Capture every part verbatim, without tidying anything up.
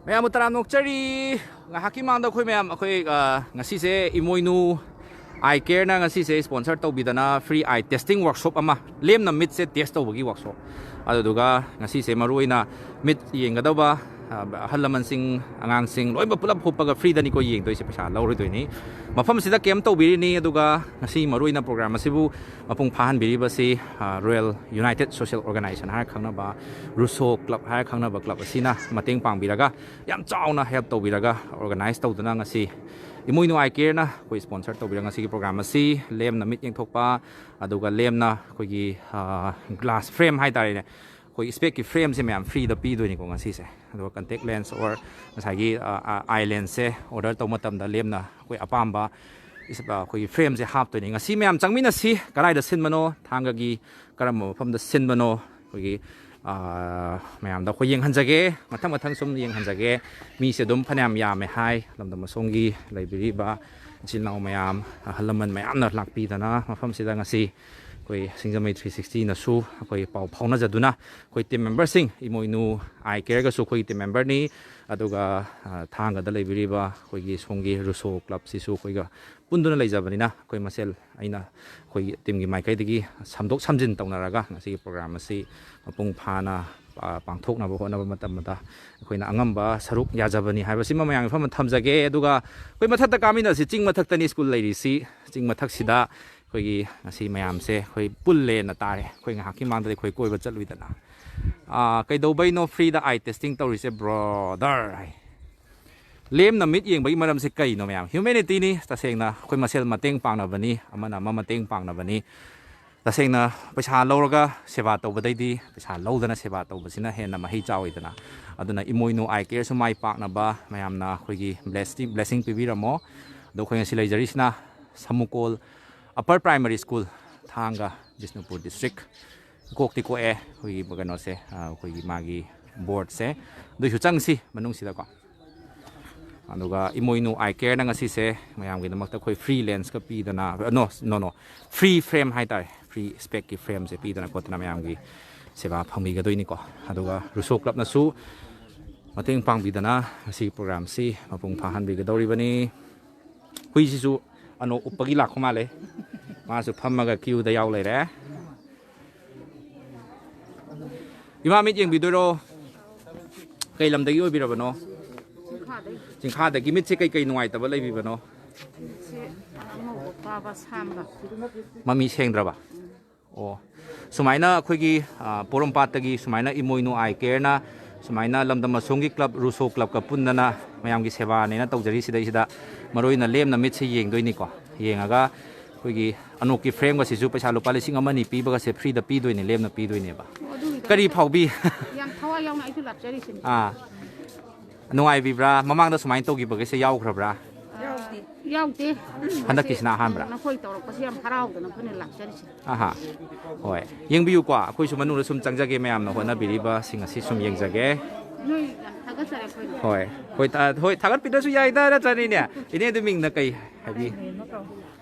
ꯃꯌꯥꯝꯕꯨ ꯇꯔꯥꯝꯅ ꯑꯣꯛꯆꯔꯤ꯫ ꯉꯥꯏꯍꯥꯛꯀꯤ ꯃꯥꯡꯗ ꯑꯩꯈꯣꯏ ꯃꯌꯥꯝ, ꯑꯩꯈꯣꯏ, ꯑ, ꯉꯁꯤꯁꯦ ꯏꯃꯣꯏꯅꯨ ꯑꯥꯏ ꯀꯦꯌꯔꯅ ꯉꯁꯤꯁꯦ ꯏꯁꯄꯣꯟꯁꯔ ꯇꯧꯕꯤꯗꯅ ꯐ꯭ꯔꯤ ꯑꯥꯏ ꯇꯦꯁꯇꯤꯡ ꯋꯥꯔꯛꯁꯣꯞ ꯑꯃ, ꯂꯦꯝꯅ ꯃꯤꯠꯁꯦ ꯇꯦꯁ ꯇꯧꯕꯒꯤ ꯋꯥꯔꯛꯁꯣꯞ꯫ ꯑꯗꯨꯗꯨꯒ ꯉꯁꯤꯁꯦ ꯃꯔꯨ ꯑꯣꯏꯅ ꯃꯤꯠ ꯌꯦꯡꯒꯗꯧꯕ, ꯑ, ꯑꯍꯜ ꯂꯃꯟꯁꯤꯡ, ꯑꯉꯥꯡꯁꯤꯡ ꯂꯣꯏꯅꯃꯛ ꯄꯨꯂꯞ ꯍꯨꯞꯄꯒ ꯐ꯭ꯔꯤꯗꯅꯤꯀꯣ ꯌꯦꯡꯗꯣꯏꯁꯦ, ꯄꯩꯁꯥ ꯂꯧꯔꯣꯏꯗꯣꯏꯅꯤ꯫ ꯃꯐꯝꯁꯤꯗ ꯀꯦꯝ ꯇꯧꯕꯤꯔꯤꯅꯤ꯫ ꯑꯗꯨꯒ ꯉꯁꯤ ꯃꯔꯨ ꯑꯣꯏꯅ ꯄ꯭ꯔꯣꯒ꯭ꯔꯥꯝ ꯑꯁꯤꯕꯨ ꯃꯄꯨꯡ ꯐꯥꯍꯟꯕꯤꯔꯤꯕꯁꯤ, ꯑ, ꯔꯣꯌꯦꯜ ꯌꯨꯅꯥꯏꯇꯦꯠ ꯁꯣꯁꯤꯌꯦꯜ ꯑꯣꯔꯒꯅꯥꯏꯖꯦꯁꯟ ꯍꯥꯏꯔ ꯈꯪꯅꯕ, ꯔꯨꯁꯣ ꯀ꯭ꯂꯕ ꯍꯥꯏꯔ ꯈꯪꯅꯕ ꯀ꯭ꯂꯕ ꯑꯁꯤꯅ ꯃꯇꯦꯡ ꯄꯥꯡꯕꯤꯔꯒ, ꯌꯥꯝ ꯆꯥꯎꯅ ꯍꯦꯜꯞ ꯇꯧꯕꯤꯔꯒ ꯑꯣꯔꯒꯅꯥꯏꯖ ꯇꯧꯗꯨꯅ ꯉꯁꯤ ꯏꯃꯣꯏꯅꯨ ꯑꯥꯏ ꯀꯦꯌꯔꯅ ꯑꯩꯈꯣꯏ ꯁ꯭ꯄꯣꯟꯁꯔ ꯇꯧꯕꯤꯔꯒ ꯉꯁꯤꯒꯤ ꯄ꯭ꯔꯣꯒ꯭ꯔꯥꯝ ꯑꯁꯤ ꯂꯦꯝꯅ ꯃꯤꯠ ꯌꯦꯡꯊꯣꯛꯄ, ꯑꯗꯨꯒ ꯂꯦꯝꯅ ꯑꯩꯈꯣꯏꯒꯤ, ꯑ, ꯒ꯭ꯂꯥꯁ ꯐ꯭ꯔꯦꯝ ꯍꯥꯏꯇꯥꯔꯦꯅꯦ, ꯑꯩꯈꯣꯏ ꯏꯁꯄꯦꯛꯀꯤ ꯐ꯭ꯔꯦꯝꯁꯦ ꯃꯌꯥꯝ ꯐ꯭ꯔꯤꯗ ꯄꯤꯗꯣꯏꯅꯤꯀꯣ ꯉꯁꯤꯁꯦ꯫ ꯑꯗꯨꯒ ꯀꯟꯇꯦꯛ ꯂꯦꯟꯁ ꯑꯣꯔ ꯉꯁꯥꯏꯒꯤ, ꯑ, ꯑ, ꯑꯥꯏ ꯂꯦꯟꯁꯁꯦ ꯑꯣꯔꯗꯔ ꯇꯧꯕ ꯃꯇꯝꯗ ꯂꯦꯝꯅ ꯑꯩꯈꯣꯏ ꯑꯄꯥꯝꯕ ꯏꯁ-, ꯑ, ꯑꯩꯈꯣꯏꯒꯤ ꯐ꯭ꯔꯦꯝꯁꯦ ꯍꯥꯞꯇꯣꯏꯅꯤ꯫ ꯉꯁꯤ ꯃꯌꯥꯝ ꯆꯪꯃꯤꯟꯅꯁꯤ꯫ ꯀꯗꯥꯏꯗ ꯁꯤꯟꯕꯅꯣ, ꯊꯥꯡꯒꯒꯤ ꯀꯔꯝꯕ ꯃꯐꯝꯗ ꯁꯤꯟꯕꯅꯣ, ꯑꯩꯈꯣꯏꯒꯤ, ꯑ, ꯃꯌꯥꯝꯗ ꯑꯩꯈꯣꯏ ꯌꯦꯡꯍꯟꯖꯒꯦ, ꯃꯊꯪ ꯃꯊꯪ ꯁꯨꯝ ꯌꯦꯡꯍꯟꯖꯒꯦ꯫ ꯃꯤꯁꯦ ꯑꯗꯨꯝ ꯐꯅꯌꯥꯝ ꯌꯥꯝꯃꯦ ꯍꯥꯏ, ꯂꯝꯗꯝ ꯑꯁꯣꯝꯒꯤ ꯂꯩꯕꯤꯔꯤꯕ ꯏꯆꯤꯜ ꯏꯅꯥꯎ ꯃꯌꯥꯝ, ꯑꯍꯜ ꯂꯃꯟ ꯃꯌꯥꯝꯅ ꯂꯥꯛꯄꯤꯗꯅ ꯃꯐꯝꯁꯤꯗ ꯉꯁꯤ ꯑꯩꯈꯣꯏ ꯁꯤꯡꯖꯃꯩ ꯊ꯭ꯔꯤ ꯁꯤꯛꯁꯇꯤꯅꯁꯨ ꯑꯩꯈꯣꯏ ꯄꯥꯎ ꯐꯥꯎꯅꯖꯗꯨꯅ ꯑꯩꯈꯣꯏ ꯇꯤꯝ ꯃꯦꯝꯕꯔꯁꯤꯡ, ꯏꯃꯣꯏꯅꯨ ꯑꯥꯏ ꯀꯦꯌꯔꯒꯁꯨ ꯑꯩꯈꯣꯏꯒꯤ ꯇꯤꯝ ꯃꯦꯝꯕꯔꯅꯤ, ꯑꯗꯨꯒ, ꯑ, ꯊꯥꯡꯒꯗ ꯂꯩꯕꯤꯔꯤꯕ ꯑꯩꯈꯣꯏꯒꯤ ꯁꯣꯝꯒꯤ ꯔꯨꯁꯣ ꯀ꯭ꯂꯕꯁꯤꯁꯨ ꯑꯩꯈꯣꯏꯒ ꯄꯨꯟꯗꯨꯅ ꯂꯩꯖꯕꯅꯤꯅ ꯑꯩꯈꯣꯏ ꯃꯁꯦꯜ, ꯑꯩꯅ ꯑꯩꯈꯣꯏꯒꯤ ꯇꯤꯝꯒꯤ ꯃꯥꯏꯀꯩꯗꯒꯤ ꯁꯝꯗꯣꯛ ꯁꯝꯖꯤꯟ ꯇꯧꯅꯔꯒ ꯉꯁꯤꯒꯤ ꯄ꯭ꯔꯣꯒ꯭ꯔꯥꯝ ꯑꯁꯤ ꯃꯄꯨꯡ ꯐꯥꯅ, ꯑ, ꯄꯥꯡꯊꯣꯛꯅꯕ ꯍꯣꯠꯅꯕ ꯃꯇꯝꯗ ꯑꯩꯈꯣꯏꯅ ꯑꯉꯝꯕ ꯁꯔꯨꯛ ꯌꯥꯖꯕꯅꯤ ꯍꯥꯏꯕꯁꯤꯃ ꯃꯌꯥꯝꯒꯤ ꯐꯝꯗ ꯊꯝꯖꯒꯦ꯫ ꯑꯗꯨꯒ ꯑꯩꯈꯣꯏ ꯃꯊꯛꯇ ꯀꯥꯃꯤꯟꯅꯁꯤ, ꯆꯤꯡ ꯃꯊꯛꯇꯅꯤ ꯁ꯭ꯀꯨꯜ ꯂꯩꯔꯤꯁꯤ꯫ ꯆꯤꯡ ꯃꯊꯛꯁꯤꯗ ꯑꯩꯈꯣꯏꯒꯤ ꯉꯁꯤ ꯃꯌꯥꯝꯁꯦ ꯑꯩꯈꯣꯏ ꯄꯨꯜꯂꯦꯅ ꯇꯥꯔꯦ꯫ ꯑꯩꯈꯣꯏ ꯉꯥꯏꯍꯥꯛꯀꯤ ꯃꯥꯡꯗꯗꯤ ꯑꯩꯈꯣꯏ ꯀꯣꯏꯕ ꯆꯠꯂꯨꯏꯗꯅ꯫ ꯑ, "ꯀꯩꯗꯧꯕꯩꯅꯣ ꯐ꯭ꯔꯤꯗ ꯑꯥꯏ ꯇꯦꯁꯇꯤꯡ ꯇꯧꯔꯤꯁꯦ, ꯕ꯭ꯔꯣꯗꯔ?" ꯍꯥꯏ꯫ ꯂꯦꯝꯅ ꯃꯤꯠ ꯌꯦꯡꯕꯒꯤ ꯃꯔꯝꯁꯦ ꯀꯩꯅꯣ, ꯃꯌꯥꯝ? ꯍ꯭ꯌꯨꯃꯦꯅꯤꯇꯤꯅꯤ꯫ ꯇꯁꯦꯡꯅ ꯑꯩꯈꯣꯏ ꯃꯁꯦꯜ ꯃꯇꯦꯡ ꯄꯥꯡꯅꯕꯅꯤ, ꯑꯃꯅ ꯑꯃ ꯃꯇꯦꯡ ꯄꯥꯡꯅꯕꯅꯤ꯫ ꯇꯁꯦꯡꯅ ꯄꯩꯁꯥ ꯂꯧꯔꯒ ꯁꯦꯕꯥ ꯇꯧꯕꯗꯩꯗꯤ ꯄꯩꯁꯥ ꯂꯧꯗꯅ ꯁꯦꯕꯥ ꯇꯧꯕꯁꯤꯅ ꯍꯦꯟꯅ ꯃꯍꯩ ꯆꯥꯎꯏꯗꯅ꯫ ꯑꯗꯨꯅ ꯏꯃꯣꯏꯅꯨ ꯑꯥꯏ ꯀꯦꯌꯔꯁꯨ ꯃꯥꯏ ꯄꯥꯛꯅꯕ ꯃꯌꯥꯝꯅ ꯑꯩꯈꯣꯏꯒꯤ ꯕ꯭ꯂꯦꯁꯤꯡ, ꯕ꯭ꯂꯦꯁꯤꯡ ꯄꯤꯕꯤꯔꯝꯃꯣ꯫ ꯑꯗꯣ ꯑꯩꯈꯣꯏ ꯉꯁꯤ ꯂꯩꯖꯔꯤꯁꯤꯅ ꯁꯃꯨꯀꯣꯜ ꯑꯄꯔ ꯄ꯭ꯔꯥꯏꯃꯔꯤ ꯁ꯭ꯀꯨꯜ, ꯊꯥꯡꯒ, ꯕꯤꯁꯅꯨꯄꯨꯔ ꯗꯤꯁꯇ꯭ꯔꯤꯛ꯫ ꯀꯣꯛꯇꯤ ꯀꯣꯛꯑꯦ ꯑꯩꯈꯣꯏꯒꯤ ꯀꯩꯅꯣꯁꯦ, ꯑ, ꯑꯩꯈꯣꯏꯒꯤ ꯃꯥꯒꯤ ꯕꯣꯔꯗꯁꯦ꯫ ꯑꯗꯨꯏꯁꯨ ꯆꯪꯁꯤ ꯃꯅꯨꯡꯁꯤꯗꯀꯣ꯫ ꯑꯗꯨꯒ ꯏꯃꯣꯏꯅꯨ ꯑꯥꯏ ꯀꯦꯌꯔꯅ ꯉꯁꯤꯁꯦ ꯃꯌꯥꯝꯒꯤꯗꯃꯛꯇ ꯑꯩꯈꯣꯏ ꯐ꯭ꯔꯤ ꯂꯦꯟꯁꯀ ꯄꯤꯗꯅ, ꯅꯣ, ꯅꯣ, ꯅꯣ, ꯐ꯭ꯔꯤ ꯐ꯭ꯔꯦꯝ ꯍꯥꯏꯇꯥꯔꯦ, ꯐ꯭ꯔꯤ ꯏꯁꯄꯦꯛꯀꯤ ꯐ꯭ꯔꯦꯝꯁꯦ ꯄꯤꯗꯅ ꯈꯣꯠꯇꯅ ꯃꯌꯥꯝꯒꯤ ꯁꯦꯕꯥ ꯐꯪꯕꯤꯒꯗꯣꯏꯅꯤꯀꯣ꯫ ꯑꯗꯨꯒ ꯔꯨꯁꯣ ꯀ꯭ꯂꯕꯅꯁꯨ ꯃꯇꯦꯡ ꯄꯥꯡꯕꯤꯗꯅ ꯉꯁꯤꯒꯤ ꯄ꯭ꯔꯣꯒ꯭ꯔꯥꯝꯁꯤ ꯃꯄꯨꯡ ꯐꯥꯍꯟꯕꯤꯒꯗꯧꯔꯤꯕꯅꯤ꯫ ꯍꯨꯏꯁꯤꯁꯨ ꯑꯅꯣꯛ ꯎꯞꯄꯒꯤ ꯂꯥꯛꯄ ꯃꯥꯜꯂꯦ꯫ ꯃꯥꯁꯨ ꯐꯝꯃꯒ ꯀ꯭ꯌꯨꯗ ꯌꯥꯎ ꯂꯩꯔꯦ꯫ ꯏꯃꯥ, ꯃꯤꯠ ꯌꯦꯡꯕꯤꯗꯣꯏꯔꯣ? ꯀꯩ ꯂꯝꯗꯒꯤ ꯑꯣꯏꯕꯤꯔꯕꯅꯣ? ꯆꯤꯡꯈꯥꯗꯒꯤ꯫ ꯃꯤꯠꯁꯦ ꯀꯩ ꯀꯩ ꯅꯨꯡꯉꯥꯏꯇꯕ ꯂꯩꯕꯤꯕꯅꯣ? ꯃꯃꯤ ꯁꯦꯡꯗ꯭ꯔꯕ? ꯑꯣ, ꯁꯨꯃꯥꯏꯅ ꯑꯩꯈꯣꯏꯒꯤ, ꯑ, ꯄꯣꯔꯣꯝꯄꯥꯠꯇꯒꯤ ꯁꯨꯃꯥꯏꯅ ꯏꯃꯣꯏꯅꯨ ꯑꯥꯏ ꯀꯦꯌꯔꯅ ꯁꯨꯃꯥꯏꯅ ꯂꯝꯗꯝ ꯑꯁꯣꯝꯒꯤ ꯀ꯭ꯂꯕ, ꯔꯨꯁꯣ ꯀ꯭ꯂꯕꯀ ꯄꯨꯟꯗꯅ ꯃꯌꯥꯝꯒꯤ ꯁꯦꯕꯥꯅꯦꯅ ꯇꯧꯖꯔꯤꯁꯤꯗꯩꯁꯤꯗ ꯃꯔꯨ ꯑꯣꯏꯅ ꯂꯦꯝꯅ ꯃꯤꯠꯁꯦ ꯌꯦꯡꯗꯣꯏꯅꯤꯀꯣ꯫ ꯌꯦꯡꯉꯒ ꯑꯩꯈꯣꯏꯒꯤ ꯑꯅꯣꯛꯀꯤ ꯐ꯭ꯔꯦꯝꯒꯁꯤꯁꯨ ꯄꯩꯁꯥ ꯂꯨꯄꯥ ꯂꯤꯁꯤꯡ ꯑꯃ ꯑꯅꯤ ꯄꯤꯕꯒꯁꯦ ꯐ꯭ꯔꯤꯗ ꯄꯤꯗꯣꯏꯅꯦ, ꯂꯦꯝꯅ ꯄꯤꯗꯣꯏꯅꯦꯕ꯫ ꯑꯣ, ꯑꯗꯨꯒꯤꯗꯃꯛꯇ ꯀꯔꯤ ꯐꯥꯎꯕꯤ? ꯌꯥꯝ ꯊꯋꯥꯏ ꯌꯥꯎꯅ ꯑꯩꯁꯨ ꯂꯥꯛꯆꯔꯤꯁꯤꯅꯤ꯫ ꯑꯥ, ꯅꯨꯡꯉꯥꯏꯕꯤꯕ꯭ꯔꯥ? ꯃꯃꯥꯡꯗ ꯁꯨꯃꯥꯏꯅ ꯇꯧꯈꯤꯕꯒꯁꯦ ꯌꯥꯎꯈ꯭ꯔꯕ꯭ꯔꯥ? ꯌꯥꯎꯗꯦ꯫ ꯌꯥꯎꯗꯦ꯫ ꯍꯟꯗꯛꯀꯤꯁꯤꯅ ꯑꯍꯥꯟꯕ꯭ꯔꯥ? ꯅꯈꯣꯏ ꯇꯧꯔꯛꯄꯁꯤ ꯌꯥꯝ ꯍꯔꯥꯎꯗꯅ ꯑꯩꯈꯣꯏꯅ ꯂꯥꯛꯆꯔꯤꯁꯤꯅꯤ꯫ ꯑꯍꯥ꯫ ꯍꯣꯏ, ꯌꯦꯡꯕꯤꯌꯨꯀꯣ, ꯑꯩꯈꯣꯏꯁꯨ ꯃꯅꯨꯡꯗ ꯁꯨꯝ ꯆꯪꯖꯒꯦ, ꯃꯌꯥꯝꯅ ꯍꯣꯠꯅꯕꯤꯔꯤꯕꯁꯤꯡ ꯑꯁꯤ ꯁꯨꯝ ꯌꯦꯡꯖꯒꯦ꯫ ꯅꯣꯏ ꯌꯥꯝ ꯊꯥꯒꯠꯆꯔꯦ ꯑꯩꯈꯣꯏꯅ꯫ ꯍꯣꯏ꯫ ꯍꯣꯏ, ꯊꯥ-, ꯍꯣꯏ, ꯊꯥꯒꯠꯄꯤꯗ꯭ꯔꯁꯨ ꯌꯥꯏꯗ, ꯅꯠꯇ꯭ꯔꯅꯦ, ꯏꯅꯦ? ꯏꯅꯦ ꯑꯗꯨ ꯃꯤꯡꯅ ꯀꯩ ꯍꯥꯏꯕꯤ? ꯃꯦꯝ ꯑꯃ ꯀꯧ꯫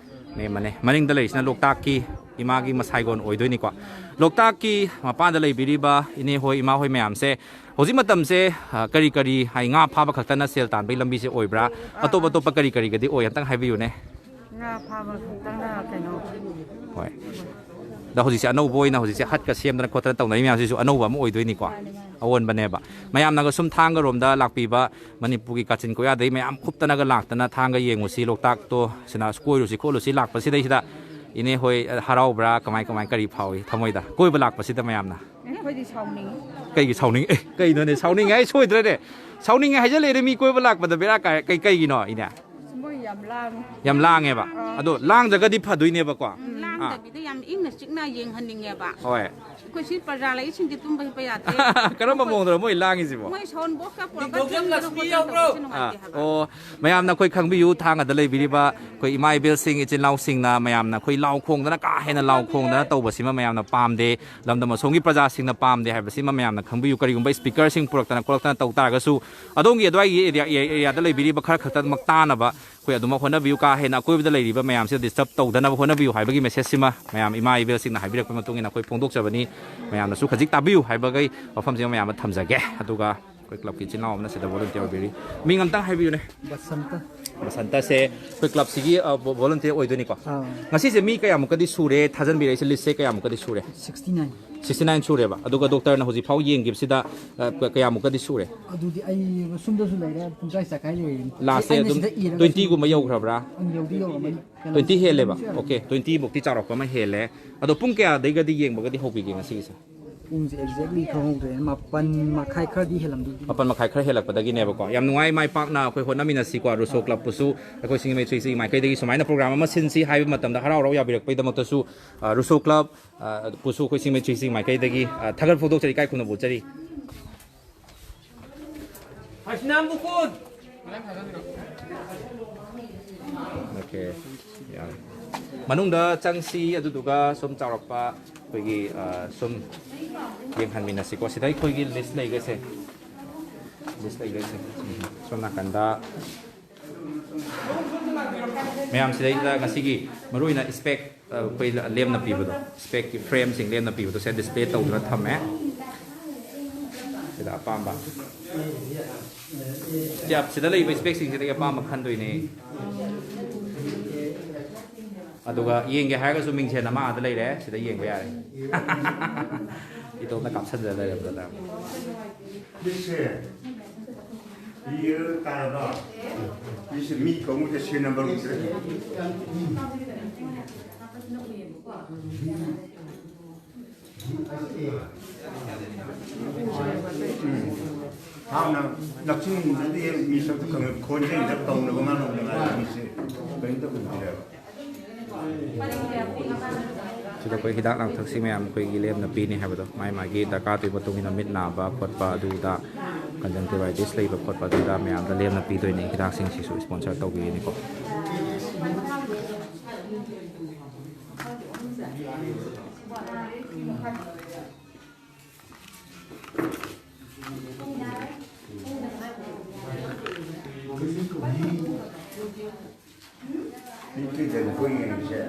ꯃꯦꯝ ꯑꯃꯅꯦ꯫ ꯃꯅꯤꯡꯗ ꯂꯩꯔꯤꯁꯤꯅ ꯂꯣꯛꯇꯥꯛꯀꯤ ꯏꯃꯥꯒꯤ ꯃꯁꯥꯏꯒꯣꯟ ꯑꯣꯏꯗꯣꯏꯅꯤꯀꯣ꯫ ꯂꯣꯛꯇꯥꯛꯀꯤ ꯃꯄꯥꯟꯗ ꯂꯩꯕꯤꯔꯤꯕ ꯏꯅꯦ ꯍꯣꯏ, ꯏꯃꯥ ꯍꯣꯏ ꯃꯌꯥꯝꯁꯦ ꯍꯧꯖꯤꯛ ꯃꯇꯝꯁꯦ, ꯑ, ꯀꯔꯤ ꯀꯔꯤ, ꯍꯥꯏ, ꯉꯥ ꯐꯥꯕ ꯈꯛꯇꯅ ꯁꯦꯜ ꯇꯥꯟꯕꯒꯤ ꯂꯝꯕꯤꯁꯦ ꯑꯣꯏꯕ꯭ꯔꯥ? ꯑꯇꯣꯞ ꯑꯇꯣꯞꯄ ꯀꯔꯤ ꯀꯔꯤꯒꯗꯤ ꯑꯣꯏ? ꯑꯝꯇꯪ ꯍꯥꯏꯕꯤꯌꯨꯅꯦ꯫ ꯉꯥ ꯐꯥꯕ ꯈꯛꯇꯪꯅ ꯀꯩꯅꯣ꯫ ꯍꯣꯏ꯫ ꯑꯗꯣ ꯍꯧꯖꯤꯛꯁꯦ ꯑꯅꯧꯕ ꯑꯣꯏꯅ ꯍꯧꯖꯤꯛꯁꯦ ꯍꯠꯀ ꯁꯦꯝꯗꯅ ꯈꯣꯠꯇꯅ ꯇꯧꯅꯔꯤ ꯃꯌꯥꯝꯁꯤꯁꯨ ꯑꯅꯧꯕ ꯑꯃ ꯑꯣꯏꯗꯣꯏꯅꯤꯀꯣ꯫ ꯃꯥꯅꯦ, ꯃꯥꯅꯦ꯫ ꯑꯑꯣꯟꯕꯅꯦꯕ꯫ ꯃꯌꯥꯝꯅꯒ ꯁꯨꯝ ꯊꯥꯡꯒꯔꯣꯝꯗ ꯂꯥꯛꯄꯤꯕ, ꯃꯅꯤꯄꯨꯔꯒꯤ ꯀꯥꯆꯤꯟ ꯀꯣꯌꯥꯗꯩ ꯃꯌꯥꯝ ꯈꯨꯞꯇꯅꯒ ꯂꯥꯛꯇꯅ ꯊꯥꯡꯒ ꯌꯦꯡꯉꯨꯁꯤ, ꯂꯣꯛꯇꯥꯛꯇꯣ, ꯁꯤꯅ ꯀꯣꯏꯔꯨꯁꯤ ꯈꯣꯠꯂꯨꯁꯤ ꯂꯥꯛꯄꯁꯤꯗꯩꯁꯤꯗ ꯏꯅꯦ ꯍꯣꯏ ꯍꯔꯥꯎꯕ꯭ꯔꯥ? ꯀꯃꯥꯏ, ꯀꯃꯥꯏ, ꯀꯔꯤ ꯐꯥꯎꯏ ꯊꯃꯣꯏꯗ ꯀꯣꯏꯕ ꯂꯥꯛꯄꯁꯤꯗ ꯃꯌꯥꯝꯅ? ꯑꯩꯈꯣꯏꯗꯤ ꯁꯥꯎꯅꯤꯡꯉꯤ꯫ ꯀꯩꯒꯤ ꯁꯥꯎꯅꯤꯡ-, ꯑꯦ, ꯀꯩꯅꯣꯅꯦ, ꯁꯥꯎꯅꯤꯡꯉꯦ ꯍꯥꯏ ꯁꯣꯏꯗ꯭ꯔꯅꯦ? ꯁꯥꯎꯅꯤꯡꯉꯦ ꯍꯥꯏꯖꯜꯂꯛꯑꯦꯅꯦ, ꯃꯤ ꯀꯣꯏꯕ ꯂꯥꯛꯄꯗ ꯕꯦꯔꯥ ꯀꯥꯏ꯫ ꯀꯩ, ꯀꯩꯒꯤꯅꯣ, ꯏꯅꯦ? ꯃꯣꯏ ꯌꯥꯝ ꯂꯥꯡꯉꯤ꯫ ꯌꯥꯝ ꯂꯥꯡꯉꯦꯕ? ꯑꯥ꯫ ꯑꯗꯣ ꯂꯥꯡꯗ꯭ꯔꯒꯗꯤ ꯐꯗꯣꯏꯅꯦꯕꯀꯣ? ꯎꯝ, ꯑꯥ꯫ ꯂꯥꯡꯗꯕꯤꯗ ꯌꯥꯝ ꯏꯪꯅ ꯆꯤꯛꯅ ꯌꯦꯡꯍꯟꯅꯤꯡꯉꯦꯕ꯫ ꯍꯣꯏ꯫ ꯑꯩꯈꯣꯏ ꯁꯤ ꯄ꯭ꯔꯖꯥ ꯂꯩꯁꯤꯡꯁꯦ ꯇꯨꯝꯕ ꯍꯤꯞꯄ ꯌꯥꯗꯦ꯫ ꯀꯔꯝꯕ ꯃꯑꯣꯡꯗꯅꯣ ꯃꯣꯏ ꯂꯥꯡꯉꯤꯁꯤꯕꯣ? ꯃꯣꯏ ꯁꯥꯎꯟ ꯕꯣꯛꯁꯀ ꯄꯨꯔꯛꯀ ꯈꯤꯡꯗꯅ ꯈꯣꯠꯇꯅ ꯇꯧꯕꯁꯦ ꯅꯨꯡꯉꯥꯏꯇꯦ ꯍꯥꯏꯕ꯫ ꯑꯣ, ꯃꯌꯥꯝꯅ ꯑꯩꯈꯣꯏ ꯈꯪꯕꯤꯌꯨ, ꯊꯥꯡꯒꯗ ꯂꯩꯕꯤꯔꯤꯕ ꯑꯩꯈꯣꯏ ꯏꯃꯥ ꯏꯕꯦꯜꯁꯤꯡ, ꯏꯆꯤꯜ ꯏꯅꯥꯎꯁꯤꯡꯅ ꯃꯌꯥꯝꯅ ꯑꯩꯈꯣꯏ ꯂꯥꯎ ꯈꯣꯡꯗꯅ, ꯀꯥ ꯍꯦꯟꯅ ꯂꯥꯎ ꯈꯣꯡꯗꯅ ꯇꯧꯕꯁꯤꯃ ꯃꯌꯥꯝꯅ ꯄꯥꯝꯗꯦ, ꯂꯝꯗꯝ ꯑꯁꯣꯝꯒꯤ ꯄ꯭ꯔꯖꯥꯁꯤꯡꯅ ꯄꯥꯝꯗꯦ ꯍꯥꯏꯕꯁꯤꯃ ꯃꯌꯥꯝꯅ ꯈꯪꯕꯤꯌꯨ꯫ ꯀꯔꯤꯒꯨꯝꯕ ꯁ꯭ꯄꯤꯀꯔꯁꯤꯡ ꯄꯨꯔꯛꯇꯅ ꯈꯣꯠꯂꯛꯇꯅ ꯇꯧ ꯇꯥꯔꯒꯁꯨ, ꯑꯗꯣꯝꯒꯤ ꯑꯗꯨꯋꯥꯏꯒꯤ ꯑꯦꯔꯤꯌꯥ, ꯑꯦꯔꯤꯌꯥꯗ ꯂꯩꯕꯤꯔꯤꯕ ꯈꯔ ꯈꯛꯇꯃꯛ ꯇꯥꯅꯕ ꯑꯩꯈꯣꯏ ꯑꯗꯨꯃꯛ ꯍꯣꯠꯅꯕꯤꯌꯨ꯫ ꯀꯥ ꯍꯦꯟꯅ ꯑꯀꯣꯏꯕꯗ ꯂꯩꯔꯤꯕ ꯃꯌꯥꯝꯁꯤꯗ ꯗꯤꯁꯇꯔꯕ ꯇꯧꯗꯅꯕ ꯍꯣꯠꯅꯕꯤꯌꯨ ꯍꯥꯏꯕꯒꯤ ꯃꯦꯁꯦꯖꯁꯤꯃ ꯃꯌꯥꯝ ꯏꯃꯥ ꯏꯕꯦꯜꯁꯤꯡꯅ ꯍꯥꯏꯕꯤꯔꯛꯄꯒꯤ ꯃꯇꯨꯡ ꯏꯟꯅ ꯑꯩꯈꯣꯏ ꯐꯣꯡꯗꯣꯛꯆꯕꯅꯤ꯫ ꯃꯌꯥꯝꯅꯁꯨ ꯈꯖꯤꯛ ꯇꯥꯕꯤꯌꯨ ꯍꯥꯏꯕꯒꯤ ꯋꯥꯐꯝꯁꯤꯃ ꯃꯌꯥꯝꯗ ꯊꯝꯖꯒꯦ꯫ ꯑꯗꯨꯒ ꯑꯩꯈꯣꯏ ꯀ꯭ꯂꯕꯀꯤ ꯏꯆꯤꯟ ꯏꯅꯥꯎ ꯑꯃꯅ ꯁꯤꯗ ꯚꯣꯂꯨꯟꯇꯤꯌꯔ ꯑꯣꯏꯕꯤꯔꯤ꯫ ꯃꯤꯡ ꯑꯝꯇꯪ ꯍꯥꯏꯕꯤꯌꯨꯅꯦ꯫ ꯕꯁꯟꯇ꯫ ꯕꯁꯟꯇꯁꯦ ꯑꯩꯈꯣꯏ ꯀ꯭ꯂꯕꯁꯤꯒꯤ, ꯑ, ꯚꯣ-, ꯚꯣꯂꯨꯟꯇꯤꯌꯔ ꯑꯣꯏꯗꯣꯏꯅꯤꯀꯣ꯫ ꯑꯥ꯫ ꯉꯁꯤꯁꯦ ꯃꯤ ꯀꯌꯥꯃꯨꯛꯀꯗꯤ ꯁꯨꯔꯦ ꯊꯥꯖꯟꯕꯤꯔꯛꯏꯁꯦ? ꯂꯤꯁꯁꯦ ꯀꯌꯥꯃꯨꯛꯀꯗꯤ ꯁꯨꯔꯦ? Sixty nine. ꯁꯤꯛꯁꯇꯤ ꯅꯥꯏꯟ ꯁꯨꯔꯦꯕ꯫ ꯑꯗꯨꯒ ꯗꯣꯛꯇꯔꯅ ꯍꯧꯖꯤꯛ ꯐꯥꯎ ꯌꯦꯡꯈꯤꯕꯁꯤꯗ, ꯑ, ꯀ-, ꯀꯌꯥꯃꯨꯛꯀꯗꯤ ꯁꯨꯔꯦ? ꯑꯗꯨꯗꯤ ꯑꯩ ꯁꯣꯝꯗꯁꯨ ꯂꯩꯔꯦ, ꯄꯨꯡꯆꯥꯏ ꯆꯥꯏꯈꯥꯏ ꯂꯩꯔꯦ꯫ ꯂꯥꯁꯁꯦ ꯑꯩꯅ ꯑꯗꯨꯝ ꯁꯤꯗ ꯏꯔꯒ ꯇ꯭ꯋꯦꯟꯇꯤꯒꯨꯝꯕ ꯁꯨꯝ ꯌꯧꯈ꯭ꯔꯕ꯭ꯔꯥ? ꯎꯝ, ꯌꯧꯗꯤ ꯌꯧꯔꯝꯃꯅꯤ꯫ ꯇ꯭ꯋꯦꯟꯇꯤ ꯍꯦꯜꯂꯦꯕ? ꯑꯣꯀꯦ, ꯇ꯭ꯋꯦꯟꯇꯤꯃꯨꯛꯇꯤ ꯆꯥꯎꯔꯛꯄ ꯑꯃ ꯍꯦꯜꯂꯦ꯫ ꯑꯗꯣ ꯄꯨꯡ ꯀꯌꯥꯗꯩꯒꯗꯤ ꯌꯦꯡꯕꯒꯗꯤ ꯍꯧꯕꯤꯒꯦ ꯉꯁꯤꯒꯤꯁꯦ? ꯄꯨꯡꯁꯦ exactly ꯈꯪꯍꯧꯗ꯭ꯔꯦ, ꯃꯥꯄꯟ ꯃꯈꯥꯏ ꯈꯔꯗꯤ ꯍꯦꯜꯂꯝꯗꯣꯏꯅꯤ꯫ ꯃꯥꯄꯟ ꯃꯈꯥꯏ ꯈꯔ ꯍꯦꯜꯂꯛꯄꯗꯒꯤꯅꯦꯕꯀꯣ꯫ ꯌꯥꯝ ꯅꯨꯡꯉꯥꯏ, ꯃꯥꯏ ꯄꯥꯛꯅ ꯑꯩꯈꯣꯏ ꯍꯣꯠꯅꯃꯤꯟꯅꯁꯤꯀꯣ꯫ ꯔꯨꯁꯣ ꯀ꯭ꯂꯕꯄꯨꯁꯨ ꯑꯩꯈꯣꯏ ꯁꯤꯡꯖꯃꯩ ꯊ꯭ꯔꯤ ꯁꯤꯛꯁꯇꯤ ꯃꯥꯏꯀꯩꯗꯒꯤ ꯁꯨꯃꯥꯏꯅ ꯄ꯭ꯔꯣꯒ꯭ꯔꯥꯝ ꯑꯃ ꯁꯤꯟꯁꯤ ꯍꯥꯏꯕ ꯃꯇꯝꯗ ꯍꯔꯥꯎ ꯍꯔꯥꯎ ꯌꯥꯕꯤꯔꯛꯄꯒꯤꯗꯃꯛꯇꯁꯨ, ꯑ, ꯔꯨꯁꯣ ꯀ꯭ꯂꯕ, ꯑ, ꯄꯨꯁꯨ ꯑꯩꯈꯣꯏ ꯁꯤꯡꯖꯃꯩ ꯊ꯭ꯔꯤ ꯁꯤꯛꯁꯇꯤ ꯃꯥꯏꯀꯩꯗꯒꯤ, ꯑ, ꯊꯥꯒꯠ ꯐꯣꯡꯗꯣꯛꯆꯔꯤ, ꯏꯀꯥꯏ ꯈꯨꯝꯅꯕ ꯎꯠꯆꯔꯤ꯫ ꯍꯁꯤꯅꯥꯝ ꯕꯨꯀꯨꯟ! ꯑꯣꯀꯦ, ꯌꯥꯔꯦ꯫ ꯃꯅꯨꯡꯗ ꯆꯪꯁꯤ, ꯑꯗꯨꯗꯨꯒ ꯁꯨꯝ ꯆꯥꯎꯔꯛꯄ ꯑꯩꯈꯣꯏꯒꯤ, ꯑ, ꯁꯨꯝ ꯌꯦꯡꯍꯟꯃꯤꯟꯅꯁꯤꯀꯣ꯫ ꯁꯤꯗ ꯑꯩꯈꯣꯏꯒꯤ ꯂꯤꯁ ꯂꯩꯈ꯭ꯔꯦꯁꯦ, ꯂꯤꯁ ꯂꯩꯈ꯭ꯔꯦꯁꯦ꯫ ꯎꯝ, ꯁꯣꯝ ꯅꯥꯀꯟꯗ ꯃꯌꯥꯝ ꯁꯤꯗꯩꯗ ꯉꯁꯤꯒꯤ ꯃꯔꯨꯑꯣꯏꯅ ꯏꯁꯄꯦꯛ, ꯑ, ꯑꯩꯈꯣꯏ ꯂꯦꯝꯅ ꯄꯤꯕꯗꯣ, ꯏꯁꯄꯦꯛꯀꯤ ꯐ꯭ꯔꯦꯝꯁꯤꯡ ꯂꯦꯝꯅ ꯄꯤꯕꯗꯣ ꯁꯤꯗ ꯗꯤꯁꯄ꯭ꯂꯦ ꯇꯧꯗꯨꯅ ꯊꯝꯃꯦ꯫ ꯁꯤꯗ ꯑꯄꯥꯝꯕ, ꯁꯤ ꯑꯞ-, ꯁꯤꯗ ꯂꯩꯕ ꯏꯁꯄꯦꯛꯁꯤꯡꯁꯤꯗꯒꯤ ꯑꯄꯥꯝꯕ ꯈꯟꯗꯣꯏꯅꯦ꯫ ꯑꯗꯨꯒ ꯌꯦꯡꯒꯦ ꯍꯥꯏꯔꯒꯁꯨ ꯃꯤꯡꯁꯦꯟ ꯑꯃ ꯑꯥꯗ ꯂꯩꯔꯦ, ꯁꯤꯗ ꯌꯦꯡꯕ ꯌꯥꯔꯦ꯫ ꯏꯇꯣꯝꯇ ꯀꯥꯞꯁꯟꯖ ꯂꯩꯔꯝꯗꯅ꯫ ꯁꯤꯁꯦ ꯏꯔ ꯇꯥꯔꯕ? ꯁꯤꯁꯦ ꯃꯤ ꯀꯥꯡꯕꯨꯁꯦ ꯁꯦꯟ ꯅꯝꯕꯔ ꯎꯗ꯭ꯔꯦ꯫ ꯍꯥꯟꯅ ꯅꯛꯆꯤꯡꯗꯗꯤ ꯃꯤ ꯁꯛꯇꯨ ꯈꯪꯉꯦ, ꯈꯣꯟꯖꯦꯜꯗ ꯇꯧꯅꯕ ꯉꯥꯡꯅꯕ ꯅꯨꯡꯉꯥꯏꯕ ꯃꯤꯁꯦ ꯀꯔꯤꯝꯇ ꯎꯗ꯭ꯔꯦꯕ꯫ ꯁꯤꯗ ꯑꯩꯈꯣꯏ ꯍꯤꯗꯥꯛ ꯂꯥꯡꯊꯛꯁꯤ ꯃꯌꯥꯝ ꯑꯩꯈꯣꯏꯒꯤ ꯂꯦꯝꯅ ꯄꯤꯅꯤ ꯍꯥꯏꯕꯗꯣ, ꯃꯥꯏ ꯃꯥꯒꯤ ꯗꯔꯀꯥꯔ ꯇꯨꯒꯤ ꯃꯇꯨꯡ ꯏꯟꯅ ꯃꯤꯠ ꯅꯥꯕ ꯈꯣꯠꯄ ꯑꯗꯨꯗ conjunctivitis ꯂꯩꯕ ꯈꯣꯠꯄ ꯑꯗꯨꯗ ꯃꯌꯥꯝꯗ ꯂꯦꯝꯅ ꯄꯤꯗꯣꯏꯅꯦ꯫ ꯍꯤꯗꯥꯛꯁꯤꯡꯁꯤꯁꯨ sponsor ꯇꯧꯕꯤꯔꯤꯅꯤꯀꯣ꯫ ꯅꯨꯄꯤꯗ ꯑꯩꯈꯣꯏ ꯌꯦꯡꯉꯤꯁꯦ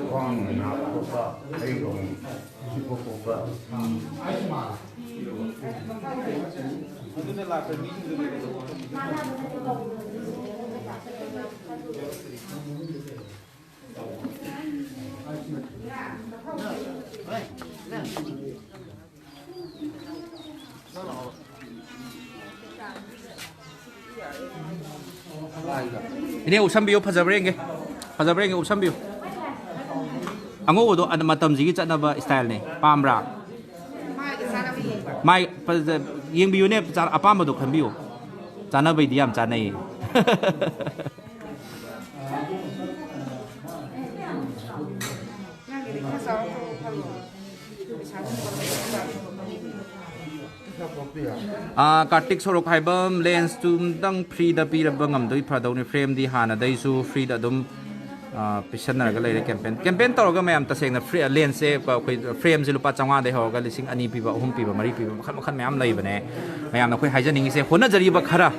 ꯈ꯭ꯋꯥꯡ ꯅꯥꯕ ꯈꯣꯠꯄ, ꯑꯩ ꯈꯣꯡ ꯆꯤꯛꯄ ꯈꯣꯠꯄ꯫ ꯏꯅꯦ, ꯎꯞꯁꯟꯕꯤꯌꯨ, ꯐꯖꯕ꯭ꯔꯥ ꯌꯦꯡꯒꯦ꯫ ꯐꯖꯕ꯭ꯔꯥ ꯌꯦꯡꯒꯦ, ꯎꯞꯁꯟꯕꯤꯌꯨ꯫ ꯑꯉꯧꯕꯗꯣ ꯑꯗ ꯃꯇꯝꯁꯤꯒꯤ ꯆꯠꯅꯕ ꯏꯁꯇꯥꯏꯜꯅꯦ꯫ ꯄꯥꯝꯕ꯭ꯔꯥ? ꯃꯥꯏ ꯐꯖ-, ꯌꯦꯡꯕꯤꯌꯨꯅꯦ, ꯆꯥ-, ꯑꯄꯥꯝꯕꯗꯣ ꯈꯟꯕꯤꯌꯨ꯫ ꯆꯥꯅꯕꯩꯗꯤ ꯌꯥꯝ ꯆꯥꯅꯩꯌꯦ꯫ ꯑꯥ, ꯀꯥꯔꯇꯤꯛ ꯁꯣꯔꯣꯛ ꯍꯥꯏꯕꯝ, ꯂꯦꯟꯁꯇꯨ ꯑꯝꯇꯪ ꯐ꯭ꯔꯤꯗ ꯄꯤꯔꯕ ꯉꯝꯗꯣꯏ ꯐꯗꯧꯅꯤ꯫ ꯐ꯭ꯔꯦꯝꯗꯤ ꯍꯥꯟꯅꯗꯩꯁꯨ ꯐ꯭ꯔꯤꯗ ꯑꯗꯨꯝ, ꯑꯥ, ꯄꯤꯁꯟꯅꯔꯒ ꯂꯩꯔꯦ꯫ ꯀꯦꯝꯄꯦꯟ, ꯀꯦꯝꯄꯦꯟ ꯇꯧꯔꯒ ꯃꯌꯥꯝ ꯇꯁꯦꯡꯅ ꯐ꯭ꯔꯤ-, ꯂꯦꯟꯁꯁꯦ ꯑꯩꯈꯣꯏ ꯐ꯭ꯔꯦꯝꯁꯦ ꯂꯨꯄꯥ ꯆꯥꯝꯃꯉꯥꯗꯩ ꯍꯧꯔꯒ ꯂꯤꯁꯤꯡ ꯑꯅꯤ ꯄꯤꯕ, ꯑꯍꯨꯝ ꯄꯤꯕ, ꯃꯔꯤ ꯄꯤꯕ, ꯃꯈꯜ ꯃꯈꯜ ꯃꯌꯥꯝ ꯂꯩꯕꯅꯦ꯫ ꯃꯌꯥꯝꯅ ꯑꯩꯈꯣꯏ ꯍꯥꯏꯖꯅꯤꯡꯉꯤꯁꯦ, ꯍꯣꯠꯅꯖꯔꯤꯕ ꯈꯔ,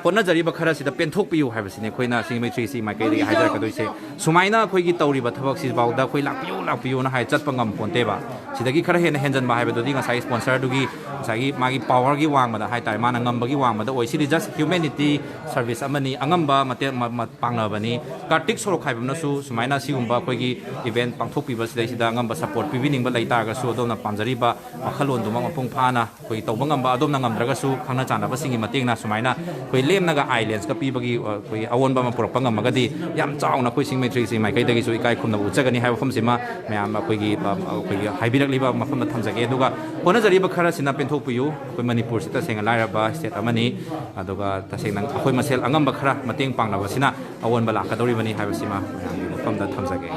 ꯍꯣꯠꯅꯖꯔꯤꯕ ꯈꯔꯁꯤꯗ ꯄꯦꯟꯊꯣꯛꯄꯤꯌꯨ ꯍꯥꯏꯕꯁꯤꯅꯦ ꯑꯩꯈꯣꯏꯅ ꯁꯤꯡꯖꯃꯩ ꯊ꯭ꯔꯤ ꯁꯤ ꯃꯥꯏꯀꯩꯗꯒꯤ ꯍꯥꯏꯖꯔꯛꯀꯗꯣꯏꯁꯦ꯫ ꯁꯨꯃꯥꯏꯅ ꯑꯩꯈꯣꯏꯒꯤ ꯇꯧꯔꯤꯕ ꯊꯕꯛꯁꯤꯐꯥꯎꯗ ꯑꯩꯈꯣꯏ ꯂꯥꯛꯄꯤꯌꯨ, ꯂꯥꯛꯄꯤꯌꯨꯅ ꯍꯥꯏ ꯆꯠꯄ ꯉꯝꯄꯣꯟꯇꯦꯕ꯫ ꯁꯤꯗꯒꯤ ꯈꯔ ꯍꯦꯟꯅ ꯍꯦꯟꯖꯟꯕ ꯍꯥꯏꯕꯗꯨꯗꯤ ꯉꯁꯥꯏꯒꯤ ꯁ꯭ꯄꯣꯟꯁꯔꯗꯨꯒꯤ ꯉꯁꯥꯏꯒꯤ ꯃꯥꯒꯤ ꯄꯥꯋꯔꯒꯤ ꯋꯥꯡꯃꯗ ꯍꯥꯏꯇꯥꯔꯦ, ꯃꯥꯅ ꯉꯝꯕꯒꯤ ꯋꯥꯡꯃꯗ ꯑꯣꯏ꯫ ꯁꯤꯗꯤ just humanity service ꯑꯃꯅꯤ, ꯑꯉꯝꯕ ꯃꯇꯦꯡ ꯃ-, ꯃ-, ꯄꯥꯡꯅꯕꯅꯤ꯫ ꯀꯥꯔꯇꯤꯛ ꯁꯣꯔꯣꯛ ꯍꯥꯏꯕ ꯑꯃꯅꯁꯨ ꯁꯨꯃꯥꯏꯅ ꯁꯤꯒꯨꯝꯕ ꯑꯩꯈꯣꯏꯒꯤ ꯏꯚꯦꯟꯠ ꯄꯥꯡꯊꯣꯛꯄꯤꯕꯁꯤꯗꯩꯁꯤꯗ ꯑꯉꯝꯕ ꯁꯄꯣꯔꯠ ꯄꯤꯕꯤꯅꯤꯡꯕ ꯂꯩ ꯇꯥꯔꯒꯁꯨ ꯑꯗꯣꯝꯅ ꯄꯥꯝꯖꯔꯤꯕ ꯋꯥꯈꯜꯂꯣꯟꯗꯨꯃꯛ ꯃꯄꯨꯡ ꯐꯥꯅ ꯑꯩꯈꯣꯏ ꯇꯧꯕ ꯉꯝꯕ, ꯑꯗꯣꯝꯅ ꯉꯝꯗ꯭ꯔꯒꯁꯨ ꯈꯪꯅ ꯆꯥꯟꯅꯕꯁꯤꯡꯒꯤ ꯃꯇꯦꯡꯅ ꯁꯨꯃꯥꯏꯅ ꯑꯩꯈꯣꯏ ꯂꯦꯝꯅꯒ ꯑꯥꯏ ꯂꯦꯟꯁꯀ ꯄꯤꯕꯒꯤ, ꯑ, ꯑꯩꯈꯣꯏ ꯑꯑꯣꯟꯕ ꯑꯃ ꯄꯨꯔꯛꯄ ꯉꯝꯃꯒꯗꯤ ꯌꯥꯝ ꯆꯥꯎꯅ ꯑꯩꯈꯣꯏ ꯁꯤꯡꯖꯃꯩ ꯊ꯭ꯔꯤ ꯁꯤ ꯃꯥꯏꯀꯩꯗꯒꯤꯁꯨ ꯏꯀꯥꯏ ꯈꯨꯝꯅꯕ ꯎꯠꯆꯒꯅꯤ ꯍꯥꯏꯕ ꯋꯥꯐꯝꯁꯤꯃ ꯃꯌꯥꯝ ꯑꯩꯈꯣꯏꯒꯤ, ꯑ, ꯑꯩꯈꯣꯏꯒꯤ ꯍꯥꯏꯕꯤꯔꯛꯂꯤꯕ ꯃꯐꯝꯗ ꯊꯝꯖꯒꯦ꯫ ꯑꯗꯨꯒ ꯍꯣꯠꯅꯖꯔꯤꯕ ꯈꯔꯁꯤꯅ ꯄꯦꯟꯊꯣꯛꯄꯤꯌꯨ꯫ ꯑꯩꯈꯣꯏ ꯃꯅꯤꯄꯨꯔꯁꯤ ꯇꯁꯦꯡꯅ ꯂꯥꯏꯔꯕ ꯁ꯭ꯇꯦꯠ ꯑꯃꯅꯤ꯫ ꯑꯗꯨꯒ ꯇꯁꯦꯡꯅ ꯑꯩꯈꯣꯏ ꯃꯁꯦꯜ ꯑꯉꯝꯕ ꯈꯔ ꯃꯇꯦꯡ ꯄꯥꯡꯅꯕꯁꯤꯅ ꯑꯑꯣꯟꯕ ꯂꯥꯛꯀꯗꯧꯔꯤꯕꯅꯤ ꯍꯥꯏꯕꯁꯤꯃ ꯃꯌꯥꯝꯒꯤ ꯃꯐꯝꯗ ꯊꯝꯖꯒꯦ꯫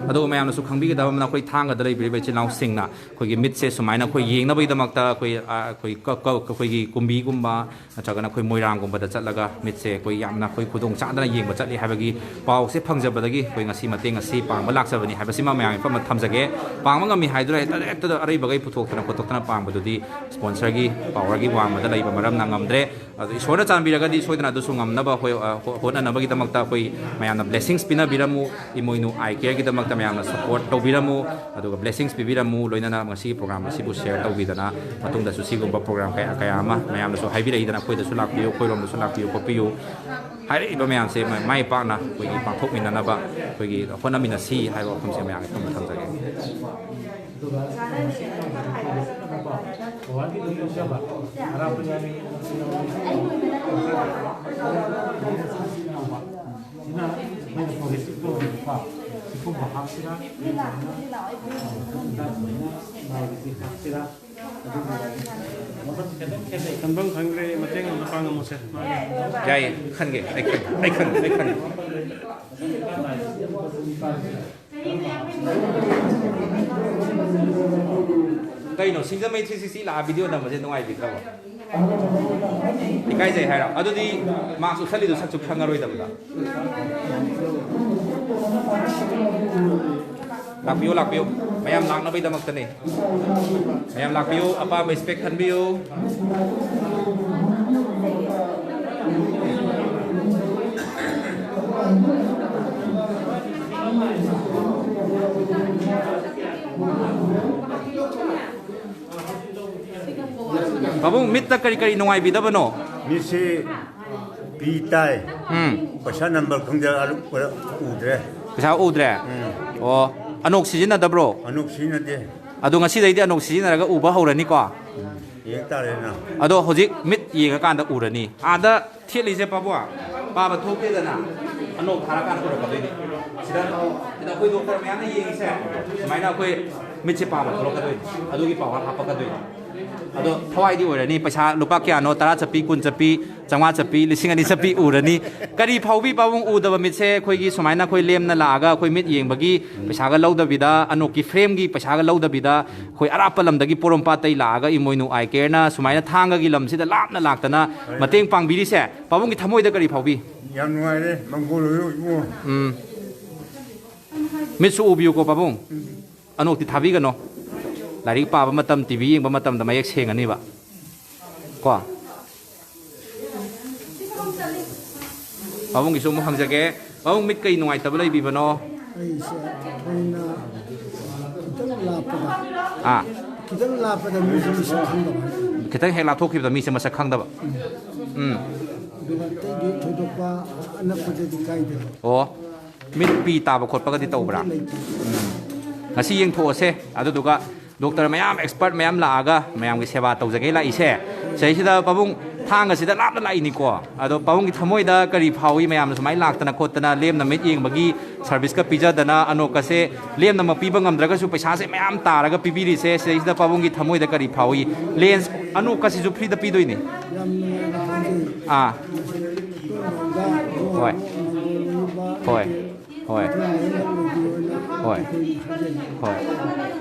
ꯑꯗꯨꯒ ꯃꯌꯥꯝꯅꯁꯨ ꯈꯪꯕꯤꯒꯗꯕ ꯑꯃꯅ, ꯑꯩꯈꯣꯏ ꯊꯥꯡꯒꯗ ꯂꯩꯕꯤꯔꯤꯕ ꯏꯆꯤꯜ ꯏꯅꯥꯎꯁꯤꯡꯅ ꯑꯩꯈꯣꯏꯒꯤ ꯃꯤꯠꯁꯦ ꯁꯨꯃꯥꯏꯅ ꯑꯩꯈꯣꯏ ꯌꯦꯡꯅꯕꯒꯤꯗꯃꯛꯇ ꯑꯩꯈꯣꯏ, ꯑ, ꯑꯩꯈꯣꯏ ꯀ-, ꯀ-, ꯑꯩꯈꯣꯏꯒꯤ ꯀꯨꯝꯕꯤꯒꯨꯝꯕ ꯅꯠꯇ꯭ꯔꯒꯅ ꯑꯩꯈꯣꯏ ꯃꯣꯏꯔꯥꯡꯒꯨꯝꯕꯗ ꯆꯠꯂꯒ ꯃꯤꯠꯁꯦ ꯑꯩꯈꯣꯏ ꯌꯥꯝꯅ ꯑꯩꯈꯣꯏ ꯈꯨꯗꯣꯡ ꯆꯥꯗꯅ ꯌꯦꯡꯕ ꯆꯠꯂꯤ ꯍꯥꯏꯕꯒꯤ ꯄꯥꯎꯁꯦ ꯐꯪꯖꯕꯗꯒꯤ ꯑꯩꯈꯣꯏ ꯉꯁꯤ ꯃꯇꯦꯡ ꯑꯁꯤ ꯄꯥꯡꯕ ꯂꯥꯛꯆꯕꯅꯤ ꯍꯥꯏꯕꯁꯤꯃ ꯃꯌꯥꯝꯒꯤ ꯃꯐꯝꯗ ꯊꯝꯖꯒꯦ꯫ ꯄꯥꯡꯕ ꯉꯝꯃꯤ ꯍꯥꯏꯗꯨꯅ ꯍꯦꯛꯇ, ꯍꯦꯛꯇ ꯑꯔꯩꯕꯈꯩ ꯄꯨꯊꯣꯛꯇꯅ ꯈꯣꯠꯇꯣꯛꯇꯅ ꯄꯥꯡꯕꯗꯨꯗꯤ ꯁ꯭ꯄꯣꯟꯁꯔꯒꯤ ꯄꯥꯋꯔꯒꯤ ꯋꯥꯡꯃꯗ ꯂꯩꯕ ꯃꯔꯝꯅ ꯉꯝꯗ꯭ꯔꯦ꯫ ꯑꯗꯣ ꯏꯁꯣꯔꯅ ꯆꯥꯟꯕꯤꯔꯒꯗꯤ ꯁꯣꯏꯗꯅ ꯑꯗꯨꯁꯨ ꯉꯝꯅꯕ ꯑꯩꯈꯣꯏ, ꯑ, ꯍꯣ-, ꯍꯣꯠꯅꯅꯕꯒꯤꯗꯃꯛꯇ ꯑꯩꯈꯣꯏ ꯃꯌꯥꯝ ꯕ꯭ꯂꯦꯁꯤꯡꯁ ꯄꯤꯅꯕꯤꯔꯝꯃꯨ꯫ ꯏꯃꯣꯏꯅꯨ ꯑꯥꯏ ꯀꯦꯌꯔꯒꯤꯗꯃꯛꯇ ꯃꯌꯥꯝꯅ ꯁꯄꯣꯔꯠ ꯇꯧꯕꯤꯔꯝꯃꯨ, ꯑꯗꯨꯒ ꯕ꯭ꯂꯦꯁꯤꯡꯁ ꯄꯤꯕꯤꯔꯝꯃꯨ꯫ ꯂꯣꯏꯅꯅ ꯉꯁꯤꯒꯤ ꯄ꯭ꯔꯣꯒ꯭ꯔꯥꯝ ꯑꯁꯤꯕꯨ ꯁꯦꯌꯔ ꯇꯧꯕꯤꯗꯅ, ꯃꯇꯨꯡꯗꯁꯨ ꯁꯤꯒꯨꯝꯕ ꯄ꯭ꯔꯣꯒ꯭ꯔꯥꯝ ꯀꯌꯥ ꯀꯌꯥ ꯑꯃ ꯃꯌꯥꯝꯅꯁꯨ ꯍꯥꯏꯕꯤꯔꯛꯏꯗꯅ, ꯑꯩꯈꯣꯏꯗꯁꯨ ꯂꯥꯛꯄꯤꯌꯨ, ꯑꯩꯈꯣꯏꯔꯣꯝꯗꯁꯨ ꯂꯥꯛꯄꯤꯌꯨ ꯈꯣꯠꯄꯤꯌꯨ꯫ ꯍꯥꯏꯔꯛꯏꯕ ꯃꯌꯥꯝꯁꯦ ꯃ-, ꯃꯥꯏ ꯄꯥꯛꯅ ꯑꯩꯈꯣꯏꯒꯤ ꯄꯥꯡꯊꯣꯛꯃꯤꯟꯅꯅꯕ ꯑꯩꯈꯣꯏꯒꯤ ꯍꯣꯠꯅꯃꯤꯟꯅꯁꯤ ꯍꯥꯏꯕ ꯋꯥꯐꯝꯁꯦ ꯃꯌꯥꯝꯒꯤ ꯃꯐꯝꯗ ꯊꯝꯖꯒꯦ꯫ ꯑꯗꯨꯒ ꯃꯁꯤ ꯇꯧꯕꯗ ꯄ꯭ꯔꯣꯖꯦꯛ ꯑꯃ ꯄꯥꯎ ꯄꯋꯥꯔꯒꯤ ꯑꯗꯨꯝ ꯂꯧꯖꯕ ꯑꯔꯥꯞꯄ ꯌꯥꯏ꯫ ꯁꯤꯅ ꯑꯩꯈꯣꯏꯅ ꯄ꯭ꯔꯣꯖꯦꯛꯁꯤ ꯇꯧꯕꯗꯀꯣ, ꯁꯤꯒꯨꯝꯕ ꯍꯥꯞꯁꯤꯔꯥ, ꯁꯨꯃꯥꯏꯅ ꯂꯥꯎꯔꯤꯁꯤ ꯍꯥꯞꯁꯤꯔꯥ, ꯑꯗꯨꯒ ꯈꯟꯐꯝ ꯈꯪꯗ꯭ꯔꯦ, ꯃꯇꯦꯡ ꯑꯝꯇ ꯄꯥꯡꯉꯝꯃꯣꯁꯦ꯫ ꯌꯥꯏꯌꯦ, ꯈꯟꯒꯦ, ꯑꯩ ꯈꯟꯒꯦ, ꯑꯩ ꯈꯟꯒꯦ, ꯑꯩ ꯈꯟꯒꯦ꯫ ꯀꯩꯅꯣ, ꯁꯤꯡꯖꯃꯩ ꯊ꯭ꯔꯤ ꯁꯤꯛꯁꯇꯤ ꯂꯥꯛꯑ ꯚꯤꯗꯤꯑꯣ ꯅꯝꯕꯁꯦ ꯅꯨꯡꯉꯥꯏꯕꯤꯗ꯭ꯔꯕꯣ? ꯏꯀꯥꯏꯖꯩ ꯍꯥꯏꯔꯣ? ꯑꯗꯨꯗꯤ ꯃꯥꯛꯁ ꯎꯠꯁꯜꯂꯤꯗꯣ ꯁꯛꯁꯨ ꯈꯪꯉꯔꯣꯏꯗꯕꯗ꯫ ꯂꯥꯛꯄꯤꯌꯨ, ꯂꯥꯛꯄꯤꯌꯨ꯫ ꯃꯌꯥꯝ ꯂꯥꯛꯅꯕꯒꯤꯗꯃꯛꯇꯅꯦ꯫ ꯃꯌꯥꯝ ꯂꯥꯛꯄꯤꯌꯨ, ꯑꯄꯥꯝꯕ ꯏꯁꯄꯦꯛ ꯈꯟꯕꯤꯌꯨ꯫ ꯄꯥꯕꯨꯡ, ꯃꯤꯠꯇ ꯀꯔꯤ ꯀꯔꯤ ꯅꯨꯡꯉꯥꯏꯕꯤꯗꯕꯅꯣ? ꯃꯤꯠꯁꯤ ꯄꯤ ꯇꯥꯏ꯫ ꯎꯝ꯫ ꯄꯩꯁꯥ ꯅꯝꯕꯔ ꯈꯪꯗꯦ, ꯑꯗꯨ ꯎꯗ꯭ꯔꯦ꯫ ꯄꯩꯁꯥ ꯎꯗ꯭ꯔꯦ? ꯎꯝ꯫ ꯑꯣ, ꯑꯅꯣꯛ ꯁꯤꯖꯤꯟꯅꯗꯕ꯭ꯔꯣ? ꯑꯅꯣꯛ ꯁꯤꯖꯤꯟꯅꯗꯦ꯫ ꯑꯗꯣ ꯉꯁꯤꯗꯩꯗꯤ ꯑꯅꯣꯛ ꯁꯤꯖꯤꯟꯅꯔꯒ ꯎꯕ ꯍꯧꯔꯅꯤꯀꯣ? ꯎꯝ, ꯌꯦꯡ ꯇꯥꯔꯦꯅ꯫ ꯑꯗꯣ ꯍꯧꯖꯤꯛ ꯃꯤꯠ ꯌꯦꯡꯉꯀꯥꯟꯗ ꯎꯔꯅꯤ꯫ ꯑꯥꯗ ꯊꯦꯠꯂꯤꯁꯦ ꯄꯥꯕꯨꯡ, ꯄꯥꯕ ꯊꯣꯛꯇꯦꯗꯅ, ꯑꯅꯣꯛ ꯊꯥꯔꯀꯥꯟꯗ ꯎꯔꯛꯀꯗꯣꯏꯅꯤ꯫ ꯁꯤꯗ, ꯁꯤꯗ ꯑꯩꯈꯣꯏ ꯗꯣꯛꯇꯔ ꯃꯌꯥꯝꯅ ꯌꯦꯡꯉꯤꯁꯦ, ꯁꯨꯃꯥꯏꯅ ꯑꯩꯈꯣꯏ ꯃꯤꯠꯁꯦ ꯄꯥꯕ ꯊꯣꯛꯂꯛꯀꯗꯣꯏꯅꯤ, ꯑꯗꯨꯒꯤ ꯄꯥꯋꯔ ꯍꯥꯞꯄꯛꯀꯗꯣꯏꯅꯤ꯫ ꯑꯗꯣ ꯊꯋꯥꯏꯗꯤ ꯑꯣꯏꯔꯅꯤ꯫ ꯄꯩꯁꯥ ꯂꯨꯄꯥ ꯀꯌꯥꯅꯣ? ꯇꯔꯥ ꯆꯠꯄꯤ, ꯀꯨꯟ ꯆꯠꯄꯤ, ꯆꯥꯝꯃꯉꯥ ꯆꯠꯄꯤ, ꯂꯤꯁꯤꯡ ꯑꯅꯤ ꯆꯠꯄꯤ ꯎꯔꯅꯤ꯫ ꯀꯔꯤ ꯐꯥꯎꯕꯤ ꯄꯥꯕꯨꯡ ꯎꯗꯕ ꯃꯤꯠꯁꯦ? ꯑꯩꯈꯣꯏꯒꯤ ꯁꯨꯃꯥꯏꯅ ꯑꯩꯈꯣꯏ ꯂꯦꯝꯅ ꯂꯥꯛꯑꯒ ꯑꯩꯈꯣꯏ ꯃꯤꯠ ꯌꯦꯡꯕꯒꯤ ꯄꯩꯁꯥꯒ ꯂꯧꯗꯕꯤꯗ, ꯑꯅꯣꯛꯀꯤ ꯐ꯭ꯔꯦꯝꯒꯤ ꯄꯩꯁꯥꯒ ꯂꯧꯗꯕꯤꯗ, ꯑꯩꯈꯣꯏ ꯑꯔꯥꯞꯄ ꯂꯝꯗꯒꯤ ꯄꯣꯔꯣꯝꯄꯥꯠꯇꯩ ꯂꯥꯛꯑꯒ ꯏꯃꯣꯏꯅꯨ ꯑꯥꯏ ꯀꯦꯌꯔꯅ ꯁꯨꯃꯥꯏꯅ ꯊꯥꯡꯒꯒꯤ ꯂꯝꯁꯤꯗ ꯂꯥꯞꯅ ꯂꯥꯛꯇꯅ ꯃꯇꯦꯡ ꯄꯥꯡꯕꯤꯔꯤꯁꯦ, ꯄꯥꯕꯨꯡꯒꯤ ꯊꯃꯣꯏꯗ ꯀꯔꯤ ꯐꯥꯎꯕꯤ? ꯌꯥꯝ ꯅꯨꯡꯉꯥꯏꯔꯦ, ꯃꯪꯒꯣꯜ ꯑꯣꯏꯌꯨ ꯏꯕꯨꯡꯉꯣ꯫ ꯎꯝ꯫ ꯃꯤꯠꯁꯨ ꯎꯕꯤꯌꯨꯀꯣ ꯄꯥꯕꯨꯡ꯫ ꯑꯅꯣꯛꯇꯤ ꯊꯥꯕꯤꯒꯅꯣ꯫ ꯂꯥꯏꯔꯤꯛ ꯄꯥꯕ ꯃꯇꯝ, ꯇꯤ ꯚꯤ ꯌꯦꯡꯕ ꯃꯇꯝꯗ ꯃꯌꯦꯛ ꯁꯦꯡꯒꯅꯤꯕ꯫ ꯀꯣ? ꯄꯥꯕꯨꯡꯒꯤꯁꯨ ꯑꯃꯨꯛ ꯍꯪꯖꯒꯦ꯫ ꯄꯥꯕꯨꯡ, ꯃꯤꯠ ꯀꯩ ꯅꯨꯡꯉꯥꯏꯇꯕ ꯂꯩꯕꯤꯕꯅꯣ? ꯑꯩꯁꯦ ꯊꯣꯏꯅ ꯈꯤꯇꯪ ꯂꯥꯞꯄꯗ ꯑꯥ ꯈꯤꯇꯪ ꯂꯥꯞꯄꯗ ꯃꯤꯁꯦ ꯃꯁꯛ ꯈꯪꯗꯕ ꯍꯥꯏꯇꯥꯔꯦ꯫ ꯈꯤꯇꯪ ꯍꯦꯛ ꯂꯥꯞꯊꯣꯛꯈꯤꯕꯗ ꯃꯤꯁꯦ ꯃꯁꯛ ꯈꯪꯗꯕ. ꯎꯝ. ꯑꯗꯨꯒ ꯑꯇꯩꯗꯤ ꯊꯣꯏꯗꯣꯛꯄ ꯑꯅꯛꯄꯗꯗꯤ ꯀꯥꯏꯗꯦ꯫ ꯑꯣ, ꯃꯤꯠ ꯄꯤ ꯇꯥꯕ ꯈꯣꯠꯄꯒꯗꯤ ꯇꯧꯕ꯭ꯔꯥ? ꯂꯩꯇꯦ꯫ ꯎꯝ. ꯉꯁꯤ ꯌꯦꯡꯊꯣꯛꯑꯁꯦ, ꯑꯗꯨꯗꯨꯒ ꯗꯣꯛꯇꯔ ꯃꯌꯥꯝ, ꯑꯦꯛꯁꯄꯔꯠ ꯃꯌꯥꯝ ꯂꯥꯛꯑꯒ ꯃꯌꯥꯝꯒꯤ ꯁꯦꯕꯥ ꯇꯧꯖꯒꯦ ꯂꯥꯛꯏꯁꯦ. ꯁꯤꯗꯩꯁꯤꯗ ꯄꯥꯕꯨꯡ, ꯊꯥꯡꯒꯁꯤꯗ ꯂꯥꯞꯅ ꯂꯥꯛꯏꯅꯤꯀꯣ. ꯑꯗꯣ ꯄꯥꯕꯨꯡꯒꯤ ꯊꯃꯣꯏꯗ ꯀꯔꯤ ꯐꯥꯎꯏ? ꯃꯌꯥꯝꯅ ꯁꯨꯃꯥꯏꯅ ꯂꯥꯛꯇꯅ ꯈꯣꯠꯇꯅ ꯂꯦꯝꯅ ꯃꯤꯠ ꯌꯦꯡꯕꯒꯤ ꯁꯥꯔꯚꯤꯁꯀ ꯄꯤꯖꯗꯅ, ꯑꯅꯣꯛꯀꯁꯦ ꯂꯦꯝꯅꯃꯛ ꯄꯤꯕ ꯉꯝꯗ꯭ꯔꯒꯁꯨ ꯄꯩꯁꯥꯁꯦ ꯃꯌꯥꯝ ꯇꯥꯔꯒ ꯄꯤꯕꯤꯔꯤꯁꯦ, ꯁꯤꯗꯩꯁꯤꯗ ꯄꯥꯕꯨꯡꯒꯤ ꯊꯃꯣꯏꯗ ꯀꯔꯤ ꯐꯥꯎꯏ? ꯂꯦꯟꯁ, ꯑꯅꯣꯛꯀꯁꯤꯁꯨ ꯐ꯭ꯔꯤꯗ ꯄꯤꯗꯣꯏꯅꯤ. ꯌꯥꯝ ꯅꯨꯡꯉꯥꯏꯅ ꯈꯪꯖꯩ꯫ ꯑꯥ. ꯇꯨꯝꯕꯗ ꯍꯣꯏ. ꯃꯪꯒꯣꯜ ꯑꯣꯏꯕ ꯍꯣꯏ. ꯍꯣꯏ. ꯃꯊꯧꯅꯥ ꯂꯩꯕ ꯑꯣꯏꯅ ꯍꯣꯏ. ꯑꯩꯈꯣꯏ ꯍꯥꯏꯖꯔꯤ꯫ ꯍꯣꯏ.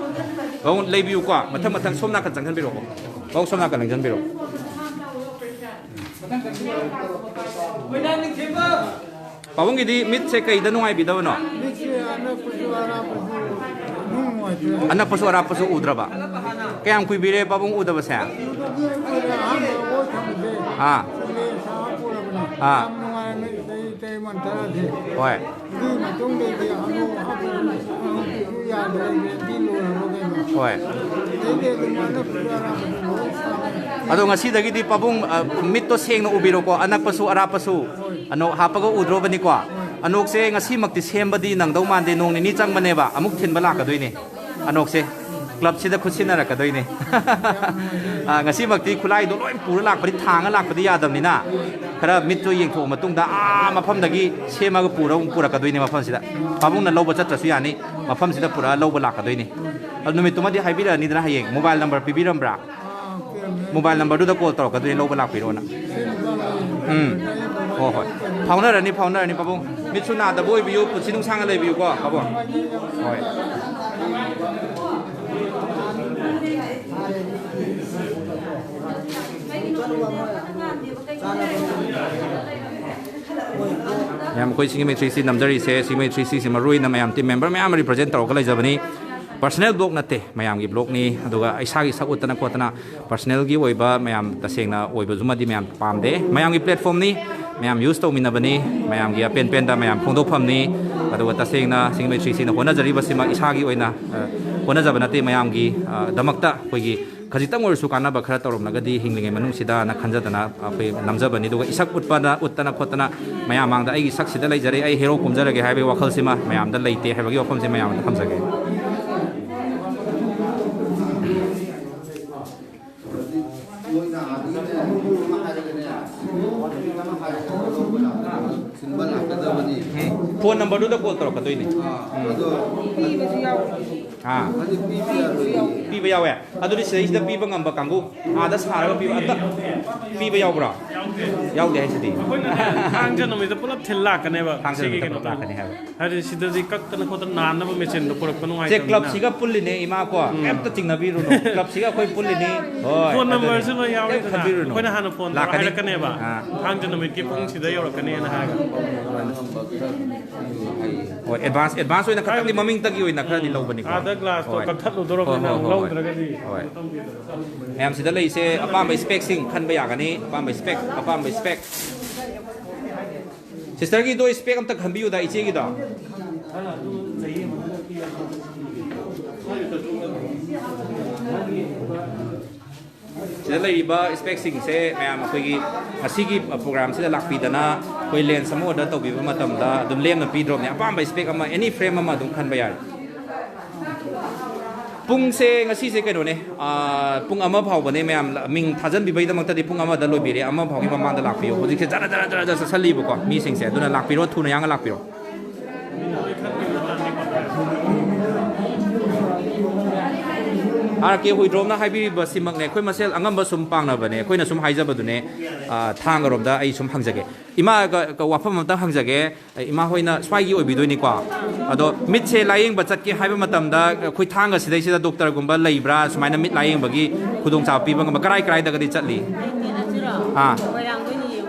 ꯄꯥꯕꯨꯡ ꯂꯩꯕꯤꯌꯨꯀꯣ, ꯃꯊꯪ ꯃꯊꯪ ꯁꯣꯝ ꯅꯥꯀꯟ ꯆꯪꯁꯤꯟꯕꯤꯔꯛꯑꯣ. ꯄꯥꯕꯨꯡ ꯁꯣꯝ ꯅꯥꯀꯟ ꯆꯪꯁꯤꯟꯕꯤꯔꯛꯑꯣ. ꯄꯥꯕꯨꯡꯒꯤꯗꯤ ꯃꯤꯠꯁꯦ ꯀꯩꯗ ꯅꯨꯡꯉꯥꯏꯕꯤꯗꯕꯅꯣ? ꯃꯤꯠꯁꯦ ꯑꯅꯛꯄꯁꯨ ꯑꯔꯥꯞꯄꯁꯨ ꯅꯨꯡ ꯅꯨꯡꯉꯥꯏꯇ꯭ꯔꯦ꯫ ꯑꯅꯛꯄꯁꯨ ꯑꯔꯥꯞꯄꯁꯨ ꯎꯗ꯭ꯔꯕ? ꯀꯌꯥꯝ ꯀꯨꯏꯕꯤꯔꯦ ꯄꯥꯕꯨꯡ ꯎꯗꯕꯁꯦ? ꯑꯗꯨꯗꯒꯤ ꯑꯩꯈꯣꯏꯅ ꯑꯍꯥꯟꯕ ꯑꯣꯏ ꯊꯝꯕꯁꯦ ꯑꯥ. ꯁꯤꯂꯦ ꯁꯥ ꯄꯨꯔꯕꯅꯦ꯫ ꯑꯥ. ꯌꯥꯝ ꯅꯨꯡꯉꯥꯏꯔꯝꯃꯦ ꯆꯍꯤ ꯇꯔꯦꯠ ꯃꯟ ꯇꯔꯥꯁꯦ꯫ ꯍꯣꯏ. ꯑꯗꯨꯒꯤ ꯃꯇꯨꯡꯗꯩꯗꯤ ꯑꯃꯨꯛ ꯍꯥꯞꯄꯁꯨ ꯌꯥꯗ꯭ꯔꯦ, ꯔꯦꯗꯤ ꯂꯣꯏꯔꯕ ꯀꯩꯅꯣ꯫ ꯍꯣꯏ. ꯑꯗꯩꯗꯤ ꯑꯗꯨꯝ ꯑꯅꯛꯄꯁꯨ ꯑꯔꯥꯞꯄꯁꯨ ꯂꯣꯏ ꯁꯥꯔꯦ꯫ ꯑꯗꯣ ꯉꯁꯤꯗꯒꯤꯗꯤ ꯄꯥꯕꯨꯡ, ꯑ, ꯃꯤꯠꯇꯣ ꯁꯦꯡꯅ ꯎꯕꯤꯔꯣꯀꯣ, ꯑꯅꯛꯄꯁꯨ ꯑꯔꯥꯞꯄꯁꯨ. ꯑꯅꯣꯛ ꯍꯥꯞꯄꯒ ꯎꯗ꯭ꯔꯣꯕꯅꯤꯀꯣ? ꯑꯅꯣꯛꯁꯦ ꯉꯁꯤꯃꯛꯇꯤ ꯁꯦꯝꯕꯗꯤ ꯅꯪꯗꯧ ꯃꯥꯟꯗꯦ, ꯅꯣꯡ ꯅꯤꯅꯤ ꯆꯪꯕꯅꯦꯕ, ꯑꯃꯨꯛ ꯊꯤꯟꯕ ꯂꯥꯛꯀꯗꯣꯏꯅꯦ. ꯑꯅꯣꯛꯁꯦ ꯀ꯭ꯂꯕꯁꯤꯗ ꯈꯨꯠꯁꯤꯟꯅꯔꯛꯀꯗꯣꯏꯅꯦ. ꯑ, ꯉꯁꯤꯃꯛꯇꯤ ꯈꯨꯠꯂꯥꯏꯗꯣ ꯂꯣꯏ ꯄꯨꯔ ꯂꯥꯛꯄꯗꯤ, ꯊꯥꯡꯉ ꯂꯥꯛꯄꯗꯤ ꯌꯥꯗꯕꯅꯤꯅ, ꯈꯔ ꯃꯤꯠꯇꯣ ꯌꯦꯡꯊꯣꯛꯑ ꯃꯇꯨꯡꯗ ꯑꯥ ꯃꯐꯝꯗꯒꯤ ꯁꯦꯝꯃꯒ ꯄꯨꯔ ꯑꯃꯨꯛ ꯄꯨꯔꯛꯀꯗꯣꯏꯅꯦ ꯃꯐꯝꯁꯤꯗ. ꯄꯥꯕꯨꯡꯅ ꯂꯧꯕ ꯆꯠꯇ꯭ꯔꯁꯨ ꯌꯥꯅꯤ, ꯃꯐꯝꯁꯤꯗ ꯄꯨꯔꯛꯑ ꯂꯧꯕ ꯂꯥꯛꯀꯗꯣꯏꯅꯤ. ꯑꯗꯨ ꯅꯨꯃꯤꯠꯇꯨꯃꯗꯤ ꯍꯥꯏꯕꯤꯔꯛꯑꯅꯤꯗꯅ, ꯍꯌꯦꯡ ꯃꯣꯕꯥꯏꯜ ꯅꯝꯕꯔ ꯄꯤꯕꯤꯔꯝꯕ꯭ꯔꯥ? ꯃꯣꯕꯥꯏꯜ ꯅꯝꯕꯔꯗꯨꯗ ꯀꯣꯜ ꯇꯧꯔꯛꯀꯗꯣꯏꯅꯤ, ꯂꯧꯕ ꯂꯥꯛꯄꯤꯔꯣꯅ. ꯎꯝ. ꯍꯣꯏ, ꯍꯣꯏ. ꯐꯥꯎꯅꯔꯅꯤ, ꯐꯥꯎꯅꯔꯅꯤ ꯄꯥꯕꯨꯡ. ꯃꯤꯠꯁꯨ ꯅꯥꯗꯕ ꯑꯣꯏꯕꯤꯌꯨ, ꯄꯨꯟꯁꯤ ꯅꯨꯡꯁꯥꯡꯅ ꯂꯩꯕꯤꯌꯨꯀꯣ ꯄꯥꯕꯨꯡ. ꯍꯣꯏ. ꯃꯌꯥꯝ, ꯑꯩꯈꯣꯏ ꯁꯤꯡꯖꯃꯩ ꯊ꯭ꯔꯤ ꯁꯤ ꯅꯝꯖꯔꯤꯁꯦ, ꯁꯤꯡꯖꯃꯩ ꯊ꯭ꯔꯤ ꯁꯤꯁꯦ ꯃꯔꯨ ꯑꯣꯏꯅ ꯃꯌꯥꯝ ꯇꯤꯝ ꯃꯦꯝꯕꯔ ꯃꯌꯥꯝ ꯑꯃ ꯔꯤꯄ꯭ꯔꯖꯦꯟ ꯇꯧꯔꯒ ꯂꯩꯖꯕꯅꯤ. Personal blog ꯅꯠꯇꯦ, ꯃꯌꯥꯝꯒꯤ blogꯅꯤ꯫ ꯑꯗꯨꯒ ꯏꯁꯥꯒꯤ ꯁꯛ ꯎꯠꯇꯅ ꯈꯣꯠꯇꯅ personalꯒꯤ ꯑꯣꯏꯕ ꯃꯌꯥꯝ ꯇꯁꯦꯡꯅ ꯑꯣꯏꯕꯗꯨꯃꯗꯤ ꯃꯌꯥꯝ ꯄꯥꯝꯗꯦ꯫ ꯃꯌꯥꯝꯒꯤ platformꯅꯤ, ꯃꯌꯥꯝ use ꯇꯧꯃꯤꯟꯅꯕꯅꯤ, ꯃꯌꯥꯝꯒꯤ ꯑꯄꯦꯟ ꯄꯦꯟꯗ ꯃꯌꯥꯝ ꯐꯣꯡꯗꯣꯛꯐꯝꯅꯤ꯫ ꯑꯗꯨꯒ ꯇꯁꯦꯡꯅ ꯁꯤꯡꯃꯩ ꯊ꯭ꯔꯤꯁꯤꯅ ꯍꯣꯠꯅꯖꯔꯤꯕꯁꯤꯃꯛ ꯏꯁꯥꯒꯤ ꯑꯣꯏꯅ, ꯑ, ꯍꯣꯠꯅꯖꯕ ꯅꯠꯇꯦ, ꯃꯌꯥꯝꯒꯤ, ꯑ, ꯗꯃꯛꯇ ꯑꯩꯈꯣꯏꯒꯤ ꯈꯖꯤꯛꯇꯪ ꯑꯣꯏꯔꯁꯨ ꯀꯥꯟꯅꯕ ꯈꯔ ꯇꯧꯔꯝꯂꯒꯗꯤ ꯍꯤꯡꯂꯤꯉꯩ ꯃꯅꯨꯡꯁꯤꯗꯅ ꯈꯟꯖꯗꯅ ꯑꯩꯈꯣꯏ ꯅꯝꯖꯕꯅꯤ꯫ ꯑꯗꯨꯒ ꯏꯁꯛ ꯎꯠꯄꯗ, ꯎꯠꯇꯅ ꯈꯣꯠꯇꯅ ꯃꯌꯥꯝ ꯃꯥꯡꯗ ꯑꯩꯒꯤ ꯁꯛꯁꯤꯗ ꯂꯩꯖꯔꯦ, ꯑꯩ hero ꯀꯨꯝꯖꯔꯒꯦ ꯍꯥꯏꯕꯒꯤ ꯋꯥꯈꯜꯁꯤꯃ ꯃꯌꯥꯝꯗ ꯂꯩꯇꯦ ꯍꯥꯏꯕꯒꯤ ꯋꯥꯐꯝꯁꯤ ꯃꯌꯥꯝꯗ ꯊꯝꯖꯒꯦ꯫ Phone numberꯗꯨꯗ call ꯇꯧꯔꯛꯀꯗꯣꯏꯅꯤ꯫ ꯑꯥ꯫ ꯄꯤꯕ ꯌꯥꯎꯋꯦ꯫ ꯑꯗꯨꯗꯤ ꯁꯤꯗꯩꯁꯤꯗ ꯄꯤꯕ ꯉꯝꯕ ꯀꯥꯡꯕꯨ, ꯑꯥꯗ ꯁꯥꯔꯒ ꯄꯤꯕ, ꯑꯝꯇ ꯄꯤꯕ ꯌꯥꯎꯕ꯭ꯔꯣ? ꯌꯥꯎꯗꯦ ꯍꯥꯏꯁꯤꯗꯤ꯫ ꯑꯩꯈꯣꯏꯅ ꯊꯥꯡꯖ ꯅꯨꯃꯤꯠꯇ ꯄꯨꯂꯞ ꯊꯤꯜ ꯂꯥꯛꯀꯅꯦꯕ꯫ ꯊꯥꯡꯖ ꯁꯤꯒꯤ ꯅꯨꯃꯤꯠꯇ ꯀꯩꯅꯣ ꯄꯨꯂꯞ ꯂꯥꯛꯀꯅꯤ ꯍꯥꯏꯕ꯫ ꯍꯥꯏꯗꯤ ꯁꯤꯗꯗꯤ ꯀꯛꯇꯅ ꯈꯣꯠꯇꯅ ꯅꯥꯟꯅꯕ ꯃꯦꯆꯤꯟꯗꯣ ꯄꯨꯔꯛꯄ ꯁꯦ, ꯅꯨꯡꯉꯥꯏꯇꯕꯅꯤꯅ꯫ Clubꯁꯤꯒ ꯄꯨꯜꯂꯤꯅꯦ, ꯏꯃꯥ ꯀꯣ꯫ ꯎꯝ꯫ ꯀꯩꯝꯇ ꯆꯤꯡꯅꯕꯤꯔꯨꯅꯨ꯫ Clubꯁꯤꯒ ꯑꯩꯈꯣꯏ ꯄꯨꯜꯂꯤꯅꯤ꯫ ꯍꯣꯏ, phone numberꯁꯨ ꯑꯗꯨꯅꯤ꯫ ꯂꯣꯏ ꯀꯩꯝ ꯌꯥꯎꯔꯤꯗꯅ꯫ ꯈꯟꯕꯤꯔꯨꯅꯨ꯫ ꯑꯩꯈꯣꯏꯅ ꯍꯥꯟꯅ phone ꯇꯧꯔ ꯂꯥꯛꯀꯅꯤ꯫ ꯍꯥꯏꯔꯛꯀꯅꯦꯕ꯫ ꯑꯥ꯫ ꯊꯥꯡꯖ ꯅꯨꯃꯤꯠꯀꯤ ꯄꯨꯡꯁꯤꯗ ꯌꯧꯔꯛꯀꯅꯤꯅ ꯍꯥꯏꯔꯒ꯫ ꯍꯣꯏ, advance, advance ꯑꯣꯏꯅ ꯈꯇꯪꯗꯤ ꯍꯥꯏꯕꯗꯤ ꯃꯃꯤꯡꯇꯒꯤ ꯑꯣꯏꯅ ꯈꯔꯗꯤ ꯂꯧꯕꯅꯤꯀꯣ꯫ ꯑꯥꯗ glassꯇꯣ ꯍꯣꯏ꯫ ꯀꯛꯊꯠꯂꯨꯗꯧꯔꯕꯅꯤꯅ ꯍꯣꯏ, ꯍꯣꯏ, ꯑꯃꯨꯛ ꯍꯣꯏ, ꯍꯣꯏ꯫ ꯂꯧꯗ꯭ꯔꯒꯗꯤ꯫ ꯍꯣꯏ꯫ ꯃꯌꯥꯝꯁꯤꯗ ꯂꯩꯔꯤꯁꯦ ꯑꯄꯥꯝꯕ specꯁꯤꯡ ꯈꯟꯕ ꯌꯥꯒꯅꯤ꯫ ꯑꯄꯥꯝꯕ spec, ꯑꯄꯥꯝꯕ spec꯫ Sisterꯒꯤꯗꯣ spec ꯑꯝꯇ ꯈꯟꯕꯤꯌꯨꯗ, ꯏꯆꯦꯒꯤꯗꯣ꯫ ꯁꯤꯗ ꯂꯩꯔꯤꯕ specꯁꯤꯡꯁꯦ ꯃꯌꯥꯝ ꯑꯩꯈꯣꯏꯒꯤ ꯉꯁꯤꯒꯤ programꯁꯤꯗ ꯂꯥꯛꯄꯤꯗꯅ ꯑꯩꯈꯣꯏ lens ꯑꯃ order ꯇꯧꯕꯤꯕ ꯃꯇꯝꯗ ꯑꯗꯨꯝ ꯂꯦꯝꯅ ꯄꯤꯗ꯭ꯔꯣꯕꯅꯦ꯫ ꯑꯄꯥꯝꯕ spec ꯑꯃ, any frame ꯑꯃ ꯑꯗꯨꯝ ꯈꯟꯕ ꯌꯥꯔꯦ꯫ ꯄꯨꯡꯁꯦ ꯉꯁꯤꯁꯦ ꯀꯩꯅꯣꯅꯦ, ꯑꯥ, ꯄꯨꯡ ꯑꯃ ꯐꯥꯎꯕꯅꯦ ꯃꯌꯥꯝ ꯃꯤꯡ ꯊꯥꯖꯟꯕꯤꯕꯒꯤꯗꯃꯛꯇꯗꯤ ꯄꯨꯡ ꯑꯃꯗ ꯂꯣꯏꯕꯤꯔꯦ, ꯑꯃ ꯐꯥꯎꯒꯤ ꯃꯃꯥꯡꯗ ꯂꯥꯛꯄꯤꯌꯨ꯫ ꯍꯧꯖꯤꯛꯁꯦ ꯖꯔ ꯖꯔ ꯖꯔ ꯖꯔ ꯆꯠꯁꯜꯂꯤꯕꯀꯣ ꯃꯤꯁꯤꯡꯁꯦ, ꯑꯗꯨꯅ ꯂꯥꯛꯄꯤꯔꯣ, ꯊꯨꯅ ꯌꯥꯡꯅ ꯂꯥꯛꯄꯤꯔꯣ꯫ ꯑꯥꯔ ꯀꯦ ꯍꯨꯏꯗ꯭ꯔꯣꯝꯅ ꯍꯥꯏꯕꯤꯔꯤꯕꯁꯤꯃꯛꯅꯦ, ꯑꯩꯈꯣꯏ ꯃꯁꯦꯜ ꯑꯉꯝꯕ ꯁꯨꯝ ꯄꯥꯡꯅꯕꯅꯦ, ꯑꯩꯈꯣꯏꯅ ꯁꯨꯝ ꯍꯥꯏꯖꯕꯗꯨꯅꯦ꯫ ꯑꯥ, ꯊꯥꯡꯒꯔꯣꯝꯗ ꯑꯩ ꯁꯨꯝ ꯍꯪꯖꯒꯦ, ꯏꯃꯥ, ꯀ-, ꯀ-, ꯋꯥꯐꯝ ꯑꯝꯇꯪ ꯍꯪꯖꯒꯦ꯫ ꯏꯃꯥ ꯍꯣꯏꯅ ꯁ꯭ꯋꯥꯏꯒꯤ ꯑꯣꯏꯕꯤꯗꯣꯏꯅꯤꯀꯣ꯫ ꯑꯗꯣ ꯃꯤꯠꯁꯦ ꯂꯥꯏꯌꯦꯡꯕ ꯆꯠꯀꯦ ꯍꯥꯏꯕ ꯃꯇꯝꯗ ꯑꯩꯈꯣꯏ ꯊꯥꯡꯒ ꯁꯤꯗꯩꯁꯤꯗ doctorꯒꯨꯝꯕ ꯂꯩꯕ꯭ꯔꯥ? ꯁꯨꯃꯥꯏꯅ ꯃꯤꯠ ꯂꯥꯏꯌꯦꯡꯕꯒꯤ ꯈꯨꯗꯣꯡꯆꯥꯕ ꯄꯤꯕ ꯉꯝꯕ ꯀꯔꯥꯏ ꯀꯔꯥꯏꯗꯒꯗꯤ ꯆꯠꯂꯤ? ꯑꯥ꯫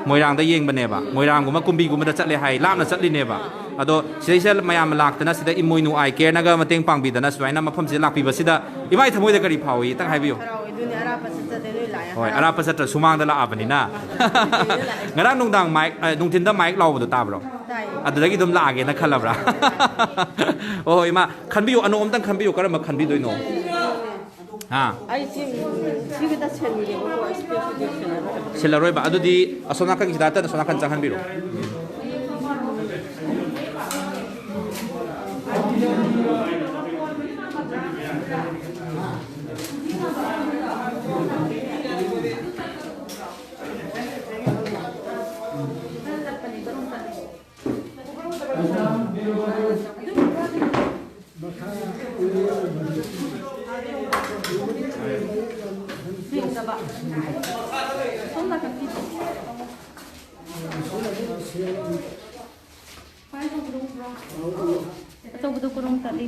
ꯃꯣꯏꯔꯥꯡꯗ ꯌꯦꯡꯕꯅꯦꯕ꯫ ꯃꯣꯏꯔꯥꯡꯒꯨꯝꯕ ꯀꯨꯝꯕꯤꯒꯨꯝꯕꯗ ꯆꯠꯂꯦ ꯍꯥꯏ, ꯂꯥꯞꯅ ꯆꯠꯂꯤꯅꯦꯕ꯫ ꯑꯗꯣ ꯁꯤꯗꯩꯁꯤꯗ ꯃꯌꯥꯝ ꯂꯥꯛꯇꯅ ꯁꯤꯗ ꯏꯃꯣꯏꯅꯨ ꯑꯥꯏ ꯀꯦꯌꯔꯅꯒ ꯃꯇꯦꯡ ꯄꯥꯡꯕꯤꯗꯅ ꯁꯨꯃꯥꯏꯅ ꯃꯐꯝꯁꯤꯗ ꯂꯥꯛꯄꯤꯕꯁꯤꯗ ꯏꯃꯥ ꯊꯃꯣꯏꯗ ꯀꯔꯤ ꯐꯥꯎꯏ? ꯈꯤꯇꯪ ꯍꯥꯏꯕꯤꯌꯨ꯫ ꯍꯔꯥꯎꯋꯦ, ꯑꯗꯨꯅꯦ ꯑꯔꯥꯞꯄ ꯆꯠꯆꯗꯦ ꯅꯣꯏ ꯂꯥꯛꯑꯦ꯫ ꯍꯣꯏ, ꯍꯔꯥꯎ- ꯑꯔꯥꯞꯄ ꯆꯠꯇ꯭ꯔ ꯁꯨꯃꯥꯡꯗ ꯂꯥꯛꯑꯕꯅꯤꯅ꯫ ꯉꯔꯥꯡ ꯅꯨꯡꯗꯥꯡ ꯃꯥꯏꯛ, ꯑ, ꯅꯨꯡꯊꯤꯟꯗ ꯃꯥꯏꯛ ꯂꯥꯎꯕꯗꯣ ꯇꯥꯕ꯭ꯔꯣ? ꯇꯥꯏꯌꯦ꯫ ꯑꯗꯨꯗꯒꯤ ꯑꯗꯨꯝ ꯂꯥꯛꯑꯒꯦꯅ ꯈꯜꯂꯕ꯭ꯔꯥ? ꯑꯣ, ꯏꯃꯥ, ꯈꯟꯕꯤꯌꯨ, ꯑꯅꯣꯞ ꯑꯝꯇꯪ ꯈꯟꯕꯤꯌꯨ, ꯀꯔꯝꯕ ꯈꯟꯕꯤꯗꯣꯏꯅꯣ? ꯍꯥ? ꯑꯩꯁꯦ, ꯎꯝ, ꯁꯤꯒꯤꯗ ꯁꯤꯟꯒꯦꯕꯀꯣ, ꯁꯤꯗ ꯁꯤꯜꯂꯔꯣꯏ꯫ ꯁꯤꯜꯂꯔꯣꯏꯕ꯫ ꯑꯗꯨꯗꯤ ꯑꯁꯣꯝ ꯅꯥꯀꯟꯒꯤꯁꯤꯗ ꯍꯟꯇ ꯑꯁꯣꯝ ꯅꯥꯀꯟ ꯆꯪꯍꯟꯕꯤꯔꯣ꯫ ꯑꯆꯧꯕꯗꯣ ꯀꯣꯔꯣꯡ ꯆꯠꯂꯤ꯫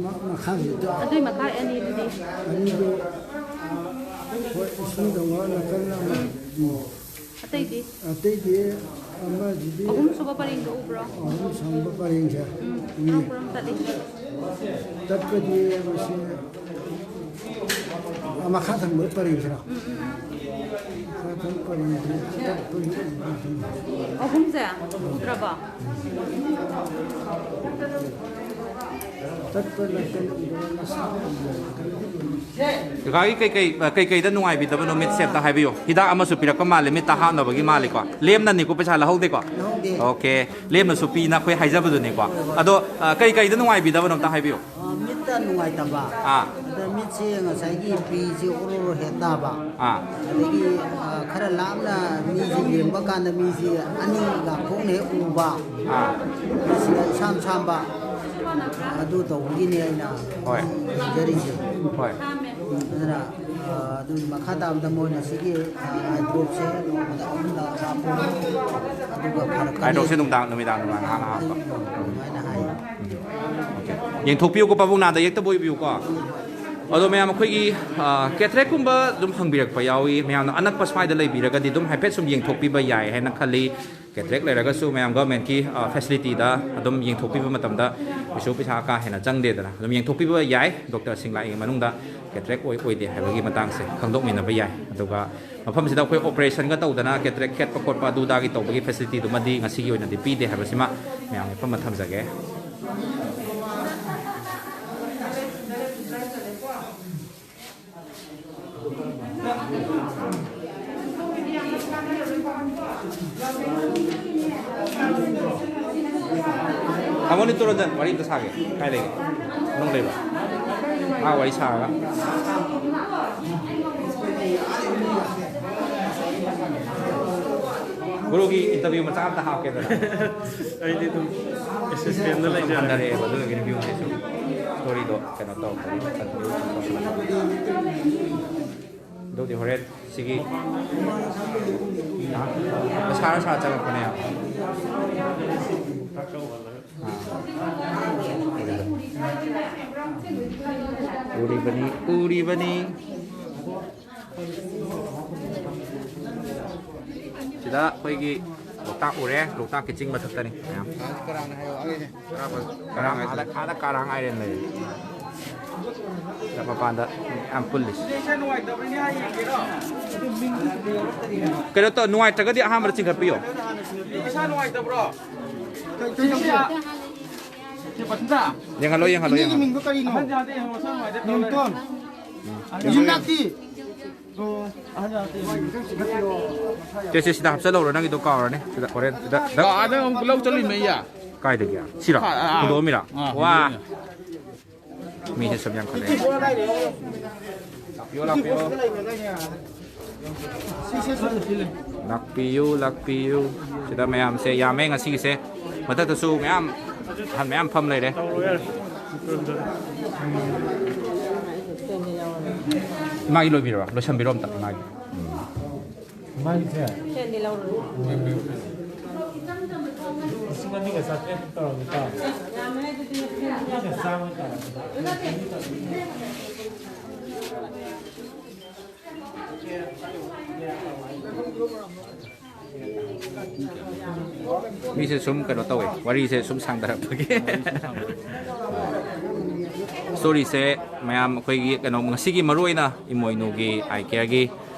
ꯃ-, ꯃꯈꯥꯒꯤꯗꯣ꯫ ꯑꯗꯨꯏ ꯃꯈꯥ ꯑꯅꯤꯗꯨꯗꯤ? ꯑꯅꯤꯗꯣ, ꯍꯣꯏ, ꯏꯁꯤꯡꯗ ꯉꯥ ꯅꯥꯀꯟ ꯑꯃ꯫ ꯑꯇꯩꯗꯤ? ꯑꯇꯩꯗꯤ ꯑꯃꯁꯤꯗꯤ ꯑꯍꯨꯝꯁꯨꯕ ꯄꯔꯦꯡꯗꯣ ꯎꯕ꯭ꯔꯣ? ꯑꯍꯨꯝ ꯁꯪꯕ ꯄꯔꯦꯡꯁꯦ꯫ ꯎꯝ, ꯎꯏ꯫ ꯀꯔꯝ ꯀꯔꯝ ꯆꯠꯂꯤ? ꯇꯠꯄꯗꯤ ꯃꯁꯤ ꯃꯈꯥ ꯊꯪꯕ ꯄꯔꯦꯡꯁꯤꯔꯣ? ꯎꯝ, ꯎꯝ, ꯎꯝ꯫ ꯃꯈꯥ ꯊꯪꯕ ꯄꯔꯦꯡꯁꯤ ꯇꯠꯄꯒꯤ ꯑꯍꯨꯝꯁꯦ ꯎꯗ꯭ꯔꯕꯣ? ꯇꯠꯄ ꯅꯠꯇꯅ ꯎꯗꯕ ꯃꯁꯥ ꯀꯀꯥꯒꯤ ꯀꯩꯀꯩ, ꯀꯩꯀꯩꯗ ꯅꯨꯡꯉꯥꯏꯕꯤꯗꯕꯅꯣ? ꯃꯤꯠꯁꯦ ꯑꯝꯇ ꯍꯥꯏꯕꯤꯌꯨ꯫ ꯍꯤꯗꯥꯛ ꯑꯃꯁꯨ ꯄꯤꯔꯛꯄ ꯃꯥꯜꯂꯦ, ꯃꯤꯠꯇ ꯍꯥꯞꯅꯕꯒꯤ ꯃꯥꯜꯂꯦꯀꯣ꯫ ꯂꯦꯝꯅꯅꯤꯀꯣ, ꯄꯩꯁꯥ ꯂꯧꯍꯧꯗꯦꯀꯣ? ꯂꯧꯍꯧꯗꯦ꯫ ꯑꯣꯀꯦ꯫ ꯂꯦꯝꯅꯁꯨ ꯄꯤꯅ ꯑꯩꯈꯣꯏ ꯍꯥꯏꯖꯕꯗꯨꯅꯤꯀꯣ꯫ ꯑꯗꯣ, ꯑ, ꯀꯩ ꯀꯩꯗ ꯅꯨꯡꯉꯥꯏꯕꯤꯗꯕꯅꯣ ꯑꯝꯇ ꯍꯥꯏꯕꯤꯌꯨ꯫ ꯑ, ꯃꯤꯠꯇ ꯅꯨꯡꯉꯥꯏꯇꯕ꯫ ꯑꯥ꯫ ꯑꯗ ꯃꯤꯠꯁꯦ ꯉꯁꯥꯏꯒꯤ ꯄꯤꯁꯦ ꯑꯣꯔꯣ ꯑꯣꯔꯣ ꯍꯦꯛ ꯇꯥꯕ꯫ ꯑꯥ꯫ ꯑꯗꯒꯤ, ꯑ, ꯈꯔ ꯂꯥꯞꯅ ꯃꯤꯁꯦ ꯌꯦꯡꯕ ꯀꯥꯟꯗ ꯃꯤꯁꯦ ꯑꯅꯤ ꯂꯥꯞꯊꯣꯛꯅ ꯍꯦꯛ ꯎꯕ꯫ ꯑꯥ꯫ ꯃꯤꯠꯁꯤꯅ ꯏꯁꯥꯝ ꯁꯥꯝꯕ꯫ ꯑꯗꯨ ꯇꯧꯕꯒꯤꯅꯦ ꯑꯩꯅ ꯍꯣꯏ꯫ ꯌꯦꯡꯖꯔꯤꯁꯦ꯫ ꯍꯣꯏ꯫ ꯑꯗꯨꯅ, ꯑ, ꯑꯗꯨ ꯃꯈꯥ ꯇꯥꯕꯗ ꯃꯣꯏꯅ ꯁꯤꯒꯤ, ꯑ, ꯑꯥꯏ ꯗ꯭ꯔꯣꯞꯁꯦ ꯅꯣꯡꯃꯗ ꯑꯍꯨꯝꯂꯛ ꯍꯥꯞꯄꯣ꯫ ꯑꯗꯨꯒ ꯐꯔꯛꯀꯅꯤ꯫ ꯑꯥꯏ ꯗ꯭ꯔꯣꯞꯁꯦ ꯅꯨꯡꯗꯥꯡ, ꯅꯨꯃꯤꯗꯥꯡ, ꯅꯨꯡꯗꯥꯡ ꯉꯥꯏꯍꯥꯛ ꯉꯥꯏꯍꯥꯛ ꯍꯥꯞꯄ꯫ ꯑꯗꯨꯃꯥꯏꯅ ꯍꯥꯏ꯫ ꯌꯦꯡꯊꯣꯛꯄꯤꯌꯨꯀꯣ, ꯄꯥꯕꯨꯡ ꯅꯥꯗ ꯌꯦꯛꯇꯕ ꯑꯣꯏꯕꯤꯌꯨꯀꯣ꯫ ꯑꯗꯣ ꯃꯌꯥꯝ, ꯑꯩꯈꯣꯏꯒꯤ ꯀꯦꯇꯔꯦꯛꯀꯨꯝꯕ ꯑꯗꯨꯝ ꯍꯪꯕꯤꯔꯛꯄ ꯌꯥꯎꯏ꯫ ꯃꯌꯥꯝꯅ ꯑꯅꯛꯄ ꯁ꯭ꯋꯥꯏꯗ ꯂꯩꯕꯤꯔꯒꯗꯤ ꯑꯗꯨꯝ ꯍꯥꯏꯐꯦꯠ ꯁꯨꯝ ꯌꯦꯡꯊꯣꯛꯄꯤꯕ ꯌꯥꯏ ꯍꯥꯏꯅ ꯈꯜꯂꯤ꯫ ꯀꯦꯇꯔꯦꯛ ꯂꯩꯔꯒꯁꯨ ꯃꯌꯥꯝ ꯒꯚꯔꯟꯃꯦꯟꯠꯀꯤ ꯐꯦꯁꯤꯂꯤꯇꯤꯗ ꯑꯗꯨꯝ ꯌꯦꯡꯊꯣꯛꯄꯤꯕ ꯃꯇꯝꯗ ꯀꯩꯁꯨ ꯄꯩꯁꯥ ꯀꯥ ꯍꯦꯟꯅ ꯆꯪꯗꯦꯗꯅ, ꯑꯗꯨꯝ ꯌꯦꯡꯊꯣꯛꯄꯤꯕ ꯌꯥꯏ꯫ ꯗꯣꯛꯇꯔꯁꯤꯡ ꯂꯥꯛꯏꯉꯩ ꯃꯅꯨꯡꯗ ꯀꯦꯇꯔꯦꯛ ꯑꯣꯏ ꯑꯣꯏꯗꯦ ꯍꯥꯏꯕꯒꯤ ꯃꯇꯥꯡꯁꯦ ꯈꯪꯗꯣꯛꯃꯤꯟꯅꯕ ꯌꯥꯏ꯫ ꯑꯗꯨꯒ ꯃꯐꯝꯁꯤꯗ ꯑꯩꯈꯣꯏ ꯑꯣꯄꯔꯦꯁꯟꯒ ꯇꯧꯗꯅ ꯀꯦꯇꯔꯦꯛ ꯈꯦꯠꯄ ꯈꯣꯠꯄ ꯑꯗꯨꯗꯥꯒꯤ ꯇꯧꯕꯒꯤ ꯐꯦꯁꯤꯂꯤꯇꯤꯗꯨꯃꯗꯤ ꯉꯁꯤꯒꯤ ꯑꯣꯏꯅꯗꯤ ꯄꯤꯗꯦ ꯍꯥꯏꯕꯁꯤꯃ ꯃꯌꯥꯝꯒꯤ ꯃꯐꯝꯗ ꯊꯝꯖꯒꯦ꯫ ꯇꯥꯃꯣ ꯅꯤꯇꯨꯔꯟꯖꯟ, ꯋꯥꯔꯤ ꯑꯝꯇ ꯁꯥꯒꯦ꯫ ꯀꯥꯏ ꯂꯩꯒꯦ? ꯃꯅꯨꯡ ꯂꯩꯕ꯭ꯔꯥ? ꯃꯥ ꯋꯥꯔꯤ ꯁꯥꯔꯒ꯫ ꯒꯨꯔꯨꯒꯤ ꯏꯟꯇꯔꯚ꯭ꯌꯨ ꯃꯆꯥ ꯑꯝꯇ ꯍꯥꯞꯀꯦꯗꯅ꯫ ꯑꯩꯗꯤ ꯑꯗꯨꯝ ꯑꯦꯁꯤꯁꯇꯦꯟꯗ ꯁꯨꯝ ꯂꯩꯖꯔꯦ꯫ ꯍꯟꯊꯔꯛꯑꯦꯕ, ꯑꯗꯨꯗꯨꯒꯤ ꯔꯤꯚ꯭ꯌꯨꯁꯦ ꯁꯨꯝ ꯁ꯭ꯇꯣꯔꯤꯗꯣ ꯀꯩꯅꯣ ꯇꯧꯔꯛꯄꯒꯤ ꯀꯟꯇꯤꯅ꯭ꯌꯨ ꯁꯨꯝ ꯇꯧꯁꯜꯂꯛꯄ꯫ ꯑꯗꯨꯗꯤ ꯍꯣꯔꯦꯟ ꯁꯤꯒꯤ, ꯍꯥ? ꯁꯥꯔ ꯁꯥꯔ ꯆꯪꯉꯛꯄꯅꯦ꯫ ꯑꯥ꯫ ꯎꯔꯤꯕꯅꯤ, ꯎꯔꯤꯕꯅꯤ꯫ ꯁꯤꯗ ꯑꯩꯈꯣꯏꯒꯤ ꯂꯣꯛꯇꯥꯛ ꯎꯔꯦ, ꯂꯣꯛꯇꯥꯛꯀꯤ ꯆꯤꯡ ꯃꯊꯛꯇꯅꯤ ꯃꯌꯥꯝ꯫ ꯀꯔꯥꯡꯅ ꯍꯥꯏꯌꯣ, ꯑꯩꯅꯦ꯫ ꯀꯔꯥꯡ ꯍꯥꯏꯁꯦ? ꯑꯥꯗ, ꯑꯥꯗ ꯀꯔꯥꯡ ꯑꯥꯏꯂꯦꯟ ꯂꯩ꯫ ꯁꯤꯗ ꯃꯄꯥꯟꯗ ꯌꯥꯝ ꯄꯨꯜꯂꯤꯁꯤ꯫ ꯀꯩꯅꯣ ꯇꯧ, ꯅꯨꯡꯉꯥꯏꯇ꯭ꯔꯒꯗꯤ ꯑꯍꯥꯟꯕꯗ ꯆꯤꯡꯈꯠꯄꯤꯌꯣ꯫ ꯏꯁꯥ ꯅꯨꯡꯉꯥꯏꯇꯕ꯭ꯔꯣ? ꯌꯦꯡꯍꯜꯂꯣ, ꯌꯦꯡꯍꯜꯂꯣ, ꯏꯅꯦꯒꯤ ꯌꯦꯡꯍꯜꯂꯣ꯫ ꯃꯤꯡꯗꯣ ꯀꯔꯤꯅꯣ? ꯑꯍꯟ ꯌꯥꯗꯦ, ꯃꯁꯥ ꯅꯨꯡꯉꯥꯏꯇꯦ ꯇꯧ ꯂꯩꯔꯦ꯫ ꯅꯤꯌꯨꯇꯟ꯫ ꯎꯝ꯫ ꯌꯨꯝꯅꯥꯛꯇꯤ꯫ ꯁꯦ, ꯁꯦ, ꯁꯤꯗ ꯍꯥꯞꯆꯜꯍꯧꯔꯣ, ꯅꯪꯒꯤꯗꯣ ꯀꯥꯎꯔꯅꯤ꯫ ꯁꯤꯗ ꯍꯣꯔꯦꯟ ꯁꯤꯗ, ꯁꯤꯗ꯫ ꯑꯥ, ꯑꯗ ꯑꯃꯨꯛ ꯂꯧ ꯆꯠꯂꯤꯃꯦ ꯑꯩꯌꯥ꯫ ꯀꯥꯏꯗꯒꯤ? ꯁꯤꯔꯣ? ꯑꯥ, ꯑꯥ, ꯑꯥ꯫ ꯍꯨꯟꯗꯣꯛꯑꯝꯃꯤꯔꯣ? ꯑꯥ, ꯋꯥ꯫ ꯍꯨꯟꯗꯣꯛꯑꯝꯃꯤ꯫ ꯃꯤꯁꯦ ꯁꯨꯝ ꯌꯥꯝꯈꯠꯂꯛꯑꯦ꯫ ꯂꯥꯛꯄꯤꯌꯣ, ꯂꯥꯛꯄꯤꯌꯣ꯫ ꯂꯥꯛꯄꯤꯌꯨ, ꯂꯥꯛꯄꯤꯌꯨ꯫ ꯁꯤꯗ ꯃꯌꯥꯝꯁꯦ ꯌꯥꯝꯃꯦ ꯉꯁꯤꯒꯤꯁꯦ꯫ ꯃꯊꯛꯇꯁꯨ ꯃꯌꯥꯝ, ꯑꯍꯟ ꯃꯌꯥꯝ ꯐꯝ ꯂꯩꯔꯦ꯫ ꯏꯃꯥꯒꯤ ꯂꯣꯏꯕꯤꯔꯕ? ꯂꯣꯏꯁꯟꯕꯤꯔꯣ ꯑꯝꯇ ꯏꯃꯥꯒꯤ꯫ ꯎꯝ꯫ ꯃꯥꯒꯤꯁꯦ ꯂꯤꯁꯤꯡ ꯑꯅꯤꯒ ꯆꯥꯇ꯭ꯔꯦꯠ ꯇꯧꯔꯝꯃꯤꯀꯣ꯫ ꯃꯤꯅ ꯆꯥꯝꯃ ꯇꯥꯔꯛꯄꯗ꯫ ꯃꯤꯁꯦ ꯁꯨꯝ ꯀꯩꯅꯣ ꯇꯧꯋꯦ, ꯋꯥꯔꯤꯁꯦ ꯁꯨꯝ ꯁꯥꯡꯊꯔꯛꯄꯒꯤ꯫ ꯁ꯭ꯇꯣꯔꯤꯁꯦ ꯃꯌꯥꯝ ꯑꯩꯈꯣꯏꯒꯤ ꯀꯩꯅꯣ ꯉꯁꯤꯒꯤ ꯃꯔꯨ ꯑꯣꯏꯅ ꯏꯃꯣꯏꯅꯨꯒꯤ ꯑꯥꯏ ꯀꯦꯌꯔꯒꯤ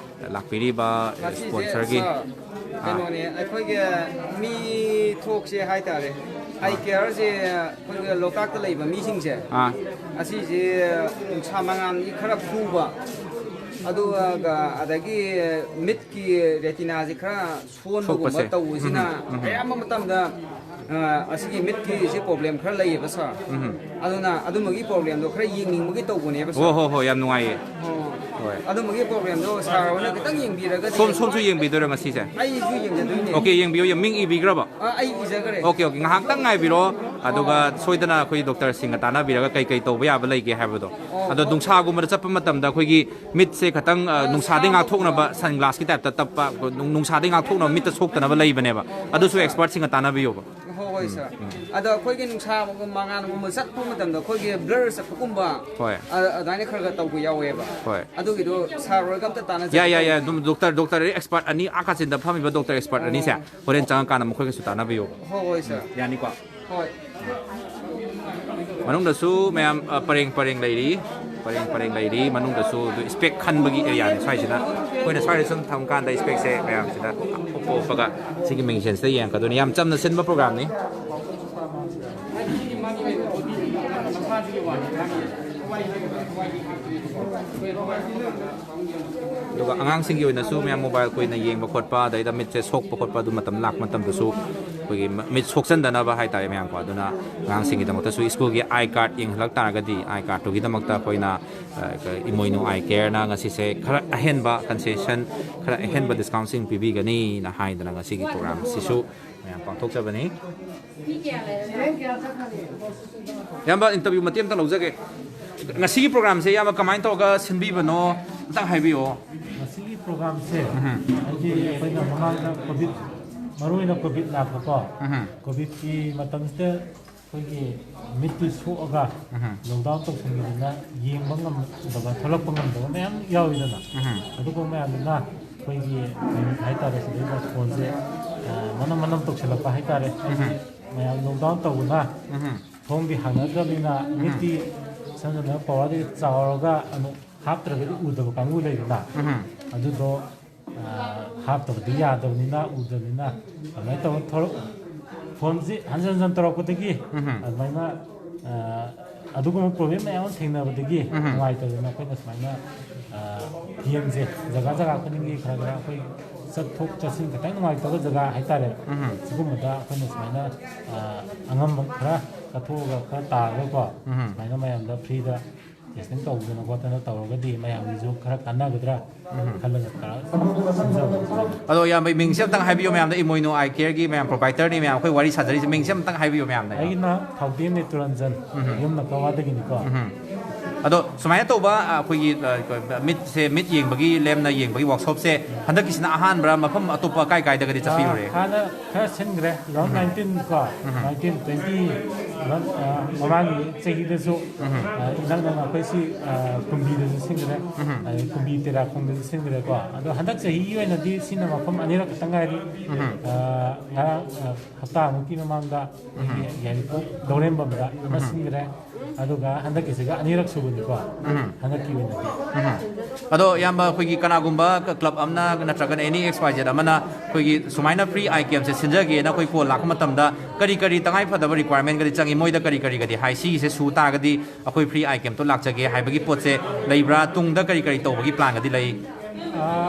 ꯂꯥꯛꯄꯤꯔꯤꯕ ꯉꯁꯤꯁꯦ, ꯁ꯭ꯄꯣꯟꯁꯔꯒꯤ, ꯁꯥꯔ, ꯑꯥ꯫ ꯀꯩꯅꯣꯅꯦ, ꯑꯩꯈꯣꯏꯒꯤ ꯃꯤ ꯊꯣꯛꯁꯦ ꯍꯥꯏꯇꯥꯔꯦ, ꯑꯥꯏ ꯀꯦꯌꯔꯁꯦ ꯑꯩꯈꯣꯏꯒꯤ ꯂꯣꯛꯇꯥꯛꯇ ꯂꯩꯕ ꯃꯤꯁꯤꯡꯁꯦ, ꯑꯥ꯫ ꯑꯁꯤꯁꯦ ꯅꯨꯡꯁꯥ ꯃꯉꯥꯜꯗꯤ ꯈꯔ ꯐꯨꯕ, ꯑꯗꯨꯒ ꯑꯗꯒꯤ ꯃꯤꯠꯀꯤ ꯔꯦꯇꯤꯅꯥꯁꯦ ꯈꯔ ꯁꯣꯟꯕꯒꯨꯝꯕ ꯁꯣꯛꯄꯁꯦ꯫ ꯇꯧꯕꯁꯤꯅ ꯎꯝ, ꯎꯝ꯫ ꯑꯌꯥꯝꯕ ꯃꯇꯝꯗ, ꯑ, ꯑꯁꯤꯒꯤ ꯃꯤꯠꯀꯤꯁꯦ ꯄ꯭ꯔꯣꯕ꯭ꯂꯦꯝ ꯈꯔ ꯂꯩꯌꯦꯕ, ꯁꯥꯔ꯫ ꯎꯝ꯫ ꯑꯗꯨꯅ ꯑꯗꯨꯝꯕꯒꯤ ꯄ꯭ꯔꯣꯕ꯭ꯂꯦꯝꯗꯣ ꯈꯔ ꯌꯦꯡꯅꯤꯡꯕꯒꯤ ꯇꯧꯕꯅꯦꯕ, ꯍꯣ, ꯁꯥꯔ꯫ ꯍꯣ, ꯍꯣ, ꯌꯥꯝ ꯅꯨꯡꯉꯥꯏꯌꯦ꯫ ꯑꯣ꯫ ꯍꯣꯏ꯫ ꯑꯗꯨꯝꯕꯒꯤ ꯄ꯭ꯔꯣꯕ꯭ꯂꯦꯝꯗꯣ ꯁꯥꯔ ꯍꯣꯏꯅ ꯈꯤꯇꯪ ꯌꯦꯡꯕꯤꯔꯒꯗꯤ꯫ ꯁꯣꯝ, ꯁꯣꯝꯁꯨ ꯌꯦꯡꯕꯤꯗꯣꯏꯔꯣ ꯉꯁꯤꯁꯦ? ꯑꯩꯁꯨ ꯌꯦꯡꯖꯗꯣꯏꯅꯦ꯫ ꯑꯣꯀꯦ, ꯌꯦꯡꯕꯤꯌꯨ, ꯌꯦꯡ-, ꯃꯤꯡ ꯏꯕꯤꯈ꯭ꯔꯕꯣ? ꯑ, ꯑꯩ ꯏꯖꯈ꯭ꯔꯦ꯫ ꯑꯣꯀꯦ, ꯑꯣꯀꯦ, ꯉꯥꯏꯍꯥꯛꯇꯪ ꯉꯥꯏꯕꯤꯔꯣ꯫ ꯑꯗꯨꯒ ꯑꯣ꯫ ꯁꯣꯏꯗꯅ ꯑꯩꯈꯣꯏ ꯗꯣꯛꯇꯔꯁꯤꯡꯒ ꯇꯥꯟꯅꯕꯤꯔꯒ ꯀꯩ ꯀꯩ ꯇꯧꯕ ꯌꯥꯕ ꯂꯩꯒꯦ ꯍꯥꯏꯕꯗꯣ꯫ ꯑꯣ, ꯑꯗꯣ ꯑꯣ꯫ ꯅꯨꯡꯁꯥꯒꯨꯝꯕꯗ ꯆꯠꯄ ꯃꯇꯝꯗ ꯑꯩꯈꯣꯏꯒꯤ ꯃꯤꯠꯁꯦ ꯈꯇꯪ, ꯑ, ꯑ, ꯅꯨꯡꯁꯥꯗꯩ ꯁꯥꯕ ꯉꯥꯛꯊꯣꯛꯅꯕ ꯈꯣꯠꯄ꯫ Sunglassꯀꯤ typeꯇ ꯇꯞꯄ, ꯅꯨꯡ-, ꯅꯨꯡꯁꯥꯗꯩ ꯉꯥꯛꯊꯣꯛꯅꯕ ꯃꯤꯠꯇ ꯁꯣꯛꯇꯅꯕ ꯂꯩꯕꯅꯦꯕ꯫ ꯑꯗꯨꯁꯨ expertꯁꯤꯡꯒ ꯇꯥꯟꯅꯕꯤꯌꯣꯕ꯫ ꯍꯣꯏ, ꯍꯣꯏ, ꯎꯝ, ꯁꯥꯔ꯫ ꯎꯝ꯫ ꯑꯗꯣ ꯑꯩꯈꯣꯏꯒꯤ ꯅꯨꯡꯁꯥ ꯃꯉꯥꯜꯒꯨꯝꯕ ꯆꯠꯄ ꯃꯇꯝꯗ ꯑꯩꯈꯣꯏꯒꯤ blur ꯆꯠꯄꯒꯨꯝꯕ, ꯍꯣꯏ꯫ ꯑ-, ꯑꯗꯨꯃꯥꯏꯅ ꯈꯔ ꯈꯔ ꯇꯧꯕ ꯌꯥꯎꯋꯦꯕ꯫ ꯍꯣꯏ꯫ ꯑꯗꯨꯒꯤꯗꯣ ꯁꯥꯔ ꯍꯣꯏꯒ ꯑꯝꯇ ꯇꯥꯟꯅꯖꯒꯦ ꯌꯥꯏ, ꯌꯥꯏ, ꯌꯥꯏ꯫ ꯇꯧꯕꯅꯦ꯫ ꯑꯗꯨꯝ ꯗꯣꯛꯇꯔ, ꯗꯣꯛꯇꯔ expert ꯑꯅꯤ ꯑꯥ ꯀꯥꯆꯤꯟꯗ ꯐꯝꯃꯤꯕ ꯗꯣꯛꯇꯔ expert ꯑꯅꯤꯁꯦ ꯑꯣ꯫ ꯍꯣꯔꯦꯟ ꯆꯪꯉꯀꯥꯟꯗ ꯃꯈꯣꯏꯒꯁꯨ ꯇꯥꯟꯅꯕꯤꯌꯣꯕ꯫ ꯍꯣꯏ, ꯍꯣꯏ, ꯁꯥꯔ꯫ ꯎꯝ, ꯌꯥꯅꯤꯀꯣ? ꯍꯣꯏ꯫ ꯃꯅꯨꯡꯗꯁꯨ ꯃꯌꯥꯝ, ꯑ, ꯄꯔꯦꯡ ꯄꯔꯦꯡ ꯂꯩꯔꯤ, ꯄꯔꯦꯡ ꯄꯔꯦꯡ ꯂꯩꯔꯤ꯫ ꯃꯅꯨꯡꯗꯁꯨ ꯑꯗꯨ spec ꯈꯟꯕꯒꯤ areaꯅꯤ ꯁ꯭ꯋꯥꯏꯁꯤꯅ꯫ ꯑꯩꯈꯣꯏꯅ ꯁ꯭ꯋꯥꯏꯗ ꯁꯨꯝ ꯊꯝꯀꯥꯟꯗ specꯁꯦ ꯃꯌꯥꯝꯁꯤꯗ ꯎꯞꯄ ꯎꯞꯄꯒ ꯁꯤꯒꯤ magicianꯁꯤꯗ ꯌꯦꯡꯉꯛꯀꯗꯣꯏꯅꯤ꯫ ꯌꯥꯝ ꯆꯝꯅ ꯁꯤꯟꯕ programꯅꯤ꯫ ꯑꯗꯨꯒ ꯑꯉꯥꯡꯁꯤꯡꯒꯤ ꯑꯣꯏꯅꯁꯨ ꯃꯌꯥꯝ mobile ꯀꯨꯏꯅ ꯌꯦꯡꯕ ꯈꯣꯠꯄ, ꯑꯗꯩꯗ ꯃꯤꯠꯁꯦ ꯁꯣꯛꯄ ꯈꯣꯠꯄ, ꯑꯗꯨ ꯃꯇꯝ ꯂꯥꯛꯄ ꯃꯇꯝꯗꯁꯨ ꯑꯩꯈꯣꯏꯒꯤ ꯃ-, ꯃꯤꯠ ꯁꯣꯛꯆꯟꯗꯅꯕ ꯍꯥꯏꯇꯥꯔꯦ ꯃꯌꯥꯝꯀꯣ꯫ ꯑꯗꯨꯅ ꯑꯉꯥꯡꯁꯤꯡꯒꯤꯗꯃꯛꯇꯁꯨ ꯁ꯭ꯀꯨꯜꯒꯤ eye card ꯌꯦꯡꯍꯜꯂꯛ ꯇꯥꯔꯒꯗꯤ, eye cardꯇꯨꯒꯤꯗꯃꯛꯇ ꯑꯩꯈꯣꯏꯅ, ꯑ, ꯏꯃꯣꯏꯅꯨ eye careꯅ ꯉꯁꯤꯁꯦ ꯈꯔ ꯑꯍꯦꯟꯕ concession, ꯈꯔ ꯑꯍꯦꯟꯕ discountꯁꯤꯡ ꯄꯤꯕꯤꯒꯅꯤꯅ ꯍꯥꯏꯗꯅ ꯉꯁꯤꯒꯤ programꯁꯤꯁꯨ ꯃꯌꯥꯝ ꯄꯥꯡꯊꯣꯛꯆꯕꯅꯤ꯫ ꯏꯌꯥꯝꯕ, interview ꯃꯇꯦꯛ ꯑꯝꯇ ꯂꯧꯖꯒꯦ꯫ ꯉꯁꯤꯒꯤ programꯁꯦ ꯏꯌꯥꯝꯕ ꯀꯃꯥꯏꯅ ꯇꯧꯔꯒ ꯁꯤꯟꯕꯤꯕꯅꯣ ꯑꯝꯇꯪ ꯍꯥꯏꯕꯤꯌꯣ꯫ ꯉꯁꯤꯒꯤ programꯁꯦ ꯎꯝ꯫ ꯍꯥꯏꯗꯤ ꯑꯩꯈꯣꯏꯅ ꯃꯃꯥꯡꯗ COVID, ꯃꯔꯨꯑꯣꯏꯅ COVID ꯂꯥꯛꯄꯀꯣ, ꯎꯝ꯫ COVIDꯀꯤ ꯃꯇꯝꯁꯤꯗ ꯑꯩꯈꯣꯏꯒꯤ ꯃꯤꯠꯇꯨ ꯁꯣꯛꯑꯒ ꯎꯝ꯫ Lockdown ꯇꯧꯁꯟꯈꯤꯗꯅ ꯌꯦꯡꯕ ꯉꯝꯗꯕ, ꯊꯣꯛꯂꯛꯄ ꯉꯝꯗꯕ ꯃꯌꯥꯝ ꯌꯥꯎꯋꯤꯗꯅ꯫ ꯎꯝ꯫ ꯑꯗꯨꯒꯨꯝꯕ ꯃꯌꯥꯝꯗꯨꯅ ꯑꯩꯈꯣꯏꯒꯤ ꯀꯩ ꯍꯥꯏꯇꯥꯔꯦ, ꯁꯤꯗꯩꯗ ꯐꯣꯟꯁꯦ ꯃꯅꯝ ꯃꯅꯝ ꯇꯧꯁꯤꯜꯂꯛꯄ ꯍꯥꯏꯇꯥꯔꯦ꯫ ꯍꯥꯏꯗꯤ ꯃꯌꯥꯝ ꯂꯣꯛꯗꯥꯎꯟ ꯇꯧꯕꯅ ꯊꯣꯡꯗꯤ ꯍꯥꯡꯅꯗ꯭ꯔꯕꯅꯤꯅ ꯃꯤꯠꯇꯤ ꯏꯁꯝ ꯁꯝꯅ ꯄꯋꯥꯔꯗꯤ ꯆꯥꯎꯔꯒ ꯑꯃꯨꯛ ꯍꯥꯞꯇ꯭ꯔꯒꯗꯤ ꯎꯗꯕ ꯀꯥꯡꯕꯨ ꯂꯩꯗꯅ, ꯑꯗꯨꯗꯣ ꯍꯥꯞꯇꯕꯗꯤ ꯌꯥꯗꯕꯅꯤꯅ ꯎꯗꯕꯅꯤꯅ ꯑꯗꯨꯃꯥꯏꯅ ꯇꯧꯔ ꯊꯣꯔꯛ ꯐꯣꯟꯁꯤ ꯍꯟꯖꯟ ꯍꯟꯖꯟ ꯇꯧꯔꯛꯄꯗꯒꯤ ꯑꯗꯨꯃꯥꯏꯅ ꯑꯗꯨꯒꯨꯝꯕ ꯄ꯭ꯔꯣꯕ꯭ꯂꯦꯝ ꯃꯌꯥꯝ ꯑꯃ ꯊꯦꯡꯅꯕꯗꯒꯤ ꯅꯨꯡꯉꯥꯏꯇꯗꯅ ꯑꯩꯈꯣꯏꯅ ꯁꯨꯃꯥꯏꯅ ꯌꯦꯟꯁꯦ ꯖꯒꯥ ꯖꯒꯥ ꯈꯨꯗꯤꯡꯒꯤ ꯈꯔ ꯈꯔ ꯑꯩꯈꯣꯏ ꯆꯠꯊꯣꯛ ꯆꯠꯁꯤꯟ ꯈꯤꯇꯪ ꯅꯨꯡꯉꯥꯏꯇꯕ ꯖꯒꯥ ꯍꯥꯏꯇꯥꯔꯦ꯫ ꯁꯤꯒꯨꯝꯕꯗ ꯑꯩꯈꯣꯏꯅ ꯁꯨꯃꯥꯏꯅ ꯑꯉꯝꯕ ꯈꯔ ꯆꯠꯊꯣꯛꯑꯒ ꯈꯔ ꯇꯥꯔꯒꯀꯣ ꯁꯨꯃꯥꯏꯅ ꯃꯌꯥꯝꯗ ꯐ꯭ꯔꯤꯗ ꯇꯦꯁꯇꯤꯡ ꯇꯧꯗꯅ ꯈꯣꯠꯇꯅ ꯇꯧꯔꯒꯗꯤ ꯃꯌꯥꯝꯒꯤꯁꯨ ꯈꯔ ꯀꯥꯟꯅꯒꯗ꯭ꯔꯥ ꯈꯜꯂꯒ ꯇꯧꯔ ꯁꯤꯟꯖꯕꯅꯤ꯫ ꯑꯗꯣ ꯏꯌꯥꯝꯕ ꯃꯤꯡꯁꯦ ꯑꯝꯇꯪ ꯍꯥꯏꯕꯤꯌꯨ ꯃꯌꯥꯝꯗ, ꯏꯃꯣꯏꯅꯨ ꯑꯥꯏ ꯀꯦꯌꯔꯒꯤ ꯃꯌꯥꯝ ꯄ꯭ꯔꯣꯄꯥꯏꯇꯔꯅꯤ ꯃꯌꯥꯝ ꯑꯩꯈꯣꯏ ꯋꯥꯔꯤ ꯁꯥꯖꯔꯤꯁꯦ, ꯃꯤꯡꯁꯦ ꯑꯝꯇꯪ ꯍꯥꯏꯕꯤꯌꯨ ꯃꯌꯥꯝꯗ꯫ ꯑꯩꯒꯤꯅ ꯊꯧꯗꯦꯝ ꯅꯦꯇꯨꯔꯟꯖꯟ, ꯌꯨꯝꯅ ꯀꯋꯥꯗꯒꯤꯅꯤꯀꯣ꯫ ꯑꯗꯣ ꯁꯨꯃꯥꯏꯅ ꯇꯧꯕ ꯑꯩꯈꯣꯏꯒꯤ ꯃꯤꯠꯁꯦ, ꯃꯤꯠ ꯌꯦꯡꯕꯒꯤ ꯂꯦꯝꯅ ꯌꯦꯡꯕꯒꯤ ꯋꯥꯛꯁꯣꯞꯁꯦ ꯍꯟꯗꯛꯀꯤꯁꯤꯅ ꯑꯍꯥꯟꯕ꯭ꯔꯥ? ꯃꯐꯝ ꯑꯇꯣꯞꯄ ꯀꯥꯏ ꯀꯥꯏꯗꯒꯗꯤ ꯆꯠꯄꯤꯔꯨꯔꯦ? ꯍꯥꯟꯅ ꯈꯔ ꯁꯤꯟꯈ꯭ꯔꯦ, ꯂꯣꯛꯗꯥꯎꯟ ꯅꯥꯏꯟꯇꯤꯟ ꯀꯣ, ꯅꯥꯏꯟꯇꯤꯟ ꯇ꯭ꯋꯦꯟꯇꯤ, ꯃꯃꯥꯡꯒꯤ ꯆꯍꯤꯗꯁꯨ ꯏꯅꯛ ꯅꯛꯅ ꯑꯩꯈꯣꯏ ꯁꯤ ꯀꯨꯝꯕꯤꯗꯁꯨ ꯁꯤꯟꯈ꯭ꯔꯦ꯫ ꯑꯗꯩ ꯀꯨꯝꯕꯤ ꯇꯦꯔꯥꯈꯣꯡꯗꯁꯨ ꯁꯤꯟꯈ꯭ꯔꯦꯀꯣ꯫ ꯑꯗꯣ ꯍꯟꯗꯛ ꯆꯍꯤꯒꯤ ꯑꯣꯏꯅꯗꯤ ꯁꯤꯅ ꯃꯐꯝ ꯑꯅꯤꯔꯛ ꯈꯛꯇ ꯉꯥꯏꯔꯤ꯫ ꯉꯔꯥꯡ ꯍꯞꯇꯥꯃꯨꯛꯀꯤ ꯃꯃꯥꯡꯗ ꯑꯩꯈꯣꯏꯒꯤ ꯌꯥꯏꯔꯤꯄꯣꯛ ꯂꯧꯔꯦꯝꯕꯝꯗ ꯑꯃ ꯁꯤꯟꯈ꯭ꯔꯦ꯫ ꯑꯗꯨꯒ ꯍꯟꯗꯛꯀꯤꯁꯤꯒ ꯑꯅꯤꯔꯛ ꯁꯨꯕꯅꯤꯀꯣ꯫ ꯍꯟꯗꯛꯀꯤ ꯑꯣꯏꯅꯗꯤ꯫ ꯑꯗꯣ ꯏꯌꯥꯝꯕ, ꯑꯩꯈꯣꯏꯒꯤ ꯀꯅꯥꯒꯨꯝꯕ ꯀ꯭ꯂꯕ ꯑꯃꯅ ꯅꯠꯇ꯭ꯔꯒꯅ ꯑꯦꯅꯤ ꯑꯦꯛꯁ ꯋꯥꯏ ꯖꯦꯠ ꯑꯃꯅ ꯑꯩꯈꯣꯏꯒꯤ ꯁꯨꯃꯥꯏꯅ ꯐ꯭ꯔꯤ ꯑꯥꯏ ꯀꯦꯝꯁꯦ ꯁꯤꯟꯖꯒꯦꯅ ꯑꯩꯈꯣꯏ ꯀꯣꯜ ꯂꯥꯛꯄ ꯃꯇꯝꯗ ꯀꯔꯤ ꯀꯔꯤ ꯇꯉꯥꯏ ꯐꯗꯕ ꯔꯤꯀ꯭ꯋꯥꯏꯔꯃꯦꯟꯒꯗꯤ ꯆꯪꯉꯤ? ꯃꯣꯏꯗ ꯀꯔꯤ ꯀꯔꯤꯒꯗꯤ ꯍꯥꯏ? ꯁꯤꯒꯤꯁꯦ ꯁꯨ ꯇꯥꯔꯒꯗꯤ ꯑꯩꯈꯣꯏ ꯐ꯭ꯔꯤ ꯑꯥꯏ ꯀꯦꯝꯇꯣ ꯂꯥꯛꯆꯒꯦ ꯍꯥꯏꯕꯒꯤ ꯄꯣꯠꯁꯦ ꯂꯩꯕ꯭ꯔꯥ? ꯇꯨꯡꯗ ꯀꯔꯤ ꯀꯔꯤ ꯇꯧꯕꯒꯤ ꯄ꯭ꯂꯥꯟꯒꯗꯤ ꯂꯩ?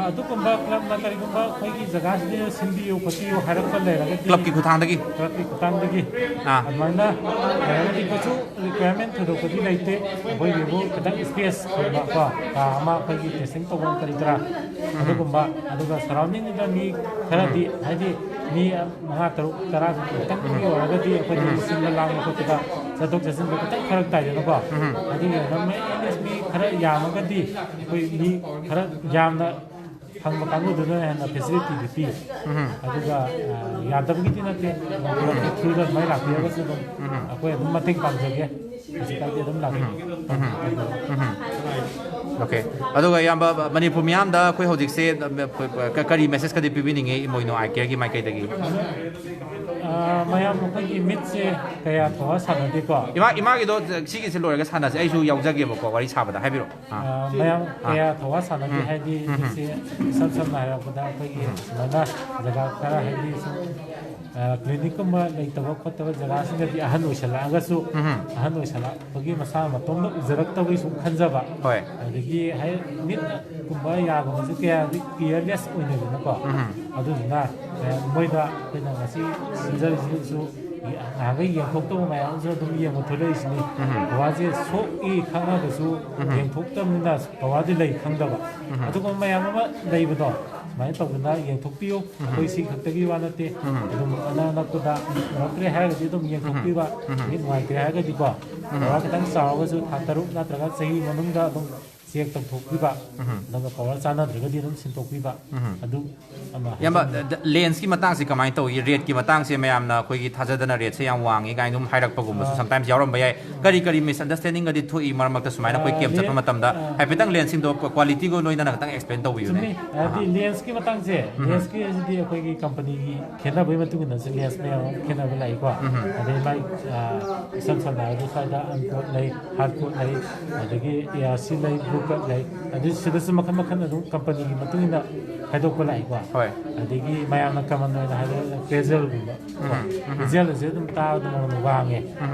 ꯑꯗꯨꯒꯨꯝꯕ ꯀ꯭ꯂꯕꯅ ꯀꯔꯤꯒꯨꯝꯕ ꯑꯩꯈꯣꯏꯒꯤ ꯖꯒꯥꯁꯤꯗ ꯁꯤꯟꯕꯤꯌꯨ ꯈꯣꯠꯄꯤꯌꯨ ꯍꯥꯏꯔꯛꯄ ꯂꯩꯔꯒꯗꯤ, ꯀ꯭ꯂꯕꯀꯤ ꯈꯨꯠꯊꯥꯡꯗꯒꯤ? ꯀ꯭ꯂꯕꯀꯤ ꯈꯨꯠꯊꯥꯡꯗꯒꯤ ꯑꯥ꯫ ꯑꯗꯨꯃꯥꯏꯅ ꯂꯩꯔꯒꯗꯤ ꯀꯩꯁꯨ ꯔꯤꯀ꯭ꯋꯥꯏꯔꯃꯦꯟ ꯊꯣꯏꯗꯣꯛꯄꯗꯤ ꯂꯩꯇꯦ꯫ ꯑꯩꯈꯣꯏꯒꯤꯕꯨ ꯈꯤꯇꯪ ꯏꯁꯄꯦꯁ ꯂꯩꯕ ꯀꯣ, ꯀꯥ ꯑꯃ ꯑꯩꯈꯣꯏꯒꯤ ꯇꯦꯁꯇꯤꯡ ꯇꯧꯐꯝ ꯀꯔꯤ ꯀꯔꯥ ꯑꯗꯨꯒꯨꯝꯕ, ꯑꯗꯨꯒ ꯁꯔꯥꯎꯟꯗꯤꯡꯗ ꯃꯤ ꯈꯔꯗꯤ, ꯍꯥꯏꯗꯤ ꯃꯤ ꯃꯉꯥ, ꯇꯔꯨꯛ, ꯇꯔꯥ ꯈꯛꯇꯪ ꯑꯣꯏꯔꯒꯗꯤ ꯑꯩꯈꯣꯏꯗꯤ ꯁꯤꯟꯕ ꯂꯥꯡꯕ ꯈꯣꯠꯄꯗ ꯆꯠꯊꯣꯛ ꯆꯠꯁꯤꯟꯗ ꯈꯤꯇꯪ ꯐꯔꯛ ꯇꯥꯏꯗꯅꯀꯣ꯫ ꯑꯗꯨꯒꯤ ꯑꯗꯨꯝ ꯑꯦꯠꯂꯤꯁ ꯃꯤ ꯈꯔ ꯌꯥꯝꯃꯒꯗꯤ ꯑꯩꯈꯣꯏ ꯃꯤ ꯈꯔ ꯌꯥꯝꯅ ꯐꯪꯕ ꯀꯥꯡꯕꯨꯗꯨꯅ ꯍꯦꯟꯅ ꯐꯦꯁꯤꯂꯤꯇꯤꯗꯤ ꯄꯤ꯫ ꯑꯗꯨꯒ ꯌꯥꯗꯕꯒꯤꯗꯤ ꯅꯠꯇꯦ, ꯀ꯭ꯂꯕꯀꯤ ꯊ꯭ꯔꯨꯗ ꯑꯗꯨꯃꯥꯏꯅ ꯂꯥꯛꯄꯤꯔꯒꯁꯨ ꯑꯗꯨꯝ ꯑꯩꯈꯣꯏ ꯑꯗꯨꯝ ꯃꯇꯦꯡ ꯄꯥꯡꯖꯒꯦ꯫ ꯀꯩꯁꯨ ꯀꯥꯏꯗꯦ, ꯑꯗꯨꯝ ꯂꯥꯛꯄꯤꯌꯨ꯫ ꯑꯣꯀꯦ꯫ ꯑꯗꯨꯒ ꯏꯌꯥꯝꯕ, ꯃꯅꯤꯄꯨꯔ ꯃꯤꯌꯥꯝꯗ ꯑꯩꯈꯣꯏ ꯍꯧꯖꯤꯛꯁꯦ ꯀꯔꯤ ꯃꯦꯁꯦꯖꯀꯗꯤ ꯄꯤꯕꯤꯅꯤꯡꯉꯤ ꯏꯃꯣꯏꯅꯨ ꯑꯥꯏ ꯀꯦꯌꯔꯒꯤ ꯃꯥꯏꯀꯩꯗꯒꯤ? ꯑ, ꯃꯌꯥꯝ ꯑꯩꯈꯣꯏꯒꯤ ꯃꯤꯠꯁꯦ ꯀꯌꯥ ꯊꯋꯥ ꯁꯥꯟꯅꯗꯦꯀꯣ꯫ ꯏꯃꯥ, ꯏꯃꯥꯒꯤꯗꯣ ꯁꯤꯒꯤꯁꯦ ꯂꯣꯏꯔꯒ ꯁꯥꯟꯅꯁꯦ, ꯑꯩꯁꯨ ꯌꯥꯎꯖꯒꯦꯕꯀꯣ ꯋꯥꯔꯤ ꯁꯥꯕꯗ꯫ ꯍꯥꯏꯕꯤꯔꯛꯑꯣ꯫ ꯑꯥ꯫ ꯑ, ꯃꯌꯥꯝ ꯀꯌꯥ ꯊꯋꯥ ꯁꯥꯟꯅꯗꯦ, ꯍꯥꯏꯗꯤ ꯃꯤꯠꯁꯦ ꯏꯁꯝ ꯁꯝꯅ ꯍꯥꯏꯔꯕꯗ ꯑꯩꯈꯣꯏꯒꯤ ꯁꯨꯃꯥꯏꯅ ꯖꯒꯥ ꯈꯔ, ꯍꯥꯏꯗꯤ ꯁꯨꯝ, ꯑ, ꯀ꯭ꯂꯤꯅꯤꯛꯀꯨꯝꯕ ꯂꯩꯇꯕ ꯈꯣꯠꯇꯕ ꯖꯒꯥꯁꯤꯡꯗꯗꯤ ꯑꯍꯟ ꯑꯣꯏꯁꯜꯂꯛꯑꯒꯁꯨ, ꯑꯍꯟ ꯑꯣꯏꯁꯜꯂꯛꯄꯒꯤ ꯃꯁꯥ ꯃꯇꯣꯝꯗ ꯎꯖꯔꯛꯇꯕꯒꯤ ꯁꯨꯝ ꯈꯟꯖꯕ, ꯍꯣꯏ꯫ ꯑꯗꯒꯤ ꯍꯥꯏ ꯃꯤꯠꯀꯨꯝꯕ ꯌꯥꯒꯨꯝꯕꯁꯨ ꯀꯌꯥꯗꯤ ꯀꯤꯌꯔꯂꯦꯁ ꯑꯣꯏꯅꯩꯗꯅꯀꯣ꯫ ꯑꯗꯨꯗꯨꯅ, ꯑ, ꯃꯣꯏꯗ ꯑꯩꯈꯣꯏꯅ ꯉꯁꯤ ꯁꯤꯟꯖꯔꯤꯁꯤꯁꯨ ꯉꯍꯥꯟꯈꯩ ꯌꯦꯡꯊꯣꯛꯇꯕ ꯃꯌꯥꯝ ꯑꯃꯁꯨ ꯑꯗꯨꯝ ꯌꯦꯡꯕ ꯊꯣꯛꯂꯛꯏꯁꯤꯅꯤ꯫ ꯄꯋꯥꯔꯁꯦ ꯁꯣꯛꯏ ꯈꯪꯉꯒꯁꯨ ꯌꯦꯡꯊꯣꯛꯇꯕꯅꯤꯅ ꯄꯋꯥꯔꯗꯤ ꯂꯩ ꯈꯪꯗꯕ꯫ ꯑꯗꯨꯒꯨꯝꯕ ꯃꯌꯥꯝ ꯑꯃ ꯂꯩꯕꯗꯣ, ꯁꯨꯃꯥꯏꯅ ꯇꯧꯗꯅ ꯌꯦꯡꯊꯣꯛꯄꯤꯌꯨ꯫ ꯑꯩꯈꯣꯏ ꯁꯤ ꯈꯛꯇꯒꯤ ꯋꯥ ꯅꯠꯇꯦ꯫ ꯑꯗꯨꯝ ꯑꯅꯛ ꯑꯅꯛꯄꯗ ꯎꯔꯛꯇ꯭ꯔꯦ ꯍꯥꯏꯔꯒꯗꯤ ꯑꯗꯨꯝ ꯌꯦꯡꯊꯣꯛꯄꯤꯕ꯫ ꯃꯤꯠ ꯅꯨꯡꯉꯥꯏꯇ꯭ꯔꯦ ꯍꯥꯏꯔꯒꯗꯤꯀꯣ, ꯄꯋꯥꯔ ꯈꯤꯇꯪ ꯆꯥꯎꯔꯒꯁꯨ ꯊꯥ ꯇꯔꯨꯛ ꯅꯠꯇ꯭ꯔꯒ ꯆꯍꯤ ꯃꯅꯨꯡꯗ ꯑꯗꯨꯝ ꯆꯦꯛ ꯇꯧꯊꯣꯛꯄꯤꯕ꯫ ꯑꯗꯨꯒ ꯄꯋꯥꯔ ꯆꯥꯟꯅꯗ꯭ꯔꯒꯗꯤ ꯑꯗꯨꯝ ꯁꯤꯟꯗꯣꯛꯄꯤꯕ꯫ ꯑꯗꯨ ꯑꯃ ꯏꯌꯥꯝꯕ, ꯍꯥꯏꯖꯅꯤꯡꯉꯤ꯫ ꯂꯦꯟꯁꯀꯤ ꯃꯇꯥꯡꯁꯦ ꯀꯃꯥꯏꯅ ꯇꯧꯏ? ꯔꯦꯠꯀꯤ ꯃꯇꯥꯡꯁꯦ ꯃꯌꯥꯝꯅ ꯑꯩꯈꯣꯏꯒꯤ ꯊꯥꯖꯗꯅ ꯔꯦꯠꯁꯦ ꯌꯥꯝ ꯋꯥꯡꯉꯤ ꯀꯥꯏꯅ ꯑꯗꯨꯝ ꯍꯥꯏꯔꯛꯄꯒꯨꯝꯕꯁꯨ sometimes ꯌꯥꯎꯔꯝꯕ ꯌꯥꯏ꯫ ꯀꯔꯤ ꯀꯔꯤ ꯃꯤꯁꯑꯟꯗꯔꯁꯇꯦꯟꯗꯤꯡꯒꯗꯤ ꯊꯣꯛꯏ ꯃꯔꯛ ꯃꯔꯛꯇ ꯁꯨꯃꯥꯏꯅ ꯑꯩꯈꯣꯏ ꯀꯦꯝ ꯆꯠꯄ ꯃꯇꯝꯗ? ꯍꯥꯏꯐꯦꯠꯇꯪ ꯂꯦꯟꯁꯤꯡꯗꯣ ꯀ꯭ꯋꯥꯂꯤꯇꯤꯒ ꯂꯣꯏꯅꯅ ꯈꯤꯇꯪ ꯑꯦꯛꯁꯄ꯭ꯂꯦꯟ ꯇꯧꯕꯤꯌꯨꯅꯦ꯫ ꯆꯨꯝꯃꯤ꯫ ꯍꯥꯏꯗꯤ ꯂꯦꯟꯁꯀꯤ ꯃꯇꯥꯡꯁꯦ, ꯂꯦꯟꯁꯀꯤ ꯑꯁꯤꯗꯤ ꯑꯩꯈꯣꯏꯒꯤ ꯀꯝꯄꯅꯤꯒꯤ ꯈꯦꯠꯅꯕꯒꯤ ꯃꯇꯨꯡ ꯏꯟꯅꯁꯨ ꯂꯦꯟꯁ ꯃꯌꯥꯝ ꯑꯃ ꯈꯦꯠꯅꯕ ꯂꯥꯛꯏꯀꯣ꯫ ꯑꯗꯩ ꯃꯥꯏ, ꯑ, ꯏꯁꯝ ꯁꯝꯅ ꯍꯥꯏꯔꯕꯗ ꯁ꯭ꯋꯥꯏꯗ ꯑꯟꯀꯣꯠ ꯂꯩ, ꯍꯥꯔꯠ ꯀꯣꯠ ꯂꯩ, ꯑꯗꯒꯤ ꯑꯦ ꯑꯥꯔ ꯁꯤ ꯂꯩ, ꯕ꯭ꯂꯨ ꯀꯠ ꯂꯩ꯫ ꯑꯗꯨ ꯁꯤꯗꯁꯨ ꯃꯈꯜ ꯃꯈꯜ ꯑꯗꯨꯝ ꯀꯝꯄꯅꯤꯒꯤ ꯃꯇꯨꯡ ꯏꯟꯅ ꯈꯥꯏꯗꯣꯛꯄ ꯂꯥꯛꯏꯀꯣ꯫ ꯍꯣꯏ꯫ ꯑꯗꯒꯤ ꯃꯌꯥꯝꯅ ꯀꯃꯟ ꯑꯣꯏꯅ ꯍꯥꯏꯔꯒ ꯀꯦꯖꯨꯋꯦꯜꯒꯨꯝꯕ ꯀꯣ꯫ ꯀꯦꯖꯨꯋꯦꯜ ꯑꯁꯤ ꯑꯗꯨꯝ ꯇꯥꯕꯗ ꯃꯃꯜ ꯋꯥꯡꯉꯦ꯫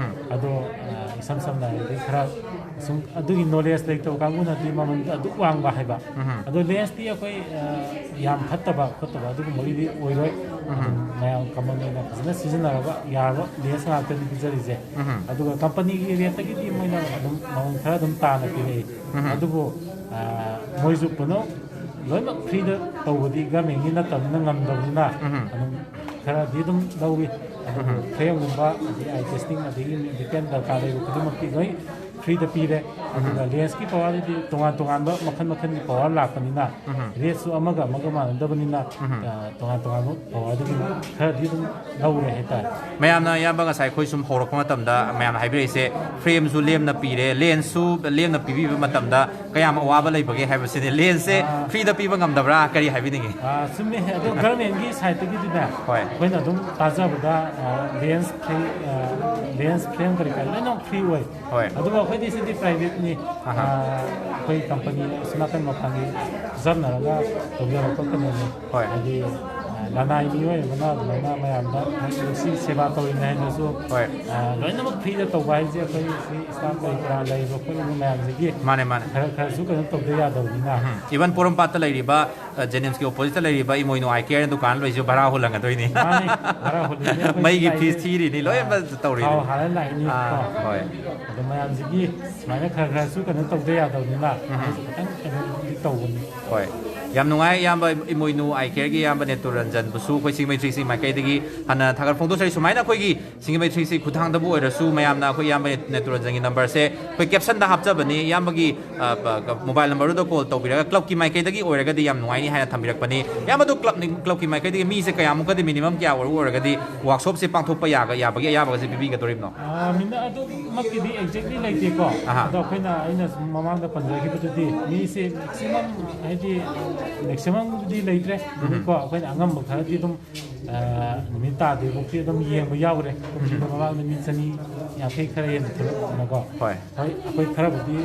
ꯑꯗꯣ, ꯑ, ꯏꯁꯝ ꯁꯝꯅ ꯍꯥꯏꯔꯗꯤ ꯈꯔ ꯁꯨꯝ ꯑꯗꯨꯒꯤ ꯅꯣꯂꯦꯖ ꯂꯩꯇꯕ ꯀꯥꯡꯕꯨꯅꯗꯤ ꯃꯃꯜ ꯑꯗꯨꯛ ꯋꯥꯡꯕ ꯍꯥꯏꯕ꯫ ꯑꯗꯣ ꯂꯦꯟꯁꯇꯤ ꯑꯩꯈꯣꯏ, ꯑ, ꯌꯥꯝ ꯐꯠꯇꯕ ꯈꯣꯠꯇꯕ ꯑꯗꯨꯒꯨꯝꯕꯒꯤꯗꯤ ꯑꯣꯏꯔꯣꯏ꯫ ꯑꯗꯨꯝ ꯃꯌꯥꯝ ꯀꯃꯟ ꯑꯣꯏꯅ ꯐꯖꯅ ꯁꯤꯖꯤꯟꯅꯔꯕ ꯌꯥꯔꯕ ꯂꯦꯟꯁ ꯉꯥꯛꯇꯅꯤ ꯄꯤꯖꯔꯤꯁꯦ꯫ ꯑꯗꯨꯒ ꯀꯝꯄꯅꯤꯒꯤ ꯔꯦꯠꯇꯒꯤꯗꯤ ꯃꯣꯏꯅ ꯑꯗꯨꯝ ꯃꯃꯜ ꯈꯔ ꯑꯗꯨꯝ ꯇꯥꯅ ꯄꯤꯔꯛꯏ꯫ ꯑꯗꯨꯕꯨ, ꯑ, ꯃꯣꯏꯁꯨ ꯄꯨꯝꯅꯃꯛ ꯂꯣꯏꯅꯃꯛ ꯐ꯭ꯔꯤꯗ ꯇꯧꯕꯗꯤ ꯒꯃꯦꯟꯒꯤ ꯅꯠꯇꯕꯅꯤꯅ ꯉꯝꯗꯕꯅꯤꯅ ꯑꯗꯨꯝ ꯈꯔꯗꯤ ꯑꯗꯨꯝ ꯂꯧꯏ꯫ ꯑꯗꯨꯕꯨ ꯐ꯭ꯔꯦꯝꯒꯨꯝꯕ ꯑꯗꯒꯤ ꯑꯥꯏ ꯇꯦꯁꯇꯤꯡ ꯑꯗꯒꯤ ꯃꯦꯗꯤꯀꯦꯜ ꯗꯔꯀꯥꯔ ꯂꯩꯕ ꯈꯨꯗꯤꯡꯃꯛꯇꯤ ꯂꯣꯏ ꯐ꯭ꯔꯤꯗ ꯄꯤꯔꯦ꯫ ꯑꯗꯨꯒ ꯂꯦꯟꯁꯀꯤ ꯄꯋꯥꯔꯗꯨꯗꯤ ꯇꯣꯉꯥꯟ ꯇꯣꯉꯥꯟꯕ ꯃꯈꯜ ꯃꯈꯜꯒꯤ ꯄꯋꯥꯔ ꯂꯥꯛꯄꯅꯤꯅ, ꯔꯦꯠꯁꯨ ꯑꯃꯒ ꯑꯃꯒ ꯃꯥꯟꯅꯗꯕꯅꯤꯅ, ꯑ, ꯇꯣꯉꯥꯟ ꯇꯣꯉꯥꯟꯕ ꯄꯋꯥꯔꯗꯨꯒꯤ ꯈꯔꯗꯤ ꯑꯗꯨꯝ ꯂꯧꯔꯦ ꯍꯥꯏꯇꯥꯔꯦ꯫ ꯃꯌꯥꯝꯅ, ꯑꯌꯥꯝꯕ ꯉꯁꯥꯏ ꯑꯩꯈꯣꯏ ꯁꯨꯝ ꯍꯧꯔꯛꯄ ꯃꯇꯝꯗ ꯃꯌꯥꯝꯅ ꯍꯥꯏꯕꯤꯔꯛꯏꯁꯦ, ꯐ꯭ꯔꯦꯝꯁꯨ ꯂꯦꯝꯅ ꯄꯤꯔꯦ, ꯂꯦꯟꯁꯁꯨ ꯂꯦꯝꯅ ꯄꯤꯕꯤꯕ ꯃꯇꯝꯗ ꯀꯌꯥꯝ ꯑꯋꯥꯕ ꯂꯩꯕꯒꯦ ꯍꯥꯏꯕꯁꯤꯅꯦ꯫ ꯂꯦꯟꯁꯁꯦ ꯑꯥ꯫ ꯐ꯭ꯔꯤꯗ ꯄꯤꯕ ꯉꯝꯗꯕ꯭ꯔꯥ? ꯀꯔꯤ ꯍꯥꯏꯕꯤꯅꯤꯡꯉꯤ? ꯑꯥ, ꯆꯨꯝꯃꯦ꯫ ꯑꯗꯣ ꯒꯚꯔꯟꯃꯦꯟꯒꯤ ꯁꯥꯏꯠꯇꯒꯤꯗꯤꯅꯦ, ꯍꯣꯏ꯫ ꯑꯩꯈꯣꯏꯅ ꯑꯗꯨꯝ ꯇꯥꯖꯕꯗ, ꯑꯥ, ꯂꯦꯟꯁ ꯐ꯭ꯔꯤ, ꯑꯥ, ꯂꯦꯟꯁ ꯐ꯭ꯔꯦꯝ ꯀꯔꯤ ꯀꯔꯥ ꯂꯣꯏꯅꯃꯛ ꯐ꯭ꯔꯤ ꯑꯣꯏ꯫ ꯍꯣꯏ꯫ ꯑꯗꯨꯒ ꯑꯩꯈꯣꯏꯗꯤ ꯁꯤꯗꯤ ꯄ꯭ꯔꯥꯏꯚꯦꯠꯅꯤ꯫ ꯑꯍꯥ꯫ ꯑꯥ, ꯑꯩꯈꯣꯏ ꯀꯝꯄꯅꯤ ꯑꯁꯣꯝ ꯅꯥꯀꯟ ꯃꯄꯥꯟꯒꯤ ꯈꯨꯠꯆꯝꯅꯔꯒ ꯇꯧꯖꯔꯛꯄ ꯀꯩꯅꯣꯅꯤ꯫ ꯍꯣꯏ꯫ ꯍꯥꯏꯗꯤ, ꯑꯥ, ꯂꯅꯥꯏ ꯃꯤꯑꯣꯏ ꯑꯃꯅ ꯑꯗꯨꯃꯥꯏꯅ ꯃꯌꯥꯝꯗ ꯅꯨꯡꯁꯤ ꯁꯦꯕꯥ ꯇꯧꯔꯤꯅꯤ ꯍꯥꯏꯗꯨꯁꯨ, ꯍꯣꯏ꯫ ꯑꯥ, ꯂꯣꯏꯅꯃꯛ ꯐ꯭ꯔꯤꯗ ꯇꯧꯕ ꯍꯥꯏꯁꯦ ꯑꯩꯈꯣꯏ ꯁꯤ ꯁ꯭ꯇꯥꯐ ꯀꯔꯤ ꯀꯔꯥ ꯂꯩꯔꯤꯕ ꯈꯣꯠꯂꯤꯕ ꯃꯌꯥꯝꯁꯤꯒꯤ ꯃꯥꯅꯦ, ꯃꯥꯅꯦ꯫ ꯈꯔ ꯈꯔꯁꯨ ꯀꯩꯅꯣ ꯇꯧꯗ ꯌꯥꯗꯕꯅꯤꯅ꯫ ꯎꯝ꯫ ꯏꯚꯟ ꯄꯣꯔꯣꯝꯄꯥꯠꯇ ꯂꯩꯔꯤꯕ, ꯑ, ꯖꯦꯅꯤꯝꯁꯀꯤ ꯑꯣꯄꯣꯖꯤꯠꯇ ꯂꯩꯔꯤꯕ ꯏꯃꯣꯏꯅꯨ ꯑꯥꯏ ꯀꯦꯌꯔ ꯗꯨꯀꯥꯟ ꯂꯣꯏꯁꯨ ꯚꯔꯥ ꯍꯨꯜꯂꯝꯒꯗꯣꯏꯅꯤ꯫ ꯃꯥꯅꯤ, ꯚꯔꯥ ꯍꯨꯜꯂꯤꯅꯤ꯫ ꯑꯩꯈꯣꯏ ꯃꯩꯒꯤ ꯂꯥꯛꯏꯅꯤ꯫ ꯐꯤꯁ ꯊꯤꯔꯤꯅꯤ, ꯂꯣꯏ ꯑꯥ, ꯑꯃ ꯇꯧꯔꯤꯅꯤ꯫ ꯊꯥꯎ ꯍꯥꯜꯂ ꯂꯥꯛꯏꯅꯤ꯫ ꯑꯥ, ꯀꯣ꯫ ꯍꯣꯏ꯫ ꯑꯗꯣ ꯃꯌꯥꯝꯁꯤꯒꯤ ꯁꯨꯃꯥꯏꯅ ꯈꯔ ꯈꯔꯁꯨ ꯀꯩꯅꯣ ꯇꯧꯗ ꯌꯥꯗꯕꯅꯤꯅ, ꯎꯝ꯫ ꯑꯩꯁꯨ ꯈꯤꯇꯪ ꯀꯩꯅꯣꯗꯤ ꯇꯧꯕꯅꯤ꯫ ꯍꯣꯏ꯫ ꯌꯥꯝ ꯅꯨꯡꯉꯥꯏ, ꯏꯌꯥꯝꯕ ꯏꯃꯣꯏꯅꯨ ꯑꯥꯏ ꯀꯦꯌꯔꯒꯤ ꯏꯌꯥꯝꯕ ꯅꯦꯇꯨꯔ ꯔꯟꯖꯟꯕꯨꯁꯨ ꯑꯩꯈꯣꯏ ꯁꯤꯡꯖꯃꯩ ꯊ꯭ꯔꯤ ꯁꯤꯛꯁꯇꯤ ꯃꯥꯏꯀꯩꯗꯒꯤ ꯍꯟꯅ ꯊꯥꯒꯠ ꯐꯣꯡꯗꯣꯛꯆꯔꯤ꯫ ꯁꯨꯃꯥꯏꯅ ꯑꯩꯈꯣꯏꯒꯤ ꯁꯤꯡꯖꯃꯩ ꯊ꯭ꯔꯤ ꯁꯤꯛꯁꯇꯤ ꯈꯨꯠꯊꯥꯡꯗꯕꯨ ꯑꯣꯏꯔꯁꯨ, ꯃꯌꯥꯝꯅ ꯑꯩꯈꯣꯏ ꯏꯌꯥꯝꯕ ꯅꯦꯇꯨꯔ ꯔꯟꯖꯟꯒꯤ ꯅꯝꯕꯔꯁꯦ ꯑꯩꯈꯣꯏ ꯀꯦꯞꯁꯟꯗ ꯍꯥꯞꯆꯕꯅꯤ꯫ ꯏꯌꯥꯝꯕꯒꯤ, ꯑ, ꯄ-, ꯀ-, ꯃꯣꯕꯥꯏꯜ ꯅꯝꯕꯔꯗꯨꯗ ꯀꯣꯜ ꯇꯧꯕꯤꯔꯒ ꯀ꯭ꯂꯕꯀꯤ ꯃꯥꯏꯀꯩꯗꯒꯤ ꯑꯣꯏꯔꯒꯗꯤ ꯌꯥꯝ ꯅꯨꯡꯉꯥꯏꯅꯤ ꯍꯥꯏꯅ ꯊꯝꯕꯤꯔꯛꯄꯅꯤ꯫ ꯏꯌꯥꯝꯕ, ꯑꯗꯨ ꯀ꯭ꯂꯕ, ꯀ꯭ꯂꯕꯀꯤ ꯃꯥꯏꯀꯩꯗꯒꯤ ꯃꯤꯁꯦ ꯀꯌꯥꯃꯨꯛꯀꯗꯤ, ꯃꯤꯅꯤꯃꯝ ꯀꯌꯥ ꯑꯣꯏꯔꯨ ꯑꯣꯏꯔꯒꯗꯤ ꯋꯥꯛꯁꯣꯞꯁꯦ ꯄꯥꯡꯊꯣꯛꯄ ꯌꯥꯒ-, ꯌꯥꯕꯒꯤ ꯑꯌꯥꯕꯒꯁꯦ ꯄꯤꯕꯤꯒꯗꯧꯔꯤꯕꯅꯣ? ꯑꯥ, ꯃꯤꯅ ꯑꯗꯨꯃꯛꯀꯤꯗꯤ ꯑꯦꯛꯖꯦꯛꯂꯤ ꯂꯩꯇꯦꯀꯣ꯫ ꯑꯍꯥ꯫ ꯑꯗꯣ ꯑꯩꯈꯣꯏꯅ, ꯑꯩꯅ ꯁꯨꯝ ꯃꯃꯥꯡꯗ ꯄꯟꯖꯈꯤꯕꯗꯨꯗꯤ, ꯃꯤꯁꯦ ꯃꯦꯛꯁꯤꯃꯝ, ꯍꯥꯏꯗꯤ, ꯃꯦꯛꯁꯤꯃꯝꯕꯨꯗꯤ ꯂꯩꯇ꯭ꯔꯦ꯫ ꯎꯝ꯫ ꯑꯗꯨꯕꯨꯀꯣ, ꯑꯩꯈꯣꯏꯅ ꯑꯉꯝꯕ ꯈꯔꯗꯤ ꯑꯗꯨꯝ, ꯑ, ꯅꯨꯃꯤꯠ ꯇꯥꯗ꯭ꯔꯤꯐꯥꯎꯗꯤ ꯑꯗꯨꯝ ꯌꯦꯡꯕ ꯌꯥꯎꯈ꯭ꯔꯦ꯫ ꯀꯨꯝꯁꯤꯗ ꯎꯝ꯫ ꯃꯃꯥꯡꯗ ꯃꯤ ꯆꯅꯤ ꯌꯥꯡꯈꯩ ꯈꯔ ꯍꯦꯟꯅ ꯊꯣꯛꯂꯛꯇꯅꯀꯣ꯫ ꯍꯣꯏ꯫ ꯍꯣꯏ, ꯑꯩꯈꯣꯏ ꯈꯔꯕꯨꯗꯤ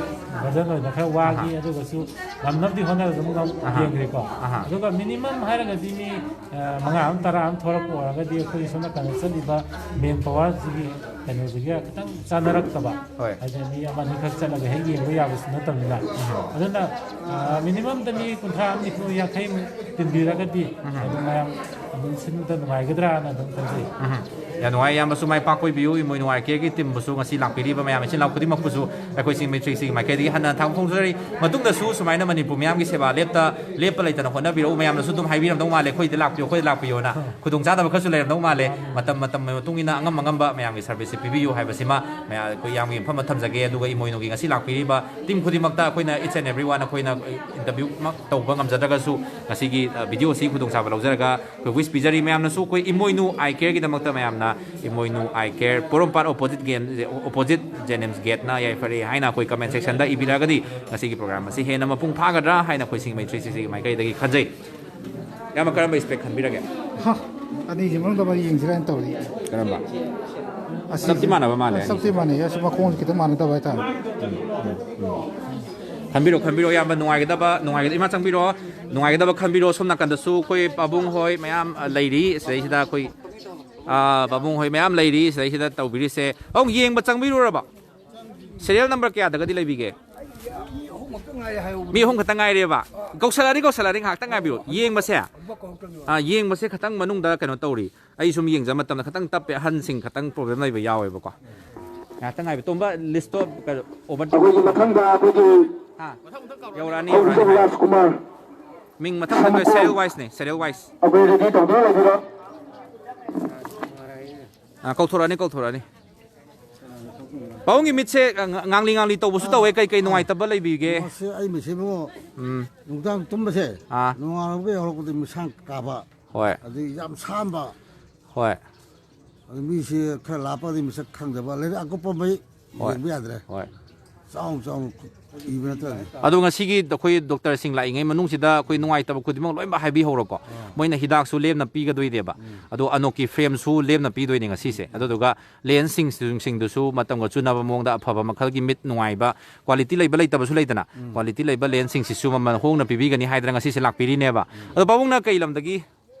ꯕꯔꯗꯟ ꯑꯣꯏꯅ ꯈꯔ ꯋꯥꯈꯤ, ꯑꯍꯥ꯫ ꯑꯗꯨꯒꯁꯨ ꯉꯝꯅꯕꯗꯤ ꯍꯣꯠꯅꯔꯒ ꯑꯗꯨꯝ ꯉꯝ-, ꯑꯍꯥ꯫ ꯌꯦꯡꯈ꯭ꯔꯦꯀꯣ꯫ ꯑꯍꯥ꯫ ꯑꯗꯨꯒ ꯃꯤꯅꯤꯃꯝ ꯍꯥꯏꯔꯒꯗꯤ ꯃꯤ, ꯑ, ꯃꯉꯥ ꯑꯃ, ꯇꯔꯥ ꯑꯃ ꯊꯣꯛꯂꯛꯄ ꯑꯣꯏꯔꯒꯗꯤ ꯑꯩꯈꯣꯏ ꯁꯣꯝ ꯅꯥꯀꯟꯗ ꯆꯠꯂꯤꯕ ꯃꯦꯟ ꯄꯋꯥꯔꯁꯤꯒꯤ ꯀꯩꯅꯣꯁꯤꯒ ꯈꯤꯇꯪ ꯆꯥꯟꯅꯔꯛꯇꯕ꯫ ꯍꯣꯏ꯫ ꯍꯥꯏꯗꯤ ꯃꯤ ꯑꯃ ꯑꯅꯤꯈꯛ ꯆꯠꯂꯒ ꯍꯦꯛ ꯌꯦꯡꯕ ꯌꯥꯕꯁꯨ ꯅꯠꯇꯕꯅꯤꯅ꯫ ꯎꯝ꯫ ꯑꯗꯨꯅ, ꯑ, ꯃꯤꯅꯤꯃꯝꯗ ꯃꯤ ꯀꯨꯟꯊ꯭ꯔꯥ ꯑꯃ, ꯅꯤꯐꯨ, ꯌꯥꯡꯈꯩꯃꯨꯛ ꯇꯤꯟꯕꯤꯔꯒꯗꯤ ꯎꯝ꯫ ꯑꯗꯨꯝ ꯃꯌꯥꯝ ꯑꯗꯨꯝ ꯁꯤꯟꯕꯗ ꯅꯨꯡꯉꯥꯏꯒꯗ꯭ꯔꯥꯅ ꯑꯗꯨꯝ ꯈꯟꯖꯩ꯫ ꯎꯝ꯫ ꯌꯥꯝ ꯅꯨꯡꯉꯥꯏ꯫ ꯏꯌꯥꯝꯕꯁꯨ ꯃꯥꯏ ꯄꯥꯛꯄ ꯑꯣꯏꯕꯤꯌꯨ꯫ ꯏꯃꯣꯏꯅꯨ ꯑꯥꯏ ꯀꯦꯌꯔꯒꯤ ꯇꯤꯝꯕꯨꯁꯨ, ꯉꯁꯤ ꯂꯥꯛꯄꯤꯔꯤꯕ ꯃꯌꯥꯝ ꯏꯆꯤꯟ ꯏꯅꯥꯎ ꯈꯨꯗꯤꯡꯃꯛꯄꯨꯁꯨ ꯑꯩꯈꯣꯏ ꯁꯤꯡꯃꯩ ꯊ꯭ꯔꯤ ꯁꯤꯒꯤ ꯃꯥꯏꯀꯩꯗꯒꯤ ꯍꯟꯅ ꯊꯥꯒꯠ ꯐꯣꯡꯗꯣꯛꯆꯔꯤ꯫ ꯃꯇꯨꯡꯗꯁꯨ ꯁꯨꯃꯥꯏꯅ ꯃꯅꯤꯄꯨꯔ ꯃꯤꯌꯥꯝꯒꯤ ꯁꯦꯕꯥ ꯂꯦꯞꯇ ꯂꯦꯞꯄ ꯂꯩꯇꯅ ꯍꯣꯠꯅꯕꯤꯔꯛꯎ꯫ ꯃꯌꯥꯝꯅꯁꯨ ꯑꯗꯨꯝ ꯍꯥꯏꯕꯤꯔꯝꯗꯧ ꯃꯥꯜꯂꯦ, "ꯑꯩꯈꯣꯏꯗ ꯂꯥꯛꯄꯤꯌꯨ, ꯑꯩꯈꯣꯏꯗ ꯂꯥꯛꯄꯤꯌꯨꯅ"꯫ ꯈꯨꯗꯣꯡꯆꯥꯗꯕ ꯈꯔꯁꯨ ꯂꯩꯔꯝꯗꯧ ꯃꯥꯜꯂꯦ꯫ ꯃꯇꯝ ꯃꯇꯝꯒꯤ ꯃꯇꯨꯡ ꯏꯟꯅ ꯑꯉꯝ ꯑꯉꯝꯕ ꯃꯌꯥꯝꯒꯤ ꯁꯔꯚꯤꯁꯁꯦ ꯄꯤꯕꯤꯌꯨ ꯍꯥꯏꯕꯁꯤꯃ ꯃꯌꯥꯝ, ꯑꯩꯈꯣꯏ ꯌꯥꯝꯒꯤ ꯃꯐꯝ ꯑꯃ ꯊꯝꯖꯒꯦ꯫ ꯑꯗꯨꯒ ꯏꯃꯣꯏꯅꯨꯒꯤ ꯉꯁꯤ ꯂꯥꯛꯄꯤꯔꯤꯕ ꯇꯤꯝ ꯈꯨꯗꯤꯡꯃꯛꯇ ꯑꯩꯈꯣꯏꯅ each and every one, ꯑꯩꯈꯣꯏꯅ ꯏꯟꯇꯔꯚ꯭ꯌꯨꯃꯛ ꯇꯧꯕ ꯉꯝꯖꯗ꯭ꯔꯒꯁꯨ ꯉꯁꯤꯒꯤ, ꯑ, ꯚꯤꯗꯤꯑꯣꯁꯤ ꯈꯨꯗꯣꯡꯆꯥꯕ ꯂꯧꯖꯔꯒ ꯑꯩꯈꯣꯏ ꯋꯤꯁ ꯄꯤꯖꯔꯤ꯫ ꯃꯌꯥꯝꯅꯁꯨ ꯑꯩꯈꯣꯏ ꯏꯃꯣꯏꯅꯨ ꯑꯥꯏ ꯀꯦꯌꯔꯒꯤꯗꯃꯛꯇ ꯃꯌꯥꯝꯅ ꯏꯃꯣꯏꯅꯨ ꯑꯥꯏ ꯀꯦꯌꯔ, ꯄꯣꯔꯣꯝꯄꯥꯠ ꯑꯣꯄꯣꯖꯤꯠ ꯒꯦꯝ, ꯑꯣꯄꯣꯖꯤꯠ ꯖꯦꯅꯤꯝꯁ ꯒꯦꯠꯅ ꯌꯥꯏꯐꯔꯦ ꯍꯥꯏꯅ ꯑꯩꯈꯣꯏ ꯀꯃꯦꯟ ꯁꯦꯛꯁꯟꯗ ꯏꯕꯤꯔꯛꯑꯒꯗꯤ ꯉꯁꯤꯒꯤ ꯄ꯭ꯔꯣꯒ꯭ꯔꯥꯝ ꯑꯁꯤ ꯍꯦꯟꯅ ꯃꯄꯨꯡ ꯐꯥꯒꯗ꯭ꯔꯥ ꯍꯥꯏꯅ ꯑꯩꯈꯣꯏ ꯁꯤꯡꯃꯩ ꯊ꯭ꯔꯤ ꯁꯤꯛꯁꯇꯤꯒꯤ ꯃꯥꯏꯀꯩꯗꯒꯤ ꯈꯟꯖꯩ꯫ ꯏꯌꯥꯝꯕ, ꯀꯔꯝꯕ ꯏꯁꯄꯦꯛ ꯈꯟꯕꯤꯔꯒꯦ? ꯍꯥ, ꯑꯅꯤꯁꯤ ꯃꯅꯨꯡꯗ ꯑꯃ ꯌꯦꯡꯁꯤꯔꯥ ꯍꯥꯏꯅ ꯇꯧꯔꯤ꯫ ꯀꯔꯝꯕ? ꯑꯁꯤꯁꯦ ꯆꯞꯇꯤ ꯃꯥꯟꯅꯕ ꯃꯥꯜꯂꯦ ꯆꯞꯇꯤ ꯃꯥꯟꯅꯩ, ꯑꯁꯤ ꯃꯈꯣꯡꯁꯦ ꯈꯤꯇꯪ ꯃꯥꯟꯅꯗꯕ ꯍꯥꯏꯇꯥꯔꯦ꯫ ꯈꯟꯕꯤꯔꯣ, ꯈꯟꯕꯤꯔꯣ, ꯏꯌꯥꯝꯕ, ꯅꯨꯡꯉꯥꯏꯒꯗꯕ, ꯅꯨꯡꯉꯥꯏꯒꯗꯕ, ꯏꯃꯥ, ꯆꯪꯕꯤꯔꯣ, ꯅꯨꯡꯉꯥꯏꯒꯗꯕ ꯈꯟꯕꯤꯔꯣ꯫ ꯁꯣꯝ ꯅꯥꯀꯟꯗꯁꯨ ꯑꯩꯈꯣꯏ ꯄꯥꯕꯨꯡ ꯍꯣꯏ ꯃꯌꯥꯝ, ꯑ, ꯂꯩꯔꯤ ꯁꯤꯗꯩꯁꯤꯗ꯫ ꯑꯩꯈꯣꯏ, ꯑ, ꯄꯥꯕꯨꯡ ꯍꯣꯏ ꯃꯌꯥꯝ ꯂꯩꯔꯤ ꯁꯤꯗꯩꯁꯤꯗ ꯇꯧꯕꯤꯔꯤꯁꯦ꯫ ꯄꯥꯕꯨꯡ, ꯌꯦꯡꯕ ꯆꯪꯕꯤꯔꯨꯔꯕ? ꯁꯦꯔꯤꯌꯦꯜ ꯅꯝꯕꯔ ꯀꯌꯥꯗꯒꯗꯤ ꯂꯩꯕꯤꯒꯦ? ꯃꯤ ꯑꯍꯨꯝ ꯈꯛꯇꯪ ꯉꯥꯏꯔꯦꯕ? ꯀꯧꯁꯜꯂꯛꯑꯅꯤ, ꯀꯧꯁꯜꯂꯛꯑꯅꯤ, ꯉꯥꯏꯍꯥꯛꯇꯪ ꯉꯥꯏꯕꯤꯌꯨ꯫ ꯌꯦꯡꯕꯁꯦ, ꯑ, ꯌꯦꯡꯕꯁꯦ ꯈꯤꯇꯪ ꯃꯅꯨꯡꯗ ꯀꯩꯅꯣ ꯇꯧꯔꯤ꯫ ꯑꯩ ꯁꯨꯝ ꯌꯦꯡꯖꯕ ꯃꯇꯝꯗ ꯈꯤꯇꯪ ꯇꯞꯄꯦ, ꯑꯍꯟꯁꯤꯡ ꯈꯤꯇꯪ ꯄ꯭ꯔꯣꯕ꯭ꯂꯦꯝ ꯂꯩꯕ ꯌꯥꯎꯋꯦꯕꯀꯣ꯫ ꯉꯥꯏꯍꯥꯛꯇꯪ ꯉꯥꯏꯕ꯫ ꯇꯣꯝꯕ, ꯂꯤꯁꯇꯣ ꯀꯩꯅꯣ, ꯑꯣꯚꯔ ꯑꯩꯈꯣꯏꯒꯤ ꯃꯊꯪꯗ ꯑꯩꯈꯣꯏꯒꯤ ꯍꯥ? ꯌꯧꯔꯛꯑꯅꯤ, ꯍꯧꯖꯤꯛ ꯌꯧꯔꯛꯑꯅꯤ꯫ ꯔꯥꯖꯀꯨꯃꯥꯔ ꯃꯤꯡ ꯃꯊꯪ ꯃꯊꯪ ꯁꯦꯔꯤꯌꯦꯜ ꯋꯥꯏꯁꯅꯦ, ꯁꯦꯔꯤꯌꯦꯜ ꯋꯥꯏꯁ꯫ ꯑꯩꯈꯣꯏ ꯔꯦꯗꯤ ꯇꯧꯗꯨꯅ ꯂꯩꯕꯤꯔꯣ꯫ ꯑꯥ, ꯀꯧꯊꯣꯔꯛꯑꯅꯤ, ꯀꯧꯊꯣꯔꯛꯑꯅꯤ꯫ ꯄꯥꯕꯨꯡꯒꯤ ꯃꯤꯠꯁꯦ, ꯑ, ꯉ-, ꯉꯥꯡꯂꯤ ꯉꯥꯡꯂꯤ ꯇꯧꯕꯁꯨ ꯇꯧꯋꯦ꯫ ꯀꯩ ꯀꯩ ꯅꯨꯡꯉꯥꯏꯇꯕ ꯂꯩꯕꯤꯒꯦ? ꯃꯁꯤ ꯑꯩ ꯃꯤꯠꯁꯤꯕꯨ ꯎꯝ꯫ ꯅꯨꯡꯗꯥꯡ ꯇꯨꯝꯕꯁꯦ ꯑꯥ꯫ ꯅꯣꯡꯉꯥꯜꯂꯛꯄ ꯌꯧꯔꯛꯄꯗꯤ ꯃꯤꯁꯥꯡ ꯀꯥꯕ, ꯍꯣꯏ꯫ ꯑꯗꯩ ꯌꯥꯝ ꯁꯥꯝꯕ, ꯍꯣꯏ꯫ ꯑꯗꯩ ꯃꯤꯁꯦ ꯈꯔ ꯂꯥꯞꯄꯗꯤ ꯃꯁꯛ ꯈꯪꯗꯕ, ꯂꯩꯔꯛ ꯑꯀꯨꯞꯄ ꯃꯩ ꯍꯣꯏ꯫ ꯌꯦꯡꯕ ꯌꯥꯗ꯭ꯔꯦ꯫ ꯍꯣꯏ꯫ ꯆꯥꯎꯅ ꯆꯥꯎꯅ ꯏꯕ ꯅꯠꯇ꯭ꯔꯗꯤ꯫ ꯑꯗꯣ ꯉꯁꯤꯒꯤ ꯑꯩꯈꯣꯏ ꯗꯣꯛꯇꯔꯁꯤꯡ ꯂꯥꯛꯏꯉꯩ ꯃꯅꯨꯡꯁꯤꯗ ꯑꯩꯈꯣꯏ ꯅꯨꯡꯉꯥꯏꯇꯕ ꯈꯨꯗꯤꯡꯃꯛ ꯂꯣꯏꯅꯃꯛ ꯍꯥꯏꯕꯤꯍꯧꯔꯣꯀꯣ꯫ ꯃꯣꯏꯅ ꯍꯤꯗꯥꯛꯁꯨ ꯂꯦꯝꯅ ꯄꯤꯒꯗꯣꯏꯅꯦꯕ꯫ ꯑꯗꯣ ꯑꯅꯣꯛꯀꯤ ꯐ꯭ꯔꯦꯝꯁꯨ ꯂꯦꯝꯅ ꯄꯤꯗꯣꯏꯅꯦ ꯉꯁꯤꯁꯦ꯫ ꯑꯗꯨꯗꯨꯒ ꯂꯦꯟꯁꯁꯤꯡꯁꯤꯡꯗꯨꯁꯨ ꯃꯇꯝꯒ ꯆꯨꯅꯕ ꯃꯑꯣꯡꯗ ꯑꯐꯕ ꯃꯈꯜꯒꯤ ꯃꯤꯠ ꯅꯨꯡꯉꯥꯏꯕ, ꯀ꯭ꯋꯥꯂꯤꯇꯤ ꯂꯩꯕ ꯂꯩꯇꯕꯁꯨ ꯂꯩꯗꯅ, ꯀ꯭ꯋꯥꯂꯤꯇꯤ ꯂꯩꯕ ꯂꯦꯟꯁꯁꯤꯡꯁꯤꯁꯨ ꯃꯃꯜ ꯍꯣꯡꯅ ꯄꯤꯕꯤꯒꯅꯤ ꯍꯥꯏꯗꯅ ꯉꯁꯤꯁꯦ ꯂꯥꯛꯄꯤꯔꯤꯅꯦꯕ꯫ ꯑꯗꯣ ꯄꯥꯕꯨꯡꯅ ꯀꯩ ꯂꯝꯗꯒꯤ?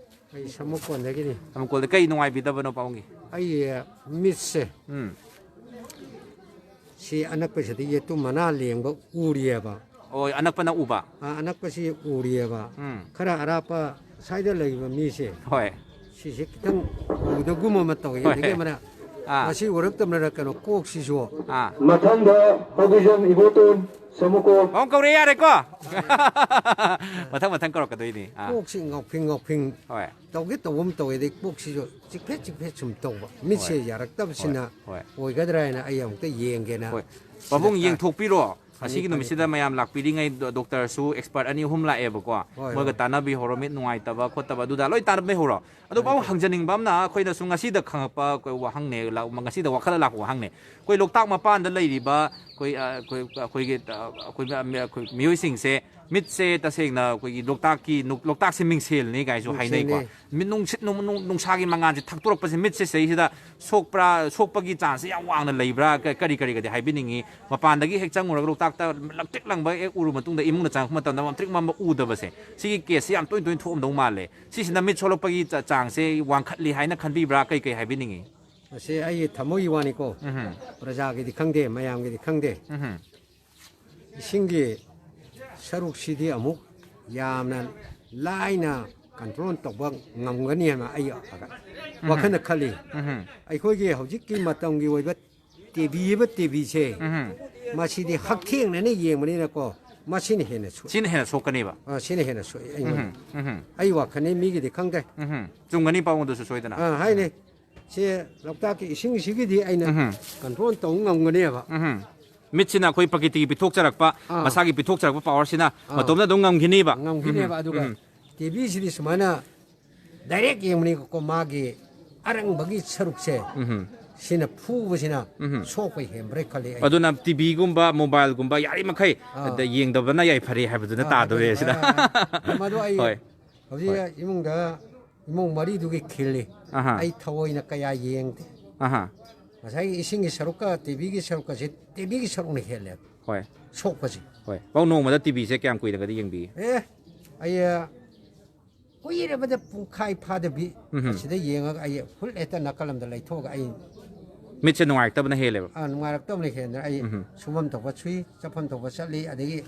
ꯑꯩ ꯁꯃꯨꯛꯀꯣꯟꯗꯒꯤꯅꯤ꯫ ꯁꯃꯨꯛꯀꯣꯟꯗ ꯀꯩ ꯅꯨꯡꯉꯥꯏꯕꯤꯗꯕꯅꯣ ꯄꯥꯕꯨꯡꯒꯤ? ꯑꯩ ꯃꯤꯠꯁꯦ, ꯎꯝ꯫ ꯁꯤ ꯑꯅꯛꯄꯁꯤꯗ ꯌꯦꯇꯨꯝ ꯃꯅꯥ ꯂꯦꯡꯕ ꯎꯔꯤꯑꯕ꯫ ꯑꯣ, ꯑꯅꯛꯄꯅ ꯎꯕ꯫ ꯑ, ꯑꯅꯛꯄꯁꯤ ꯎꯔꯤꯑꯕ꯫ ꯎꯝ꯫ ꯈꯔ ꯑꯔꯥꯞꯄ ꯁ꯭ꯋꯥꯏꯗ ꯂꯩꯕ ꯃꯤꯁꯦ ꯍꯣꯏ꯫ ꯁꯤꯁꯦ ꯈꯤꯇꯪ ꯎꯗꯒꯨꯝ ꯑꯃ ꯇꯧꯋꯤ꯫ ꯍꯣꯏ꯫ ꯑꯗꯒꯤ ꯑꯃꯅ ꯑꯥ꯫ ꯃꯁꯤ ꯎꯔꯛꯇꯕꯅꯔ ꯀꯩꯅꯣ, ꯀꯣꯛꯁꯤꯁꯨ ꯑꯥ꯫ ꯃꯊꯪꯗ ꯍꯧꯕꯤꯖꯝ ꯏꯕꯣꯇꯣꯟ ꯁꯃꯨꯀꯣ꯫ ꯄꯥꯕꯨꯡ ꯀꯧꯔꯦ, ꯌꯥꯔꯦꯀꯣ꯫ ꯃꯊꯪ ꯃꯊꯪ ꯀꯧꯔꯛꯀꯗꯣꯏꯅꯤ꯫ ꯑꯥ꯫ ꯀꯣꯛꯁꯤ ꯉꯥꯎꯐꯤꯡ ꯉꯥꯎꯐꯤꯡ ꯍꯣꯏ꯫ ꯇꯧꯒꯦ ꯇꯧꯕ ꯑꯃ ꯇꯧꯋꯦ꯫ ꯑꯗꯩ ꯀꯣꯛꯁꯤꯁꯨ ꯆꯤꯛꯐꯦꯠ ꯆꯤꯛꯐꯦꯠ ꯁꯨꯝ ꯇꯧꯕ꯫ ꯃꯤꯠꯁꯦ ꯍꯣꯏ꯫ ꯌꯥꯔꯛꯇꯕꯁꯤꯅ ꯍꯣꯏ꯫ ꯑꯣꯏꯒꯗ꯭ꯔꯥ ꯍꯥꯏꯅ ꯑꯩ ꯑꯃꯨꯛꯇ ꯌꯦꯡꯒꯦꯅ꯫ ꯍꯣꯏ꯫ ꯄꯥꯕꯨꯡ ꯁꯤꯗ ꯌꯦꯡꯊꯣꯛꯄꯤꯔꯣ꯫ ꯐꯅꯤ, ꯉꯁꯤꯒꯤ ꯐꯅꯤ, ꯅꯨꯃꯤꯠꯁꯤꯗ ꯐꯅꯤ꯫ ꯃꯌꯥꯝ ꯂꯥꯛꯄꯤꯔꯤꯉꯩ ꯗꯣ-, ꯗꯣꯛꯇꯔꯁꯨ ꯑꯦꯛꯁꯄꯔꯠ ꯑꯅꯤ ꯑꯍꯨꯝ ꯂꯥꯛꯑꯦꯕꯀꯣ꯫ ꯍꯣꯏ, ꯃꯣꯏꯒ ꯍꯣꯏ꯫ ꯇꯥꯟꯅꯕꯤꯍꯧꯔꯣ, ꯃꯤꯠ ꯅꯨꯡꯉꯥꯏꯇꯕ ꯈꯣꯠꯇꯕ ꯑꯗꯨꯗ ꯂꯣꯏ ꯇꯥꯟꯅꯕꯤꯍꯧꯔꯣ꯫ ꯑꯗꯣ ꯄꯥꯕꯨꯡ, ꯍꯪꯖꯅꯤꯡꯕ ꯑꯃꯅ, ꯑꯩꯈꯣꯏꯅ ꯁꯨꯝ ꯉꯁꯤꯗ ꯈꯪꯉꯛꯄ ꯑꯩꯈꯣꯏ ꯋꯥꯍꯪꯅꯦ, ꯂꯥꯛ-, ꯉꯁꯤꯗ ꯋꯥꯈꯜꯗ ꯂꯥꯛꯄ ꯋꯥꯍꯪꯅꯦ꯫ ꯑꯩꯈꯣꯏ ꯂꯣꯛꯇꯥꯛ ꯃꯄꯥꯟꯗ ꯂꯩꯔꯤꯕ ꯑꯩꯈꯣꯏ, ꯑ, ꯑꯩꯈꯣꯏ, ꯑꯩꯈꯣꯏꯒꯤ, ꯑ, ꯑꯩꯈꯣꯏ, ꯑ, ꯑꯩꯈꯣꯏ ꯃꯤꯑꯣꯏꯁꯤꯡꯁꯦ ꯃꯤꯠꯁꯦ ꯇꯁꯦꯡꯅ ꯑꯩꯈꯣꯏꯒꯤ ꯂꯣꯛꯇꯥꯛꯀꯤ, ꯅꯨ-, ꯂꯣꯛꯇꯥꯛꯁꯦ ꯃꯤꯡꯁꯦꯜꯅꯤ ꯀꯥꯏꯁꯨ ꯍꯥꯏꯅꯩꯀꯣ꯫ ꯃꯤꯡꯁꯦꯜꯅꯤ꯫ ꯃꯤꯠ ꯅꯨꯡꯁꯤꯠ, ꯅꯨꯡ-, ꯅꯨꯡ-, ꯅꯨꯡꯁꯥꯒꯤ ꯃꯉꯥꯜꯁꯦ ꯊꯛꯇꯣꯔꯛꯄꯁꯦ ꯃꯤꯠꯁꯦ ꯁꯤꯗꯩꯁꯤꯗ ꯁꯣꯛꯄ꯭ꯔꯥ, ꯁꯣꯛꯄꯒꯤ ꯆꯥꯟꯁꯁꯦ ꯌꯥꯝ ꯋꯥꯡꯅ ꯂꯩꯕ꯭ꯔꯥ, ꯀ-, ꯀꯔꯤ ꯀꯔꯤꯒꯗꯤ ꯍꯥꯏꯕꯤꯅꯤꯡꯉꯤ? ꯃꯄꯥꯟꯗꯒꯤ ꯍꯦꯛ ꯆꯪꯉꯨꯔꯒ ꯂꯣꯛꯇꯥꯛꯇ ꯂꯪꯇ꯭ꯔꯤꯛ ꯂꯪꯕ ꯍꯦꯛ ꯎꯔꯨ ꯃꯇꯨꯡꯗ ꯏꯃꯨꯡꯗ ꯆꯪꯉꯛꯄ ꯃꯇꯝꯗ ꯂꯪꯇ꯭ꯔꯤꯛ ꯂꯪꯕ ꯎꯗꯕꯁꯦ, ꯁꯤꯒꯤ ꯀꯦꯁꯁꯦ ꯌꯥꯝ ꯇꯣꯏ ꯇꯣꯏꯅ ꯊꯣꯛꯑꯝꯗꯧ ꯃꯥꯜꯂꯦ꯫ ꯁꯤꯁꯤꯅ ꯃꯤꯠ ꯁꯣꯛꯂꯛꯄꯒꯤ ꯆ-, ꯆꯥꯡꯁꯦ ꯋꯥꯡꯈꯠꯂꯤ ꯍꯥꯏꯅ ꯈꯟꯕꯤꯕ꯭ꯔꯥ? ꯀꯩ ꯀꯩ ꯍꯥꯏꯕꯤꯅꯤꯡꯉꯤ? ꯃꯁꯤ ꯑꯩꯒꯤ ꯊꯃꯣꯏꯒꯤ ꯋꯥꯅꯤꯀꯣ꯫ ꯎꯝꯍꯨꯝ꯫ ꯄ꯭ꯔꯖꯥꯒꯤꯗꯤ ꯈꯪꯗꯦ, ꯃꯌꯥꯝꯒꯤꯗꯤ ꯈꯪꯗꯦ꯫ ꯎꯝꯍꯨꯝ꯫ ꯏꯁꯤꯡꯒꯤ ꯁꯔꯨꯛꯁꯤꯗꯤ ꯑꯃꯨꯛ ꯌꯥꯝꯅ ꯂꯥꯏꯅ ꯀꯟꯇ꯭ꯔꯣꯜ ꯇꯧꯕ ꯉꯝꯒꯅꯤ ꯍꯥꯏꯅ ꯑꯩ ꯋꯥꯈꯜꯗ ꯈꯜꯂꯤ꯫ ꯎꯝꯍꯨꯝ꯫ ꯑꯩꯈꯣꯏꯒꯤ ꯍꯧꯖꯤꯛꯀꯤ ꯃꯇꯝꯒꯤ ꯑꯣꯏꯕ ꯇꯤꯚꯤ ꯍꯥꯏꯕ ꯇꯤꯚꯤꯁꯦ, ꯎꯝꯍꯨꯝ꯫ ꯃꯁꯤꯗꯤ ꯍꯛꯊꯦꯡꯅꯅ ꯌꯦꯡꯕꯅꯤꯅꯀꯣ, ꯃꯁꯤꯅ ꯍꯦꯟꯅ ꯁꯣꯛꯏ꯫ ꯁꯤꯅ ꯍꯦꯟꯅ ꯁꯣꯛꯀꯅꯦꯕ꯫ ꯑ, ꯁꯤꯅ ꯍꯦꯟꯅ ꯁꯣꯛꯏ ꯑꯩꯉꯣꯟꯗ꯫ ꯎꯝꯍꯨꯝ꯫ ꯎꯝꯍꯨꯝ꯫ ꯑꯩ ꯋꯥꯈꯜꯅꯤ, ꯃꯤꯒꯤꯗꯤ ꯈꯪꯗꯦ꯫ ꯎꯝꯍꯨꯝ꯫ ꯆꯨꯝꯒꯅꯤ ꯄꯥꯕꯨꯡꯗꯨꯁꯨ ꯁꯣꯏꯗꯅ꯫ ꯑ, ꯍꯥꯏꯅꯤ꯫ ꯁꯤ ꯂꯣꯛꯇꯥꯛꯀꯤ ꯏꯁꯤꯡꯁꯤꯒꯤꯗꯤ ꯑꯩꯅ ꯎꯝꯍꯨꯝ꯫ ꯀꯟꯇ꯭ꯔꯣꯜ ꯇꯧꯕ ꯉꯝꯒꯅꯦꯕ꯫ ꯎꯝꯍꯨꯝ꯫ ꯃꯤꯠꯁꯤꯅ ꯑꯩꯈꯣꯏ ꯄ꯭ꯔꯀꯤꯇꯤꯒꯤ ꯄꯤꯊꯣꯛꯆꯔꯛꯄ, ꯑꯥ꯫ ꯃꯁꯥꯒꯤ ꯄꯤꯊꯣꯛꯆꯔꯛꯄ ꯄꯋꯥꯔꯁꯤꯅ ꯑꯥ꯫ ꯃꯇꯣꯝꯇ ꯑꯗꯨꯝ ꯉꯝꯈꯤꯅꯤꯕ꯫ ꯉꯝꯈꯤꯅꯦꯕ꯫ ꯎꯝ, ꯑꯗꯨꯒ ꯎꯝ꯫ ꯇꯤꯚꯤꯁꯤꯗꯤ ꯁꯨꯃꯥꯏꯅ ꯗꯥꯏꯔꯦꯛ ꯌꯦꯡꯕꯅꯤꯀꯣ, ꯃꯥꯒꯤ ꯑꯔꯪꯕꯒꯤ ꯁꯔꯨꯛꯁꯦ, ꯎꯝꯍꯨꯝ꯫ ꯁꯤꯅ ꯐꯨꯕꯁꯤꯅ ꯎꯝꯍꯨꯝ꯫ ꯁꯣꯛꯄ ꯍꯦꯟꯕ꯭ꯔꯥ ꯈꯜꯂꯤ ꯑꯩ꯫ ꯑꯗꯨꯅ ꯇꯤꯚꯤꯒꯨꯝꯕ, ꯃꯣꯕꯥꯏꯜꯒꯨꯝꯕ ꯌꯥꯔꯤꯃꯈꯩ ꯑꯥ꯫ ꯑꯗ ꯌꯦꯡꯗꯕꯅ ꯌꯥꯏꯐꯔꯦ ꯍꯥꯏꯕꯗꯨꯅ ꯑꯥ, ꯇꯥꯗꯣꯔꯦ ꯍꯥꯏꯐꯦꯠ, ꯁꯤꯗ꯫ ꯑꯥ, ꯑꯥ꯫ ꯃꯗꯨ ꯑꯩ ꯍꯣꯏ꯫ ꯍꯧꯖꯤꯛ ꯏꯃꯨꯡꯗ, ꯏꯃꯨꯡ ꯃꯔꯤꯗꯨꯒꯤ ꯈꯤꯜꯂꯤ꯫ ꯑꯍꯥ꯫ ꯑꯩ ꯊꯑꯣꯏꯅ ꯀꯌꯥ ꯌꯦꯡꯗꯦ꯫ ꯑꯍꯥ꯫ ꯉꯁꯥꯏꯒꯤ ꯏꯁꯤꯡꯒꯤ ꯁꯔꯨꯛꯀ ꯇꯤꯚꯤꯒꯤ ꯁꯔꯨꯛꯀꯁꯦ, ꯇꯤꯚꯤꯒꯤ ꯁꯔꯨꯛꯅ ꯍꯦꯜꯂꯦ ꯍꯣꯏ꯫ ꯁꯣꯛꯄꯁꯦ꯫ ꯍꯣꯏ꯫ ꯄꯥꯎ ꯅꯣꯡꯃꯗ ꯇꯤꯚꯤꯁꯦ ꯀꯌꯥꯝ ꯀꯨꯏꯅꯒꯗꯤ ꯌꯦꯡꯕꯤ? ꯑꯦ, ꯑꯩ ꯀꯨꯏꯔꯕꯗ ꯄꯨꯡꯈꯥꯏ ꯐꯥꯗꯕꯤ ꯎꯝꯍꯨꯝ꯫ ꯑꯁꯤꯗ ꯌꯦꯡꯉꯒ ꯑꯩ ꯐꯨꯜ ꯍꯦꯛꯇ ꯅꯥꯀꯜ ꯑꯃꯗ ꯂꯩꯊꯣꯛꯑꯒ ꯑꯩ ꯃꯤꯠꯁꯦ ꯅꯨꯡꯉꯥꯏꯔꯛꯇꯕꯅ ꯍꯦꯜꯂꯦꯕ꯫ ꯑꯥ, ꯅꯨꯡꯉꯥꯏꯔꯛꯇꯕꯅ ꯍꯦꯟꯅ ꯑꯩ ꯎꯝꯍꯨꯝ꯫ ꯁꯨꯐꯝ ꯊꯣꯛꯄ ꯁꯨꯏ, ꯆꯠꯐꯝ ꯊꯣꯛꯄ ꯆꯠꯂꯤ, ꯑꯗꯒꯤ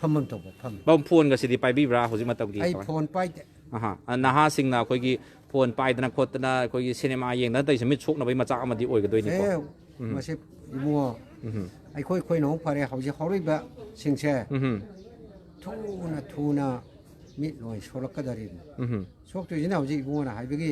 ꯐꯝꯐꯝ ꯊꯣꯛꯄ ꯐꯝꯃꯤ꯫ ꯄꯥꯕꯨꯡ, ꯐꯣꯟꯒꯁꯤꯗꯤ ꯄꯥꯏꯕꯤꯕ꯭ꯔꯥ ꯍꯧꯖꯤꯛ ꯃꯇꯝꯒꯤ ꯑꯩ ꯀꯃꯥꯏ-, ꯐꯣꯟ ꯄꯥꯏꯗꯦ꯫ ꯑꯍꯥ꯫ ꯑ, ꯅꯍꯥꯁꯤꯡꯅ ꯑꯩꯈꯣꯏꯒꯤ ꯐꯣꯟ ꯄꯥꯏꯗꯅ ꯈꯣꯠꯇꯅ ꯑꯩꯈꯣꯏꯒꯤ ꯁꯤꯅꯦꯃꯥ ꯌꯦꯡꯗꯅ ꯇꯧꯔꯤꯁꯦ ꯃꯤꯠ ꯁꯣꯛꯅꯕꯒꯤ ꯃꯆꯥꯛ ꯑꯃꯗꯤ ꯑꯣꯏꯒꯗꯣꯏꯅꯤꯀꯣ꯫ ꯑꯦ, ꯎꯝ꯫ ꯃꯁꯤ ꯏꯕꯨꯡꯉꯣ, ꯎꯝ꯫ ꯑꯩꯈꯣꯏ, ꯑꯩꯈꯣꯏꯅ ꯑꯃꯨꯛ ꯐꯔꯦ, ꯍꯧꯖꯤꯛ ꯍꯧꯔꯛꯏꯕꯁꯤꯡꯁꯦ ꯎꯝ꯫ ꯊꯨꯅ ꯊꯨꯅ ꯃꯤꯠ ꯂꯣꯏ ꯁꯣꯛꯂꯛꯀꯗꯧꯔꯤꯕꯅꯤ꯫ ꯎꯝ꯫ ꯁꯣꯛꯇꯣꯏꯁꯤꯅ ꯍꯧꯖꯤꯛ ꯏꯕꯨꯡꯉꯣꯅ ꯍꯥꯏꯕꯒꯤ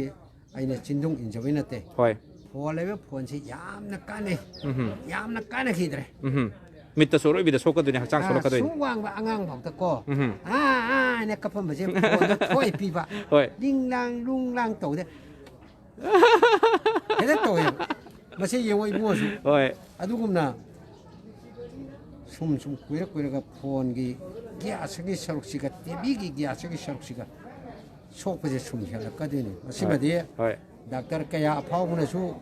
ꯑꯩꯅ ꯆꯤꯟꯗꯨꯡ ꯏꯟꯖꯕꯩ ꯅꯠꯇꯦ꯫ ꯍꯣꯏ꯫ ꯐꯣꯟ ꯂꯩꯕ ꯐꯣꯟꯁꯤ ꯌꯥꯝꯅ ꯀꯥꯟꯅꯩ꯫ ꯎꯝ꯫ ꯌꯥꯝꯅ ꯀꯥꯟꯅꯈꯤꯗ꯭ꯔꯦ꯫ ꯎꯝ꯫ ꯃꯤꯠꯇꯁꯨ ꯑꯔꯣꯏꯕꯤꯗ ꯁꯣꯛꯀꯗꯣꯏꯅꯤ, ꯍꯛꯆꯥꯡ ꯑꯥ, ꯁꯣꯛꯂꯛꯀꯗꯣꯏꯅꯤ꯫ ꯁꯨꯝ ꯋꯥꯡꯕ ꯑꯉꯥꯡ ꯐꯥꯎꯗ ꯀꯣ, ꯎꯝ꯫ ꯑꯥ, ꯑꯥ ꯍꯥꯏꯅ ꯀꯞꯄꯝꯕꯁꯦ ꯐꯣꯟꯗ ꯊꯣꯏ ꯄꯤꯕ꯫ ꯍꯣꯏ꯫ ꯂꯤꯡ ꯂꯥꯡ, ꯂꯨꯡ ꯂꯥꯡ ꯇꯧꯗꯦ꯫ ꯍꯦꯛꯇ ꯇꯧꯋꯦꯕ꯫ ꯃꯁꯤ ꯌꯦꯡꯉꯣ ꯏꯕꯨꯡꯉꯣꯁꯨ꯫ ꯍꯣꯏ꯫ ꯑꯗꯨꯒꯨꯝꯅ ꯁꯨꯝ ꯁꯨꯝ ꯀꯨꯏꯔ ꯀꯨꯏꯔꯒ ꯐꯣꯟꯒꯤ ꯒ꯭ꯌꯥꯁꯀꯤ ꯁꯔꯨꯛꯁꯤꯒ, ꯇꯤ ꯚꯤꯒꯤ ꯒ꯭ꯌꯥꯁꯀꯤ ꯁꯔꯨꯛꯁꯤꯒ ꯁꯣꯛꯄꯁꯦ ꯁꯨꯝ ꯍꯦꯜꯂꯛꯀꯗꯣꯏꯅꯤ꯫ ꯃꯁꯤꯃꯗꯤ ꯍꯣꯏ꯫ ꯗꯥꯛꯇꯔ ꯀꯌꯥ ꯑꯐꯥꯎꯕꯅꯁꯨ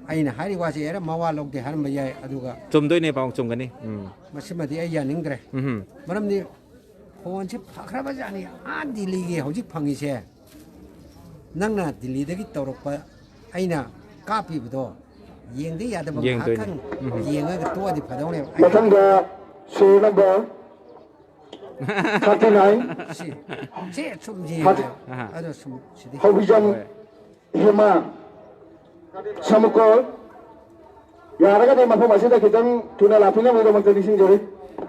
ꯑꯩꯅ ꯍꯥꯏꯔꯤꯕ ꯋꯥꯁꯦ, "ꯑꯦꯔ, ꯃꯋꯥ ꯂꯧꯗꯦ" ꯍꯥꯏꯔꯝꯕ ꯌꯥꯏ꯫ ꯑꯗꯨꯒ ꯆꯨꯝꯗꯣꯏꯅꯦ, ꯄꯥꯎ ꯆꯨꯝꯒꯅꯤ꯫ ꯎꯝ꯫ ꯃꯁꯤꯃꯗꯤ ꯑꯩ ꯌꯥꯅꯤꯡꯗ꯭ꯔꯦ꯫ ꯎꯝ꯫ ꯃꯔꯝꯗꯤ ꯐꯣꯟꯁꯤ ꯐꯈ꯭ꯔꯕ ꯖꯥꯠꯅꯤ꯫ ꯑꯥ ꯗꯤꯜꯂꯤꯒꯤ ꯍꯧꯖꯤꯛ ꯐꯪꯉꯤꯁꯦ, ꯅꯪꯅ ꯗꯤꯜꯂꯤꯗꯒꯤ ꯇꯧꯔꯛꯄ, ꯑꯩꯅ ꯀꯥꯞꯄꯤꯕꯗꯣ ꯌꯦꯡꯗ ꯌꯥꯗꯕ ꯌꯦꯡꯗꯣꯏꯅꯤ꯫ ꯉꯥꯏꯍꯥꯛꯇꯪ ꯎꯝ꯫ ꯌꯦꯡꯉꯒ ꯇꯣꯛꯑꯗꯤ ꯐꯗꯧꯅꯦꯕ꯫ ꯃꯊꯪꯗ ꯁꯦꯔꯤꯌꯦꯜ ꯅꯝꯕꯔ ꯊꯥꯔꯇꯤ ꯅꯥꯏꯟ꯫ ꯁꯤ, ꯁꯤ ꯁꯨꯝ ꯌꯦꯡꯉꯦ꯫ ꯊꯥꯔꯇꯤ꯫ ꯑꯍꯥ꯫ ꯑꯗꯣ ꯁꯨꯝ ꯁꯤꯗꯤ ꯍꯧꯕꯤꯖꯝ ꯍꯣꯏ꯫ ꯍꯦꯃꯥ ꯁꯃꯨꯀꯣꯜ꯫ ꯌꯥꯔꯒꯗꯤ ꯃꯐꯝ ꯑꯁꯤꯗ ꯈꯤꯇꯪ ꯊꯨꯅ ꯂꯥꯛꯄꯤꯅꯕꯒꯤꯗꯃꯛꯇ ꯅꯤꯡꯁꯤꯡꯖꯔꯤ꯫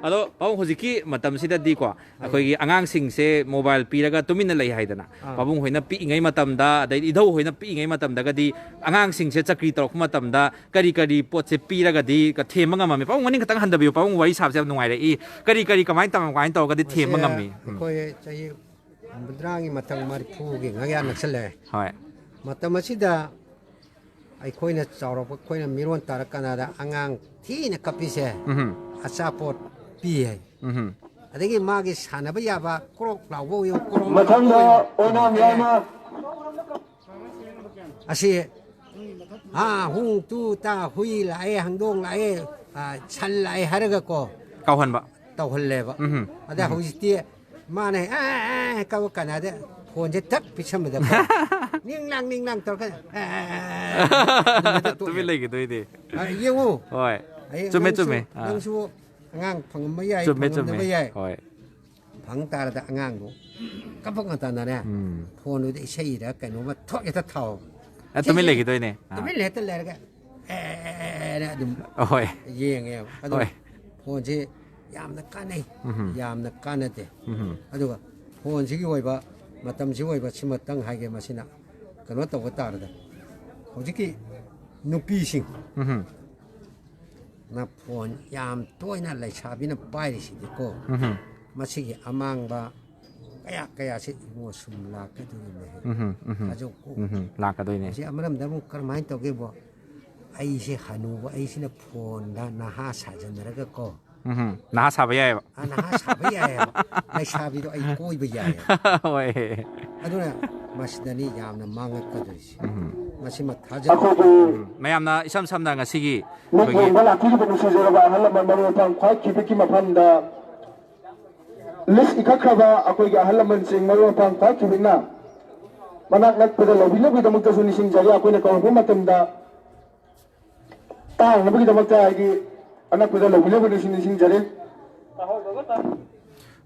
ꯑꯗꯣ ꯄꯥꯕꯨꯡ, ꯍꯧꯖꯤꯛꯀꯤ ꯃꯇꯝꯁꯤꯗꯗꯤꯀꯣ, ꯑꯩꯈꯣꯏꯒꯤ ꯑꯉꯥꯡꯁꯤꯡꯁꯦ ꯃꯣꯕꯥꯏꯜ ꯄꯤꯔꯒ ꯇꯨꯃꯤꯟꯅ ꯂꯩ ꯍꯥꯏꯗꯅ, ꯑꯥ꯫ ꯄꯥꯕꯨꯡ ꯍꯣꯏꯅ ꯄꯤꯛꯏꯉꯩ ꯃꯇꯝꯗ, ꯑꯗꯩꯗꯤ ꯏꯙꯧ ꯍꯣꯏꯅ ꯄꯤꯛꯏꯉꯩ ꯃꯇꯝꯗꯒꯗꯤ ꯑꯉꯥꯡꯁꯤꯡꯁꯦ ꯆꯀ꯭ꯔꯤ ꯇꯧꯔꯛꯄ ꯃꯇꯝꯗ ꯀꯔꯤ ꯀꯔꯤ ꯄꯣꯠꯁꯦ ꯄꯤꯔꯒꯗꯤ ꯊꯦꯝꯕ ꯉꯝꯃꯝꯃꯤ? ꯄꯥꯕꯨꯡ ꯃꯅꯤꯡ ꯈꯤꯇꯪ ꯍꯟꯊꯕꯤꯌꯨ, ꯄꯥꯕꯨꯡ ꯋꯥꯔꯤ ꯁꯥꯕꯁꯦ ꯌꯥꯝ ꯅꯨꯡꯉꯥꯏꯔꯦ꯫ ꯏ, ꯀꯔꯤ ꯀꯔꯤ ꯀꯃꯥꯏꯅ ꯇꯧꯔ, ꯀꯃꯥꯏꯅ ꯇꯧꯔꯒꯗꯤ ꯊꯦꯝꯕ ꯃꯁꯦ ꯉꯝꯃꯤ? ꯎꯝ꯫ ꯑꯩꯈꯣꯏ ꯆꯍꯤ ꯍꯨꯝꯐꯨꯇꯔꯥꯒꯤ ꯃꯊꯪ ꯃꯔꯤꯐꯨꯒꯤ ꯉꯥꯌꯥ ꯅꯛꯁꯜꯂꯛꯑꯦ꯫ ꯍꯣꯏ꯫ ꯃꯇꯝ ꯑꯁꯤꯗ ꯑꯩꯈꯣꯏꯅ ꯆꯥꯎꯔꯛꯄ, ꯑꯩꯈꯣꯏꯅ ꯃꯤꯔꯣꯟ ꯇꯥꯔꯛ ꯀꯥꯟꯗ ꯑꯉꯥꯡ ꯊꯤꯅ ꯀꯞꯄꯤꯁꯦ ꯎꯝ꯫ ꯑꯆꯥꯄꯣꯠ ꯄꯤ ꯍꯥꯏ꯫ ꯎꯝ꯫ ꯑꯗꯒꯤ ꯃꯥꯒꯤ ꯁꯥꯟꯅꯕ ꯌꯥꯕ ꯀ꯭ꯔꯣꯛ ꯂꯥꯎꯕ ꯑꯣꯏꯌꯨ, ꯀ꯭ꯔꯣꯛ ꯑꯣꯏꯅꯥꯝ ꯂꯥꯎꯕ ꯑꯣꯏꯌꯨ꯫ ꯌꯥꯏꯃ꯫ ꯑꯁꯤ, ꯑꯥ, ꯍꯨ, ꯇꯨ, ꯇꯥ, ꯍꯨꯏ ꯂꯥꯛꯑꯦ, ꯍꯪꯗꯣꯡ ꯂꯥꯛꯑꯦ, ꯑꯥ, ꯁꯟ ꯂꯥꯛꯑꯦ ꯍꯥꯏꯔꯒꯀꯣ꯫ ꯀꯥꯎꯍꯟꯕ꯫ ꯇꯧꯍꯜꯂꯦꯕ꯫ ꯎꯝ꯫ ꯑꯗ ꯎꯝ꯫ ꯍꯧꯖꯤꯛꯇꯤ ꯃꯥꯅ, "ꯑꯦ, ꯑꯦ, ꯑꯦ," ꯀꯧꯔ ꯀꯥꯟꯗ ꯐꯣꯟꯁꯦ ꯊꯛ ꯄꯤꯁꯟꯕꯗꯀꯣ꯫ ꯅꯤꯡ ꯂꯥꯡ, ꯅꯤꯡ ꯂꯥꯡ ꯇꯧꯔꯒ, "ꯑꯦ, ꯑꯦ, ꯑꯦ, ꯑꯦ," ꯑꯗꯨꯃꯥꯏꯅ ꯇꯣꯛꯑꯦ꯫ ꯇꯨꯃꯤꯟ ꯂꯩꯈꯤꯗꯣꯏꯅꯦ꯫ ꯑ, ꯌꯦꯡꯉꯨ꯫ ꯍꯣꯏ꯫ ꯍꯌꯦꯡ ꯆꯨꯝꯃꯦ, ꯅꯪꯁꯨ, ꯆꯨꯝꯃꯦ꯫ ꯑꯥ꯫ ꯅꯪꯁꯨ ꯑꯉꯥꯡ ꯐꯪꯉꯝꯕ ꯌꯥꯏ, ꯆꯨꯝꯃꯦ, ꯐꯪꯉꯝꯗꯕ ꯆꯨꯝꯃꯦ꯫ ꯌꯥꯏ꯫ ꯍꯣꯏ꯫ ꯐꯪ ꯇꯥꯔꯗ ꯑꯉꯥꯡꯗꯣ ꯀꯞꯄ ꯉꯇꯅꯅꯦ, ꯎꯝ꯫ ꯐꯣꯟꯗꯨꯗ ꯏꯁꯩꯔ ꯀꯩꯅꯣꯝꯃ ꯊꯣꯛ ꯍꯦꯛꯇ ꯊꯥꯎ꯫ ꯑ, ꯇꯨꯃꯤꯟ ꯁꯤꯁꯦ ꯂꯩꯈꯤꯗꯣꯏꯅꯦ꯫ ꯑ꯫ ꯇꯨꯃꯤꯟ ꯍꯦꯛꯇ ꯂꯩꯔꯒ ꯑꯦ, ꯑꯦ, ꯑꯦ, ꯑꯦ, ꯑꯦ, ꯑꯗꯨꯝ ꯍꯣꯏ꯫ ꯌꯦꯡꯉꯦꯕ꯫ ꯑꯗꯨ ꯍꯣꯏ꯫ ꯐꯣꯟꯁꯤ ꯌꯥꯝꯅ ꯀꯥꯟꯅꯩ, ꯎꯝ꯫ ꯌꯥꯝꯅ ꯀꯥꯟꯅꯗꯦ꯫ ꯎꯝ꯫ ꯑꯗꯨꯒ ꯐꯣꯟꯁꯤꯒꯤ ꯑꯣꯏꯕ, ꯃꯇꯝꯁꯤꯒꯤ ꯑꯣꯏꯕ ꯁꯤꯃꯇꯪ ꯍꯥꯏꯒꯦ, ꯃꯁꯤꯅ ꯀꯩꯅꯣ ꯇꯧꯕ ꯇꯥꯔꯗ, ꯍꯧꯖꯤꯛꯀꯤ ꯅꯨꯄꯤꯁꯤꯡ ꯎꯝ꯫ ꯅ ꯐꯣꯟ ꯌꯥꯝ ꯇꯣꯏꯅ ꯂꯩꯁꯥꯕꯤꯅ ꯄꯥꯏꯔꯤꯁꯤꯗꯤꯀꯣ, ꯎꯝ꯫ ꯃꯁꯤꯒꯤ ꯑꯃꯥꯡꯕ ꯀꯌꯥ ꯀꯌꯥꯁꯤ ꯏꯕꯨꯡꯉꯣ ꯁꯨꯝ ꯂꯥꯛꯀꯗꯣꯔꯤꯕꯅꯦ꯫ ꯎꯝ, ꯎꯝ꯫ ꯍꯧꯖꯤꯛ ꯎꯝ, ꯂꯥꯛꯀꯗꯣꯏꯅꯦ꯫ ꯍꯧꯖꯤꯛ ꯑꯃꯔꯣꯝꯗ ꯑꯃꯨꯛ ꯀꯔꯝꯍꯥꯏꯅ ꯇꯧꯒꯦꯕꯣ? ꯑꯩꯁꯦ ꯍꯅꯨꯕ, ꯑꯩꯁꯤꯅ ꯐꯣꯟꯗ ꯅꯍꯥ ꯁꯥꯖꯟꯅꯔꯒ ꯀꯣ, ꯎꯝ, ꯅꯍꯥ ꯁꯥꯕ ꯌꯥꯏꯑꯕ꯫ ꯑ, ꯅꯍꯥ ꯁꯥꯕ ꯌꯥꯏꯑꯕ꯫ ꯂꯩꯁꯥꯕꯤꯗꯣ ꯑꯩ ꯀꯣꯏꯕ ꯌꯥꯏꯑꯕ꯫ ꯍꯣꯏ꯫ ꯑꯗꯨꯅ ꯃꯁꯤꯗꯅꯤ ꯌꯥꯝꯅ ꯃꯥꯡꯉꯛꯀꯗꯣꯏꯁꯦ꯫ ꯎꯝ꯫ ꯃꯁꯤꯃ ꯊꯥꯖ- ꯑꯩꯈꯣꯏꯒꯤ ꯎꯝ꯫ ꯃꯌꯥꯝꯅ ꯏꯁꯝ ꯁꯝꯅ ꯉꯁꯤꯒꯤ ꯃꯤꯠ ꯑꯩꯈꯣꯏꯒꯤ ꯌꯦꯡꯕ ꯂꯥꯛꯄꯤꯔꯤꯕ ꯅꯨꯡꯁꯤꯖꯔꯕ ꯑꯍꯜ ꯂꯃꯟ ꯃꯔꯨꯞ ꯃꯄꯥꯡ ꯈ꯭ꯋꯥꯏ ꯈꯤꯕꯤꯛꯀꯤ ꯃꯐꯝꯗ ꯂꯤꯁ ꯏꯈꯠꯈ꯭ꯔꯕ ꯑꯩꯈꯣꯏꯒꯤ ꯑꯍꯜ ꯂꯃꯟꯁꯤꯡ ꯃꯔꯨꯞ ꯃꯄꯥꯡ ꯈ꯭ꯋꯥꯏ ꯈꯤꯕꯤꯛꯅ ꯃꯅꯥꯛ ꯅꯛꯄꯗ ꯂꯧꯕꯤꯅꯕꯒꯤꯗꯃꯛꯇꯁꯨ ꯅꯤꯡꯁꯤꯡꯖꯔꯤ꯫ ꯑꯩꯈꯣꯏꯅ ꯀꯧꯔꯛꯄ ꯃꯇꯝꯗ ꯇꯥꯡꯅꯕꯒꯤꯗꯃꯛꯇ ꯍꯥꯏꯗꯤ ꯑꯅꯛꯄꯗ ꯂꯧꯕꯤꯅꯕꯒꯤꯁꯨ ꯅꯤꯡꯁꯤꯡꯖꯔꯤ꯫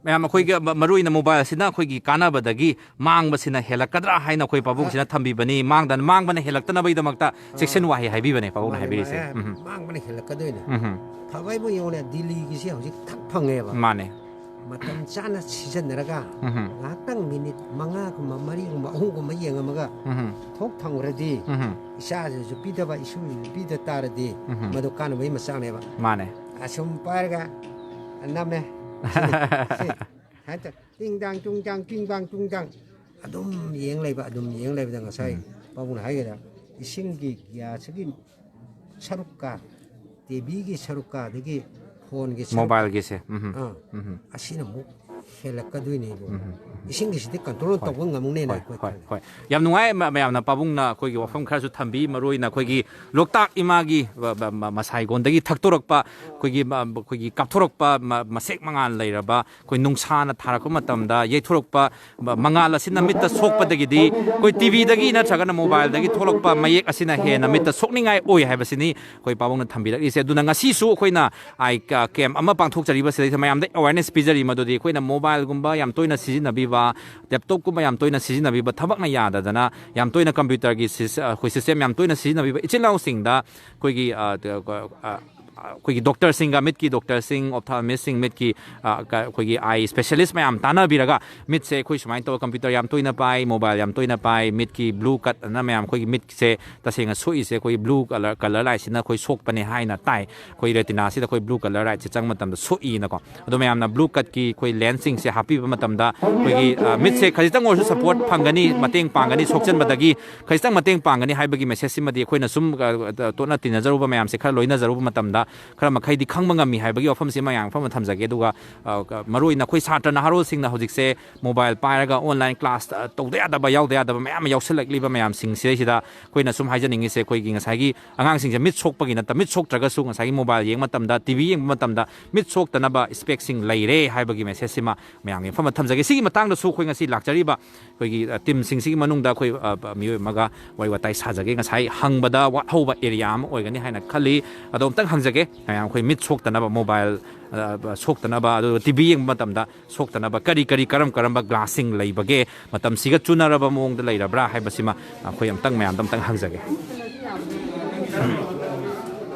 ꯃꯌꯥꯝ ꯑꯩꯈꯣꯏꯒꯤ ꯃ-, ꯃꯔꯨ ꯑꯣꯏꯅ ꯃꯣꯕꯥꯏꯜ ꯑꯁꯤꯅ ꯑꯩꯈꯣꯏꯒꯤ ꯀꯥꯟꯅꯕꯗꯒꯤ ꯃꯥꯡꯕꯁꯤꯅ ꯍꯦꯜꯂꯛꯀꯗ꯭ꯔꯥ ꯍꯥꯏꯅ ꯑꯩꯈꯣꯏ ꯄꯥꯕꯨꯡꯁꯤꯅ ꯊꯝꯕꯤꯕꯅꯤ꯫ ꯃꯥꯡꯗꯅ, ꯃꯥꯡꯕꯅ ꯍꯦꯜꯂꯛꯇꯅꯕꯒꯤꯗꯃꯛꯇ ꯆꯦꯛꯁꯤꯟ ꯋꯥꯍꯩ ꯍꯥꯏꯕꯤꯕꯅꯦ ꯄꯥꯕꯨꯡꯅ ꯃꯥꯅꯦ, ꯍꯥꯏꯕꯤꯔꯤꯁꯦ꯫ ꯃꯥꯅꯦ꯫ ꯎꯝ꯫ ꯃꯥꯡꯕꯅ ꯍꯦꯜꯂꯛꯀꯗꯣꯏꯅꯦ꯫ ꯎꯝ꯫ ꯐꯕ ꯍꯥꯏꯕꯨ ꯌꯦꯡꯉꯨꯅꯦ, ꯗꯤꯜꯂꯤꯒꯤꯁꯦ ꯍꯧꯖꯤꯛ ꯊꯛ ꯐꯪꯉꯦꯕ꯫ ꯃꯥꯅꯦ꯫ ꯃꯇꯝ ꯆꯥꯅ ꯁꯤꯖꯤꯟꯅꯔꯒ ꯎꯝ꯫ ꯉꯥꯏꯍꯥꯛꯇꯪ ꯃꯤꯅꯤꯠ ꯃꯉꯥꯒꯨꯝꯕ, ꯃꯔꯤꯒꯨꯝꯕ, ꯑꯍꯨꯝꯒꯨꯝꯕ ꯌꯦꯡꯉꯝꯃꯒ ꯎꯝ꯫ ꯊꯣꯛ ꯊꯝꯈ꯭ꯔꯗꯤ ꯎꯝ꯫ ꯏꯆꯥꯁꯤꯁꯨ ꯄꯤꯗꯕ, ꯏꯁꯨꯁꯤꯁꯨ ꯄꯤꯗ ꯇꯥꯔꯗꯤ ꯎꯝ꯫ ꯃꯗꯨ ꯀꯥꯟꯅꯕꯒꯤ ꯃꯆꯥꯛꯅꯦꯕ꯫ ꯃꯥꯅꯦ꯫ ꯑꯁꯨꯝ ꯄꯥꯏꯔꯒ ꯅꯝꯃꯦ꯫ ꯁꯤꯅꯤ꯫ ꯁꯤ꯫ ꯍꯥꯏꯅ ꯇꯧ-, ꯇꯤꯡ ꯗꯥꯡ ꯇꯨꯡ ꯗꯥꯡ ꯇꯤꯡ ꯕꯥꯡ ꯇꯨꯡ ꯗꯥꯡ ꯑꯗꯨꯝ ꯌꯦꯡ ꯂꯩꯕ, ꯑꯗꯨꯝ ꯌꯦꯡ ꯂꯩꯕꯗ ꯉꯁꯥꯏ ꯎꯝ꯫ ꯄꯥꯕꯨꯡꯅ ꯍꯥꯏꯒꯗ꯭ꯔꯥ, ꯏꯁꯤꯡꯒꯤ ꯒ꯭ꯌꯥꯁꯀꯤ ꯁꯔꯨꯛꯀ, ꯇꯤꯚꯤꯒꯤ ꯁꯔꯨꯛꯀ, ꯑꯗꯒꯤ ꯐꯣꯟꯒꯤ ꯁꯔꯨꯛꯀ, ꯃꯣꯕꯥꯏꯜꯒꯤꯁꯦ꯫ ꯎꯝ꯫ ꯑꯥ, ꯎꯝ꯫ ꯑꯁꯤꯅ ꯑꯃꯨꯛ ꯍꯦꯜꯂꯛꯀꯗꯣꯏꯅꯦꯕ꯫ ꯏꯁꯤꯡꯒꯤꯁꯤꯗꯤ ꯀꯟꯇ꯭ꯔꯣꯜ ꯇꯧꯕ ꯉꯝꯅꯦꯅ ꯍꯣꯏ, ꯑꯩꯈꯣꯏ ꯍꯣꯏ, ꯈꯜꯂꯦ꯫ ꯍꯣꯏ꯫ ꯌꯥꯝ ꯅꯨꯡꯉꯥꯏ, ꯃ-, ꯃꯌꯥꯝꯅ ꯄꯥꯕꯨꯡꯅ ꯑꯩꯈꯣꯏꯒꯤ ꯋꯥꯐꯝ ꯈꯔꯁꯨ ꯊꯝꯕꯤ, ꯃꯔꯨ ꯑꯣꯏꯅ ꯑꯩꯈꯣꯏꯒꯤ ꯂꯣꯛꯇꯥꯛ ꯏꯃꯥꯒꯤ ꯕ-, ꯕ-, ꯃ-, ꯃꯁꯥꯏꯒꯣꯟꯗꯒꯤ ꯊꯛꯇꯣꯔꯛꯄ, ꯑꯩꯈꯣꯏꯒꯤ ꯃ-, ꯑꯩꯈꯣꯏꯒꯤ ꯀꯥꯞꯊꯣꯔꯛꯄ ꯃ-, ꯃꯁꯦꯛ ꯃꯉꯥꯜ ꯂꯩꯔꯕ, ꯑꯩꯈꯣꯏ ꯅꯨꯡꯁꯥꯅ ꯊꯥꯔꯛꯄ ꯃꯇꯝꯗ ꯌꯩꯊꯣꯔꯛꯄ ꯃ-, ꯃꯉꯥꯜ ꯑꯁꯤꯅ ꯃꯤꯠꯇ ꯁꯣꯛꯄꯗꯒꯤꯗꯤ ꯑꯩꯈꯣꯏ ꯇꯤꯚꯤꯗꯒꯤ ꯅꯠꯇ꯭ꯔꯒꯅ ꯃꯣꯕꯥꯏꯜꯗꯒꯤ ꯊꯣꯛꯂꯛꯄ ꯃꯌꯦꯛ ꯑꯁꯤꯅ ꯍꯦꯟꯅ ꯃꯤꯠꯇ ꯁꯣꯛꯅꯤꯡꯉꯥꯏ ꯑꯣꯏ ꯍꯥꯏꯕꯁꯤꯅꯤ ꯑꯩꯈꯣꯏ ꯄꯥꯕꯨꯡꯅ ꯊꯝꯕꯤꯔꯛꯂꯤꯁꯦ꯫ ꯑꯗꯨꯅ ꯉꯁꯤꯁꯨ ꯑꯩꯈꯣꯏꯅ ꯑꯥꯏ ꯀ-, ꯀꯦꯝ ꯑꯃ ꯄꯥꯡꯊꯣꯛꯆꯔꯤꯕꯁꯤꯗꯩꯗ ꯃꯌꯥꯝꯗ ꯑꯦꯋꯥꯔꯅꯦꯁ ꯄꯤꯖꯔꯤ, ꯃꯗꯨꯗꯤ ꯑꯩꯈꯣꯏꯅ ꯃꯣꯕꯥꯏꯜꯒꯨꯝꯕ ꯌꯥꯝ ꯇꯣꯏꯅ ꯁꯤꯖꯤꯟꯅꯕꯤꯕ, ꯂꯦꯞꯇꯣꯞꯀꯨꯝꯕ ꯌꯥꯝ ꯇꯣꯏꯅ ꯁꯤꯖꯤꯟꯅꯕꯤꯕ, ꯊꯕꯛꯅ ꯌꯥꯗꯗꯅ ꯌꯥꯝ ꯇꯣꯏꯅ ꯀꯝꯄ꯭ꯌꯨꯇꯔꯒꯤ ꯁꯤꯁ-, ꯑꯩꯈꯣꯏ ꯁꯤꯁꯇꯦꯝ ꯌꯥꯝ ꯇꯣꯏꯅ ꯁꯤꯖꯤꯟꯅꯕꯤꯕ ꯏꯆꯤꯜ ꯏꯅꯥꯎꯁꯤꯡꯗ ꯑꯩꯈꯣꯏꯒꯤ, ꯑ, ꯑ, ꯑ, ꯑꯩꯈꯣꯏꯒꯤ ꯗꯣꯛꯇꯔꯁꯤꯡꯒ, ꯃꯤꯠꯀꯤ ꯗꯣꯛꯇꯔꯁꯤꯡ, ꯑꯣꯞꯊꯥꯜꯃꯤꯁꯁꯤꯡ, ꯃꯤꯠꯀꯤ, ꯑ, ꯀ-, ꯑꯩꯈꯣꯏꯒꯤ ꯑꯥꯏ ꯁ꯭ꯄꯦꯁꯤꯌꯦꯂꯤꯁ ꯃꯌꯥꯝ ꯇꯥꯟꯅꯕꯤꯔꯒ ꯃꯤꯠꯁꯦ ꯑꯩꯈꯣꯏ ꯁꯨꯃꯥꯏꯅ ꯇꯧꯔ ꯀꯝꯄ꯭ꯌꯨꯇꯔ ꯌꯥꯝ ꯇꯣꯏꯅ ꯄꯥꯏ, ꯃꯣꯕꯥꯏꯜ ꯌꯥꯝ ꯇꯣꯏꯅ ꯄꯥꯏ, ꯃꯤꯠꯀꯤ ꯕ꯭ꯂꯨ ꯀꯠ ꯑꯅ ꯃꯌꯥꯝ ꯑꯩꯈꯣꯏꯒꯤ ꯃꯤꯠꯁꯦ ꯇꯁꯦꯡꯅ ꯁꯣꯛꯏꯁꯦ ꯑꯩꯈꯣꯏ ꯕ꯭ꯂꯨ ꯀꯂꯔ, ꯀꯂꯔ ꯂꯥꯏꯠꯁꯤꯅ ꯑꯩꯈꯣꯏ ꯁꯣꯛꯄꯅꯦ ꯍꯥꯏꯅ ꯇꯥꯏ꯫ ꯑꯩꯈꯣꯏ ꯔꯦꯇꯤꯅꯥꯁꯤꯗ ꯑꯩꯈꯣꯏ ꯕ꯭ꯂꯨ ꯀꯂꯔ ꯂꯥꯏꯠꯁꯦ ꯆꯪꯕ ꯃꯇꯝꯗ ꯁꯣꯛꯏꯅꯀꯣ꯫ ꯑꯗꯣ ꯃꯌꯥꯝꯅ ꯕ꯭ꯂꯨ ꯀꯠꯀꯤ ꯑꯩꯈꯣꯏ ꯂꯦꯟꯁꯁꯤꯡꯁꯦ ꯍꯥꯞꯄꯤꯕ ꯃꯇꯝꯗ ꯑꯩꯈꯣꯏꯒꯤ, ꯑ, ꯃꯤꯠꯁꯦ ꯈꯖꯤꯛꯇꯪ ꯑꯣꯏꯔꯁꯨ ꯁꯄꯣꯔꯠ ꯐꯪꯒꯅꯤ, ꯃꯇꯦꯡ ꯄꯥꯡꯒꯅꯤ, ꯁꯣꯛꯆꯟꯕꯗꯒꯤ ꯈꯖꯤꯛꯇꯪ ꯃꯇꯦꯡ ꯄꯥꯡꯒꯅꯤ ꯍꯥꯏꯕꯒꯤ ꯃꯦꯁꯦꯖꯁꯤꯃꯗꯤ ꯑꯩꯈꯣꯏꯅ ꯁꯨꯝ, ꯑ, ꯑ, ꯇꯣꯠꯅ ꯇꯤꯟꯅꯖꯔꯨꯕ ꯃꯌꯥꯝꯁꯦ ꯈꯔ ꯂꯣꯏꯅꯖꯔꯨꯕ ꯃꯇꯝꯗ ꯈꯔ ꯃꯈꯩꯗꯤ ꯈꯪꯕ ꯉꯝꯃꯤ ꯍꯥꯏꯕꯒꯤ ꯋꯥꯐꯝꯁꯤ ꯃꯌꯥꯝ ꯃꯐꯝ ꯑꯃ ꯊꯝꯖꯒꯦ꯫ ꯑꯗꯨꯒ, ꯑ, ꯀ-, ꯃꯔꯨꯑꯣꯏꯅ ꯑꯩꯈꯣꯏ ꯁꯥꯇ꯭ꯔ ꯅꯍꯥꯔꯣꯜꯁꯤꯡꯅ ꯍꯧꯖꯤꯛꯁꯦ ꯃꯣꯕꯥꯏꯜ ꯄꯥꯏꯔꯒ ꯑꯣꯟꯂꯥꯏꯟ ꯀ꯭ꯂꯥꯁ ꯇꯧꯗ ꯌꯥꯗꯕ, ꯌꯥꯎꯗ ꯌꯥꯗꯕ ꯃꯌꯥꯝ ꯑꯃ ꯌꯥꯎꯁꯜꯂꯛꯂꯤꯕ ꯃꯌꯥꯝꯁꯤꯡꯁꯤꯗꯩꯁꯤꯗ ꯑꯩꯈꯣꯏꯅ ꯁꯨꯝ ꯍꯥꯏꯖꯅꯤꯡꯉꯤꯁꯦ, ꯑꯩꯈꯣꯏꯒꯤ ꯉꯁꯥꯏꯒꯤ ꯑꯉꯥꯡꯁꯤꯡꯁꯦ ꯃꯤꯠ ꯁꯣꯛꯄꯒꯤ ꯅꯠꯇ-, ꯃꯤꯠ ꯁꯣꯛꯇ꯭ꯔꯒꯁꯨ ꯉꯁꯥꯏꯒꯤ ꯃꯣꯕꯥꯏꯜ ꯌꯦꯡꯕ ꯃꯇꯝꯗ, ꯇꯤ ꯚꯤ ꯌꯦꯡꯕ ꯃꯇꯝꯗ ꯃꯤꯠ ꯁꯣꯛꯇꯅꯕ ꯏꯁꯄꯦꯛꯁꯤꯡ ꯂꯩꯔꯦ ꯍꯥꯏꯕꯒꯤ ꯃꯦꯁꯦꯖꯁꯤꯃ ꯃꯌꯥꯝꯒꯤ ꯃꯐꯝꯗ ꯊꯝꯖꯒꯦ꯫ ꯁꯤꯒꯤ ꯃꯇꯥꯡꯗꯁꯨ ꯑꯩꯈꯣꯏ ꯉꯁꯤ ꯂꯥꯛꯆꯔꯤꯕ ꯑꯩꯈꯣꯏꯒꯤ, ꯑ, ꯇꯤꯝꯁꯤꯡꯁꯤꯒꯤ ꯃꯅꯨꯡꯗ ꯑꯩꯈꯣꯏ, ꯑ, ꯃꯤꯑꯣꯏ ꯑꯃꯒ ꯋꯥꯔꯤ ꯋꯥꯇꯥꯏ ꯁꯥꯖꯒꯦ꯫ ꯉꯁꯥꯏ ꯍꯪꯕꯗ ꯋꯥꯠꯍꯧꯕ ꯑꯦꯔꯤꯌꯥ ꯑꯃ ꯑꯣꯏꯒꯅꯤ ꯍꯥꯏꯅ ꯈꯜꯂꯤ꯫ ꯑꯗꯣ ꯑꯝꯇꯪ ꯍꯪꯖꯒꯦ, ꯃꯌꯥꯝ ꯑꯩꯈꯣꯏ ꯃꯤꯠ ꯁꯣꯛꯇꯅꯕ, ꯃꯣꯕꯥꯏꯜ, ꯑ, ꯁꯣꯛꯇꯅꯕ, ꯑꯗꯨꯒ ꯇꯤ ꯚꯤ ꯌꯦꯡꯕ ꯃꯇꯝꯗ ꯁꯣꯛꯇꯅꯕ ꯀꯔꯤ ꯀꯔꯤ, ꯀꯔꯝ ꯀꯔꯝꯕ ꯒ꯭ꯂꯥꯁꯁꯤꯡ ꯂꯩꯕꯒꯦ, ꯃꯇꯝꯁꯤꯒ ꯆꯨꯅꯔꯕ ꯃꯑꯣꯡꯗ ꯂꯩꯔꯕ꯭ꯔꯥ ꯍꯥꯏꯕꯁꯤꯃ ꯑꯩꯈꯣꯏ ꯑꯝꯇꯪ ꯃꯌꯥꯝꯗ ꯑꯝꯇꯪ ꯍꯪꯖꯒꯦ꯫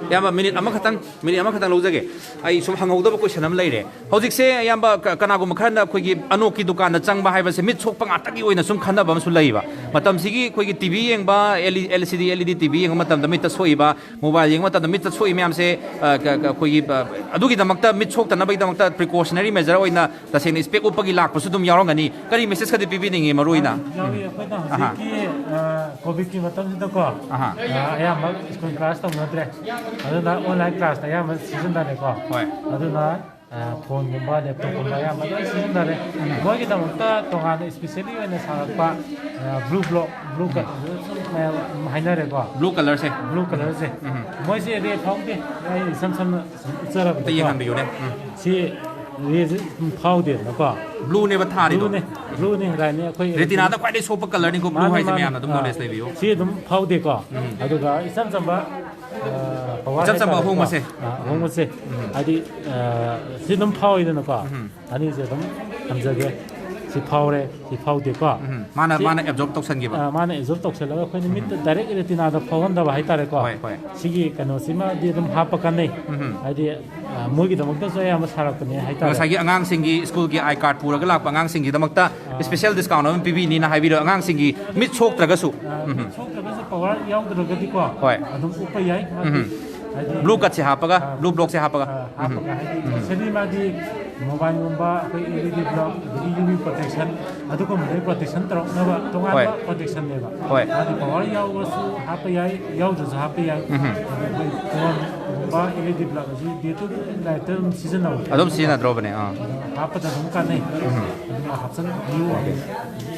ꯏꯌꯥꯝꯕ, ꯃꯤꯅꯤꯠ ꯑꯃꯈꯛꯇꯪ, ꯃꯤꯅꯤꯠ ꯑꯃꯈꯛꯇꯪ ꯂꯧꯖꯒꯦ꯫ ꯑꯩ ꯁꯨꯝ ꯍꯪꯍꯧꯗꯕ ꯀꯣꯏꯁꯟ ꯑꯃ ꯂꯩꯔꯦ꯫ ꯍꯧꯖꯤꯛꯁꯦ, ꯏꯌꯥꯝꯕ, ꯀ-, ꯀꯅꯥꯒꯨꯝꯕ ꯈꯔꯅ ꯑꯩꯈꯣꯏꯒꯤ ꯑꯅꯣꯛꯀꯤ ꯗꯨꯀꯥꯟꯗ ꯆꯪꯕ ꯍꯥꯏꯕꯁꯦ ꯃꯤꯠ ꯁꯣꯛꯄ ꯉꯥꯛꯇꯒꯤ ꯑꯣꯏꯅ ꯁꯨꯝ ꯈꯟꯅꯕ ꯑꯃꯁꯨ ꯂꯩꯕ꯫ ꯃꯇꯝꯁꯤꯒꯤ ꯑꯩꯈꯣꯏꯒꯤ ꯇꯤ ꯚꯤ ꯌꯦꯡꯕ, L E-, L C D, L E D T V ꯌꯦꯡꯕ ꯃꯇꯝꯗ ꯃꯤꯠꯇ ꯁꯣꯛꯏꯕ, ꯃꯣꯕꯥꯏꯜ ꯌꯦꯡꯕ ꯃꯇꯝꯗ ꯃꯤꯠꯇ ꯁꯣꯛꯏ ꯃꯌꯥꯝꯁꯦ, ꯑ, ꯀ-, ꯀ-, ꯑꯩꯈꯣꯏꯒꯤ, ꯑ, ꯑꯗꯨꯒꯤꯗꯃꯛꯇ, ꯃꯤꯠ ꯁꯣꯛꯇꯅꯕꯒꯤꯗꯃꯛꯇ ꯄ꯭ꯔꯤꯀꯣꯁꯅꯔꯤ ꯃꯦꯖꯔ ꯑꯣꯏꯅ ꯇꯁꯦꯡꯅ ꯏꯁꯄꯦꯛ ꯎꯞꯄꯒꯤ ꯂꯥꯛꯄꯁꯨ ꯑꯗꯨꯝ ꯌꯥꯎꯔꯝꯒꯅꯤ꯫ ꯀꯔꯤ ꯃꯦꯁꯦꯖꯀꯗꯤ ꯄꯤꯕꯤꯅꯤꯡꯉꯤ ꯃꯔꯨ ꯑꯣꯏꯅ? ꯌꯥꯎꯏ꯫ ꯑꯩꯈꯣꯏꯅ ꯑꯍꯥ꯫ ꯍꯧꯖꯤꯛꯀꯤ, ꯑ, ꯀꯣꯚꯤꯗꯀꯤ ꯃꯇꯝꯁꯤꯗꯀꯣ, ꯑꯍꯥ꯫ ꯑ, ꯑꯌꯥꯝꯕ ꯁ꯭ꯀꯨꯜ ꯀ꯭ꯂꯥꯁ ꯇꯧꯅꯗ꯭ꯔꯦ꯫ ꯑꯗꯨꯅ ꯑꯣꯟꯂꯥꯏꯟ ꯀ꯭ꯂꯥꯁꯇ ꯑꯌꯥꯝꯕ ꯁꯤꯖꯤꯟꯅꯔꯦꯀꯣ꯫ ꯍꯣꯏ꯫ ꯑꯗꯨꯅ ꯐꯣꯟꯒꯨꯝꯕ, ꯂꯦꯞꯇꯣꯞꯀꯨꯝꯕ ꯑꯌꯥꯝꯕ ꯂꯣꯏ ꯁꯤꯖꯤꯟꯅꯔꯦ꯫ ꯃꯣꯏꯒꯤꯗꯃꯛꯇ ꯇꯣꯉꯥꯟꯅ specially ꯑꯣꯏꯅ ꯁꯥꯔꯛꯄ blue block, blue cut ꯃꯌꯥꯝ ꯍꯥꯏꯅꯔꯦꯀꯣ꯫ Blue colorꯁꯦ꯫ Blue colorꯁꯦ꯫ ꯃꯣꯏꯁꯦ ray ꯐꯥꯎꯗꯦ꯫ ꯑꯩ ꯏꯁꯝ ꯁꯝꯅ ꯁꯨꯝ ꯑꯝꯇ ꯎꯠꯆꯔꯕꯗꯀꯣ꯫ ꯌꯦꯡꯍꯟꯕꯤꯌꯨꯅꯦ꯫ ꯎꯝ꯫ ꯁꯤ rayꯁꯦ ꯁꯨꯝ ꯐꯥꯎꯗꯦꯗꯅꯀꯣ꯫ Blueꯅꯦꯕ ꯊꯥꯔꯤꯗꯣ꯫ Blueꯅꯦ, blueꯅꯦ, ꯔꯥꯏꯅꯦ꯫ ꯑꯩꯈꯣꯏ Retinaꯗ ꯈ꯭ꯋꯥꯏꯗꯒꯤ ꯁꯣꯛꯄ colorꯅꯤꯀꯣ blue ꯃꯥꯅꯦ, ꯍꯥꯏꯁꯦ, ꯃꯥꯅꯦ꯫ ꯃꯌꯥꯝꯅ ꯑꯗꯨꯝ ꯑꯥ, knowledge ꯂꯩꯕꯤꯌꯨ꯫ ꯁꯤ ꯑꯗꯨꯝ ꯐꯥꯎꯗꯦꯀꯣ꯫ ꯎꯝ꯫ ꯑꯗꯨꯒ ꯏꯆꯝ ꯆꯝꯕ, ꯑ, power ꯏꯆꯝ ꯆꯝꯕ ꯍꯥꯏꯇꯥꯔꯦꯀꯣ꯫ ꯑꯍꯣꯡꯕꯁꯦ꯫ ꯑ, ꯑꯍꯣꯡꯕꯁꯦ꯫ ꯎꯝ꯫ ꯍꯥꯏꯗꯤ, ꯑ, ꯁꯤ ꯑꯗꯨꯝ ꯐꯥꯎꯏꯗꯅꯀꯣ꯫ ꯎꯝ꯫ ꯑꯅꯤꯁꯦ ꯑꯗꯨꯝ ꯊꯝꯖꯒꯦ꯫ ꯁꯤ ꯐꯥꯎꯔꯦ, ꯁꯤ ꯐꯥꯎꯗꯦꯀꯣ꯫ ꯎꯝ꯫ ꯃꯥꯅ, ꯁꯤ, ꯃꯥꯅ absorb ꯇꯧꯁꯟꯈꯤꯕ꯫ ꯑ, ꯃꯥꯅ absorb ꯇꯧꯁꯜꯂꯒ ꯑꯩꯈꯣꯏꯅ ꯎꯝ꯫ ꯃꯤꯠꯇ direct retina ꯐꯥꯎꯍꯟꯗꯕ ꯍꯥꯏꯇꯥꯔꯦꯀꯣ꯫ ꯍꯣꯏ, ꯍꯣꯏ꯫ ꯁꯤꯒꯤ ꯀꯩꯅꯣꯁꯤꯃꯗꯤ ꯑꯗꯨꯝ ꯍꯥꯞꯄ ꯀꯥꯟꯅꯩ꯫ ꯎꯝ꯫ ꯍꯥꯏꯗꯤ, ꯑ, ꯃꯣꯏꯒꯤꯗꯃꯛꯇꯁꯨ ꯑꯌꯥꯝꯕ ꯁꯥꯔꯛꯄꯅꯦ ꯍꯥꯏꯇꯥꯔꯦ꯫ ꯉꯁꯥꯏꯒꯤ ꯑꯉꯥꯡꯁꯤꯡꯒꯤ schoolꯒꯤ I card ꯄꯨꯔꯒ ꯂꯥꯛꯄ ꯑꯉꯥꯡꯁꯤꯡꯒꯤꯗꯃꯛꯇ ꯑꯥ꯫ Special discount ꯑꯃ ꯄꯤꯕꯤꯅꯤꯅ ꯍꯥꯏꯕꯤꯔꯣ, ꯑꯉꯥꯡꯁꯤꯡꯒꯤ ꯃꯤꯠ ꯁꯣꯛꯇ꯭ꯔꯒꯁꯨ꯫ ꯑꯥ, ꯎꯝ꯫ ꯃꯤꯠ ꯁꯣꯛꯇ꯭ꯔꯒꯁꯨ power ꯌꯥꯎꯗ꯭ꯔꯒꯗꯤꯀꯣ, ꯍꯣꯏ꯫ ꯑꯗꯨꯝ ꯎꯞꯄ ꯌꯥꯏ꯫ ꯎꯝ꯫ ꯍꯥꯏꯗꯤ, blue cutꯁꯦ ꯍꯥꯞꯄꯒ, ꯑꯥ, blue blockꯁꯦ ꯍꯥꯞꯄꯒ꯫ ꯑꯥ, ꯎꯝ꯫ ꯍꯥꯞꯄꯒ ꯍꯥꯏꯗꯤ, ꯎꯝ꯫ Specially ꯃꯥꯗꯤ mobileꯒꯨꯝꯕ, ꯑꯩꯈꯣꯏ LED block, ꯑꯗꯒꯤ UV protection, ꯑꯗꯨꯒꯨꯝꯕꯗꯒꯤ protection ꯇꯧꯔꯛꯅꯕ ꯇꯣꯉꯥꯟꯕ ꯍꯣꯏ꯫ Protectionꯅꯦꯕ꯫ ꯍꯣꯏ꯫ ꯃꯥꯗꯤ power ꯌꯥꯎꯔꯁꯨ ꯍꯥꯞꯄ ꯌꯥꯏ, ꯌꯥꯎꯗ꯭ꯔꯁꯨ ꯍꯥꯞꯄ ꯌꯥꯏ꯫ ꯎꯝ꯫ ꯑꯗꯣ ꯑꯩꯈꯣꯏ phoneꯒꯨꯝꯕ, LED block ꯑꯁꯤ day to day lifeꯇ ꯑꯗꯨꯝ ꯁꯤꯖꯤꯟꯅꯕ꯫ ꯑꯗꯨꯝ ꯁꯤꯖꯤꯟꯅꯗ꯭ꯔꯣꯕꯅꯦ, ꯑꯥ꯫ ꯑꯗꯨꯅ ꯍꯥꯞꯄꯗ ꯑꯗꯨꯝ ꯀꯥꯟꯅꯩ꯫ ꯎꯝ꯫ ꯑꯗꯨꯅ ꯍꯥꯞꯆꯤꯟꯕꯤꯌꯨ ꯍꯥꯏꯅ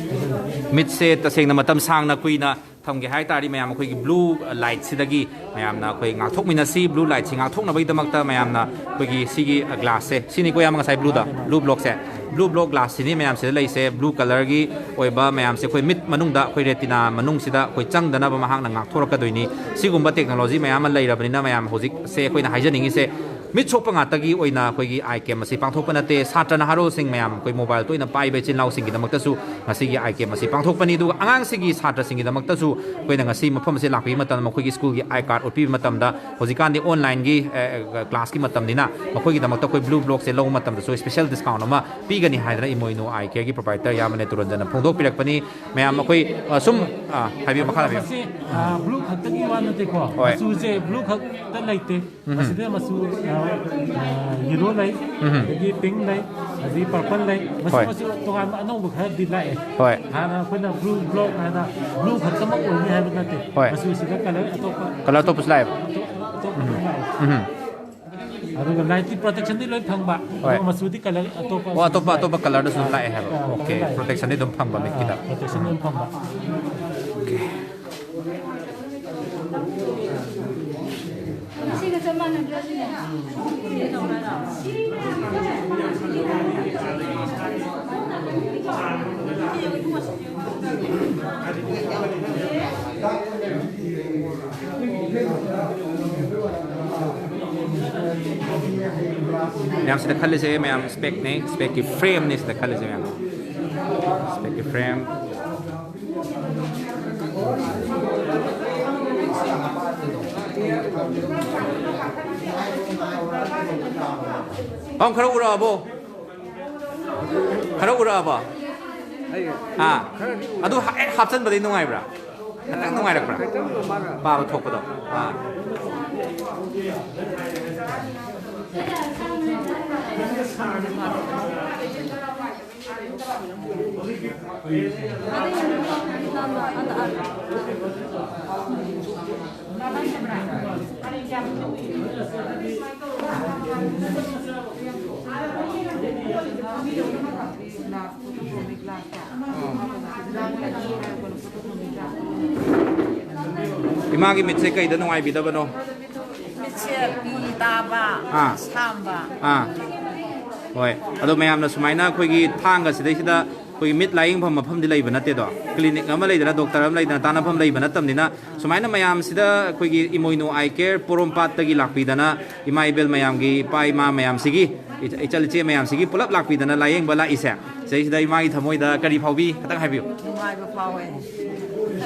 ꯍꯥꯏꯖꯅꯤꯡꯉꯤ꯫ ꯃꯤꯠꯁꯦ ꯇꯁꯦꯡꯅ ꯃꯇꯝ ꯁꯥꯡꯅ ꯀꯨꯏꯅ ꯊꯝꯒꯦ ꯍꯥꯏ ꯇꯥꯔꯗꯤ, ꯃꯌꯥꯝ ꯑꯩꯈꯣꯏꯒꯤ blue lightꯁꯤꯗꯒꯤ ꯃꯌꯥꯝꯅ ꯑꯩꯈꯣꯏ ꯉꯥꯛꯊꯣꯛꯃꯤꯟꯅꯁꯤ꯫ Blue lightꯁꯤ ꯉꯥꯛꯊꯣꯛꯅꯕꯒꯤꯗꯃꯛꯇ ꯃꯌꯥꯝꯅ ꯑꯩꯈꯣꯏꯒꯤ ꯁꯤꯒꯤ glassꯁꯦ, ꯁꯤꯅꯤꯀꯣ ꯌꯥꯝ ꯉꯁꯥꯏ blueꯗ, blue blockꯁꯦ, blue block glassꯁꯤꯅꯤ ꯃꯌꯥꯝꯁꯤꯗ ꯂꯩꯁꯦ꯫ Blue colorꯒꯤ ꯑꯣꯏꯕ ꯃꯌꯥꯝꯁꯦ ꯑꯩꯈꯣꯏ ꯃꯤꯠ ꯃꯅꯨꯡꯗ, ꯑꯩꯈꯣꯏ retina ꯃꯅꯨꯡꯁꯤꯗ ꯑꯩꯈꯣꯏ ꯆꯪꯗꯅꯕ ꯃꯍꯥꯛꯅ ꯉꯥꯛꯊꯣꯔꯛꯀꯗꯣꯏꯅꯤ꯫ ꯁꯤꯒꯨꯝꯕ technology ꯃꯌꯥꯝ ꯑꯃ ꯂꯩꯔꯕꯅꯤꯅ, ꯃꯌꯥꯝ ꯍꯧꯖꯤꯛꯁꯦ ꯑꯩꯈꯣꯏꯅ ꯍꯥꯏꯖꯅꯤꯡꯉꯤꯁꯦ, ꯃꯤꯠ ꯁꯣꯛꯄ ꯉꯥꯛꯇꯒꯤ ꯑꯣꯏꯅ ꯑꯩꯈꯣꯏꯒꯤ eye camp ꯑꯁꯤ ꯄꯥꯡꯊꯣꯛꯄ ꯅꯠꯇꯦ꯫ ꯁꯥꯇ꯭ꯔ ꯅꯍꯥꯔꯣꯜꯁꯤꯡ ꯃꯌꯥꯝ, ꯑꯩꯈꯣꯏ mobile ꯇꯣꯏꯅ ꯄꯥꯏꯕ ꯏꯆꯤꯜ ꯏꯅꯥꯎꯁꯤꯡꯒꯤꯗꯃꯛꯇꯁꯨ ꯉꯁꯤꯒꯤ eye camp ꯑꯁꯤ ꯄꯥꯡꯊꯣꯛꯄꯅꯤ꯫ ꯑꯗꯨꯒ ꯑꯉꯥꯡꯁꯤꯡꯒꯤ, ꯁꯥꯇ꯭ꯔꯁꯤꯡꯒꯤꯗꯃꯛꯇꯁꯨ ꯑꯩꯈꯣꯏꯅ ꯉꯁꯤ ꯃꯐꯝ ꯑꯁꯤꯗ ꯂꯥꯛꯄꯤꯕ ꯃꯇꯝꯗ, ꯃꯈꯣꯏꯒꯤ schoolꯒꯤ I card ꯎꯠꯄꯤꯕ ꯃꯇꯝꯗ, ꯍꯧꯖꯤꯛꯀꯥꯟꯗꯤ onlineꯒꯤ, ꯑꯦ, ꯑꯦ, classꯀꯤ ꯃꯇꯝꯅꯤꯅ, ꯃꯈꯣꯏꯒꯤꯗꯃꯛꯇ ꯑꯩꯈꯣꯏ blue blockꯁꯦ ꯂꯧꯕ ꯃꯇꯝꯗꯁꯨ special discount ꯑꯃ ꯄꯤꯒꯅꯤ ꯍꯥꯏꯗꯅ ꯏꯃꯣꯏꯅꯨ eye careꯒꯤ proprietor ꯏꯌꯥꯝꯕ ꯅꯦꯇꯨꯔꯟꯖꯟꯅ ꯐꯣꯡꯗꯣꯛꯄꯤꯔꯛꯄꯅꯤ꯫ ꯃꯌꯥꯝ ꯑꯩꯈꯣꯏ, ꯑ, ꯁꯨꯝ, ꯑ, ꯍꯥꯏꯕꯤꯌꯨ, ꯃꯈꯥ ꯍꯥꯏꯕꯤꯌꯨ꯫ ꯃꯁꯤ, ꯑ, blue ꯈꯛꯇꯒꯤ ꯋꯥ ꯅꯠꯇꯦꯀꯣ꯫ ꯍꯣꯏ꯫ ꯃꯆꯨꯁꯦ blue ꯈꯛꯇ ꯂꯩꯇꯦ꯫ ꯎꯝ꯫ ꯃꯁꯤꯗ ꯃꯆꯨ, ꯑ, ꯑ, yellow ꯂꯩ, ꯎꯝ꯫ ꯑꯗꯒꯤ pink ꯂꯩ, ꯑꯗꯒꯤ purple ꯂꯩ꯫ ꯃꯁꯤ ꯍꯣꯏ꯫ ꯃꯆꯨ ꯇꯣꯉꯥꯟꯕ ꯑꯅꯧꯕ ꯈꯔꯗꯤ ꯂꯥꯛꯑꯦ꯫ ꯍꯣꯏ꯫ ꯍꯥꯟꯅ ꯑꯩꯈꯣꯏꯅ blue block ꯍꯥꯏꯅ blue ꯈꯛꯇꯃꯛ ꯑꯣꯏꯅꯤ ꯍꯥꯏꯕ ꯅꯠꯇꯦ꯫ ꯍꯣꯏ꯫ ꯃꯆꯨꯁꯤꯗ color ꯑꯇꯣꯞꯄ, color ꯑꯇꯣꯞꯄꯁꯨ ꯂꯥꯛꯑꯦꯕ꯫ ꯑꯇꯣꯞ-, ꯑꯇꯣꯞꯄ ꯎꯝ꯫ ꯂꯥꯛꯑꯦ꯫ ꯎꯝ꯫ ꯑꯗꯨꯒ ꯂꯥꯏꯠꯇꯤ ꯄ꯭ꯔꯣꯇꯦꯛꯁꯟꯗꯤ ꯂꯣꯏ ꯐꯪꯕ꯫ ꯍꯣꯏ꯫ ꯑꯗꯨꯒ ꯃꯆꯨꯗꯤ ꯀꯂꯔ ꯑꯇꯣꯞꯄ ꯑꯣ, ꯑꯇꯣꯞꯄ, ꯑꯗꯨꯝ ꯑꯇꯣꯞꯄ ꯀꯂꯔꯗꯁꯨ ꯂꯥꯛꯑꯦ ꯍꯥꯏꯕ꯫ ꯑꯥ, ꯑꯣꯀꯦ, ꯂꯣꯏ ꯂꯥꯛꯑꯦ꯫ ꯄ꯭ꯔꯣꯇꯦꯛꯁꯟꯗꯤ ꯑꯗꯨꯝ ꯐꯪꯕ ꯃꯤꯠꯀꯤꯗ꯫ ꯑꯥ, ꯄ꯭ꯔꯣꯇꯦꯛꯁꯟ ꯑꯗꯨꯝ ꯐꯪꯕ꯫ ꯑꯣꯀꯦ꯫ ꯁꯤꯒ ꯆꯞ ꯃꯥꯟꯅꯗ꯭ꯔꯣ ꯁꯤꯅ? ꯃꯌꯥꯝ ꯁꯤꯗ ꯈꯜꯂꯤꯁꯦ, ꯃꯌꯥꯝ ꯏꯁꯄꯦꯛꯅꯦ, ꯏꯁꯄꯦꯛꯀꯤ ꯐ꯭ꯔꯦꯝꯅꯦ ꯁꯤꯗ ꯈꯜꯂꯤꯁꯦ ꯃꯌꯥꯝ꯫ ꯏꯁꯄꯦꯛꯀꯤ ꯐ꯭ꯔꯦꯝ꯫ ꯄꯥꯎ ꯈꯔ ꯎꯔꯛꯑꯕꯣ? ꯈꯔ ꯎꯔꯛꯑꯕꯣ? ꯑꯥ꯫ ꯑꯗꯨ ꯍꯦꯛ ꯍꯥꯞꯆꯟꯕꯗꯤ ꯅꯨꯡꯉꯥꯏꯕ꯭ꯔꯥ? ꯈꯤꯇꯪ ꯅꯨꯡꯉꯥꯏꯔꯛꯄ꯭ꯔꯥ? ꯄꯥꯕ ꯊꯣꯛꯄꯗꯣ? ꯑꯥ꯫ ꯏꯃꯥꯒꯤ ꯃꯤꯠꯁꯦ ꯀꯩꯗ ꯅꯨꯡꯉꯥꯏꯕꯤꯗꯕꯅꯣ? ꯃꯤꯠꯁꯦ ꯄꯤ ꯇꯥꯕ, ꯑꯥ꯫ ꯁꯥꯝꯕ꯫ ꯑꯥ꯫ ꯍꯣꯏ꯫ ꯑꯗꯣ ꯃꯌꯥꯝꯅ ꯁꯨꯃꯥꯏꯅ ꯑꯩꯈꯣꯏꯒꯤ ꯊꯥꯡꯒ ꯁꯤꯗꯩꯁꯤꯗ ꯑꯩꯈꯣꯏꯒꯤ ꯃꯤꯠ ꯂꯥꯌꯦꯡꯐꯝ ꯃꯐꯝꯗꯤ ꯂꯩꯕ ꯅꯠꯇꯦꯗꯣ꯫ ꯀ꯭ꯂꯤꯅꯤꯛ ꯑꯃ ꯂꯩꯗꯅ, ꯗꯣꯛꯇꯔ ꯑꯃ ꯂꯩꯗꯅ, ꯇꯥꯟꯅꯐꯝ ꯂꯩꯕ ꯅꯠꯇꯕꯅꯤꯅ, ꯁꯨꯃꯥꯏꯅ ꯃꯌꯥꯝꯁꯤꯗ ꯑꯩꯈꯣꯏꯒꯤ ꯏꯃꯣꯏꯅꯨ ꯑꯥꯏ ꯀꯦꯌꯔ ꯄꯣꯔꯣꯝꯄꯥꯠꯇꯒꯤ ꯂꯥꯛꯄꯤꯗꯅ, ꯏꯃꯥ ꯏꯕꯦꯜ ꯃꯌꯥꯝꯒꯤ, ꯏꯄꯥ ꯏꯃꯥ ꯃꯌꯥꯝꯁꯤꯒꯤ, ꯏꯆ-, ꯏꯆꯜ ꯏꯆꯦ ꯃꯌꯥꯝꯁꯤꯒꯤ ꯄꯨꯂꯞ ꯂꯥꯛꯄꯤꯗꯅ ꯂꯥꯌꯦꯡꯕ ꯂꯥꯛꯏꯁꯦ, ꯁꯤꯗꯩꯁꯤꯗ ꯏꯃꯥꯒꯤ ꯊꯃꯣꯏꯗ ꯀꯔꯤ ꯐꯥꯎꯕꯤ? ꯈꯤꯇꯪ ꯍꯥꯏꯕꯤꯌꯨ꯫ ꯅꯨꯡꯉꯥꯏꯕ ꯐꯥꯎꯋꯦ꯫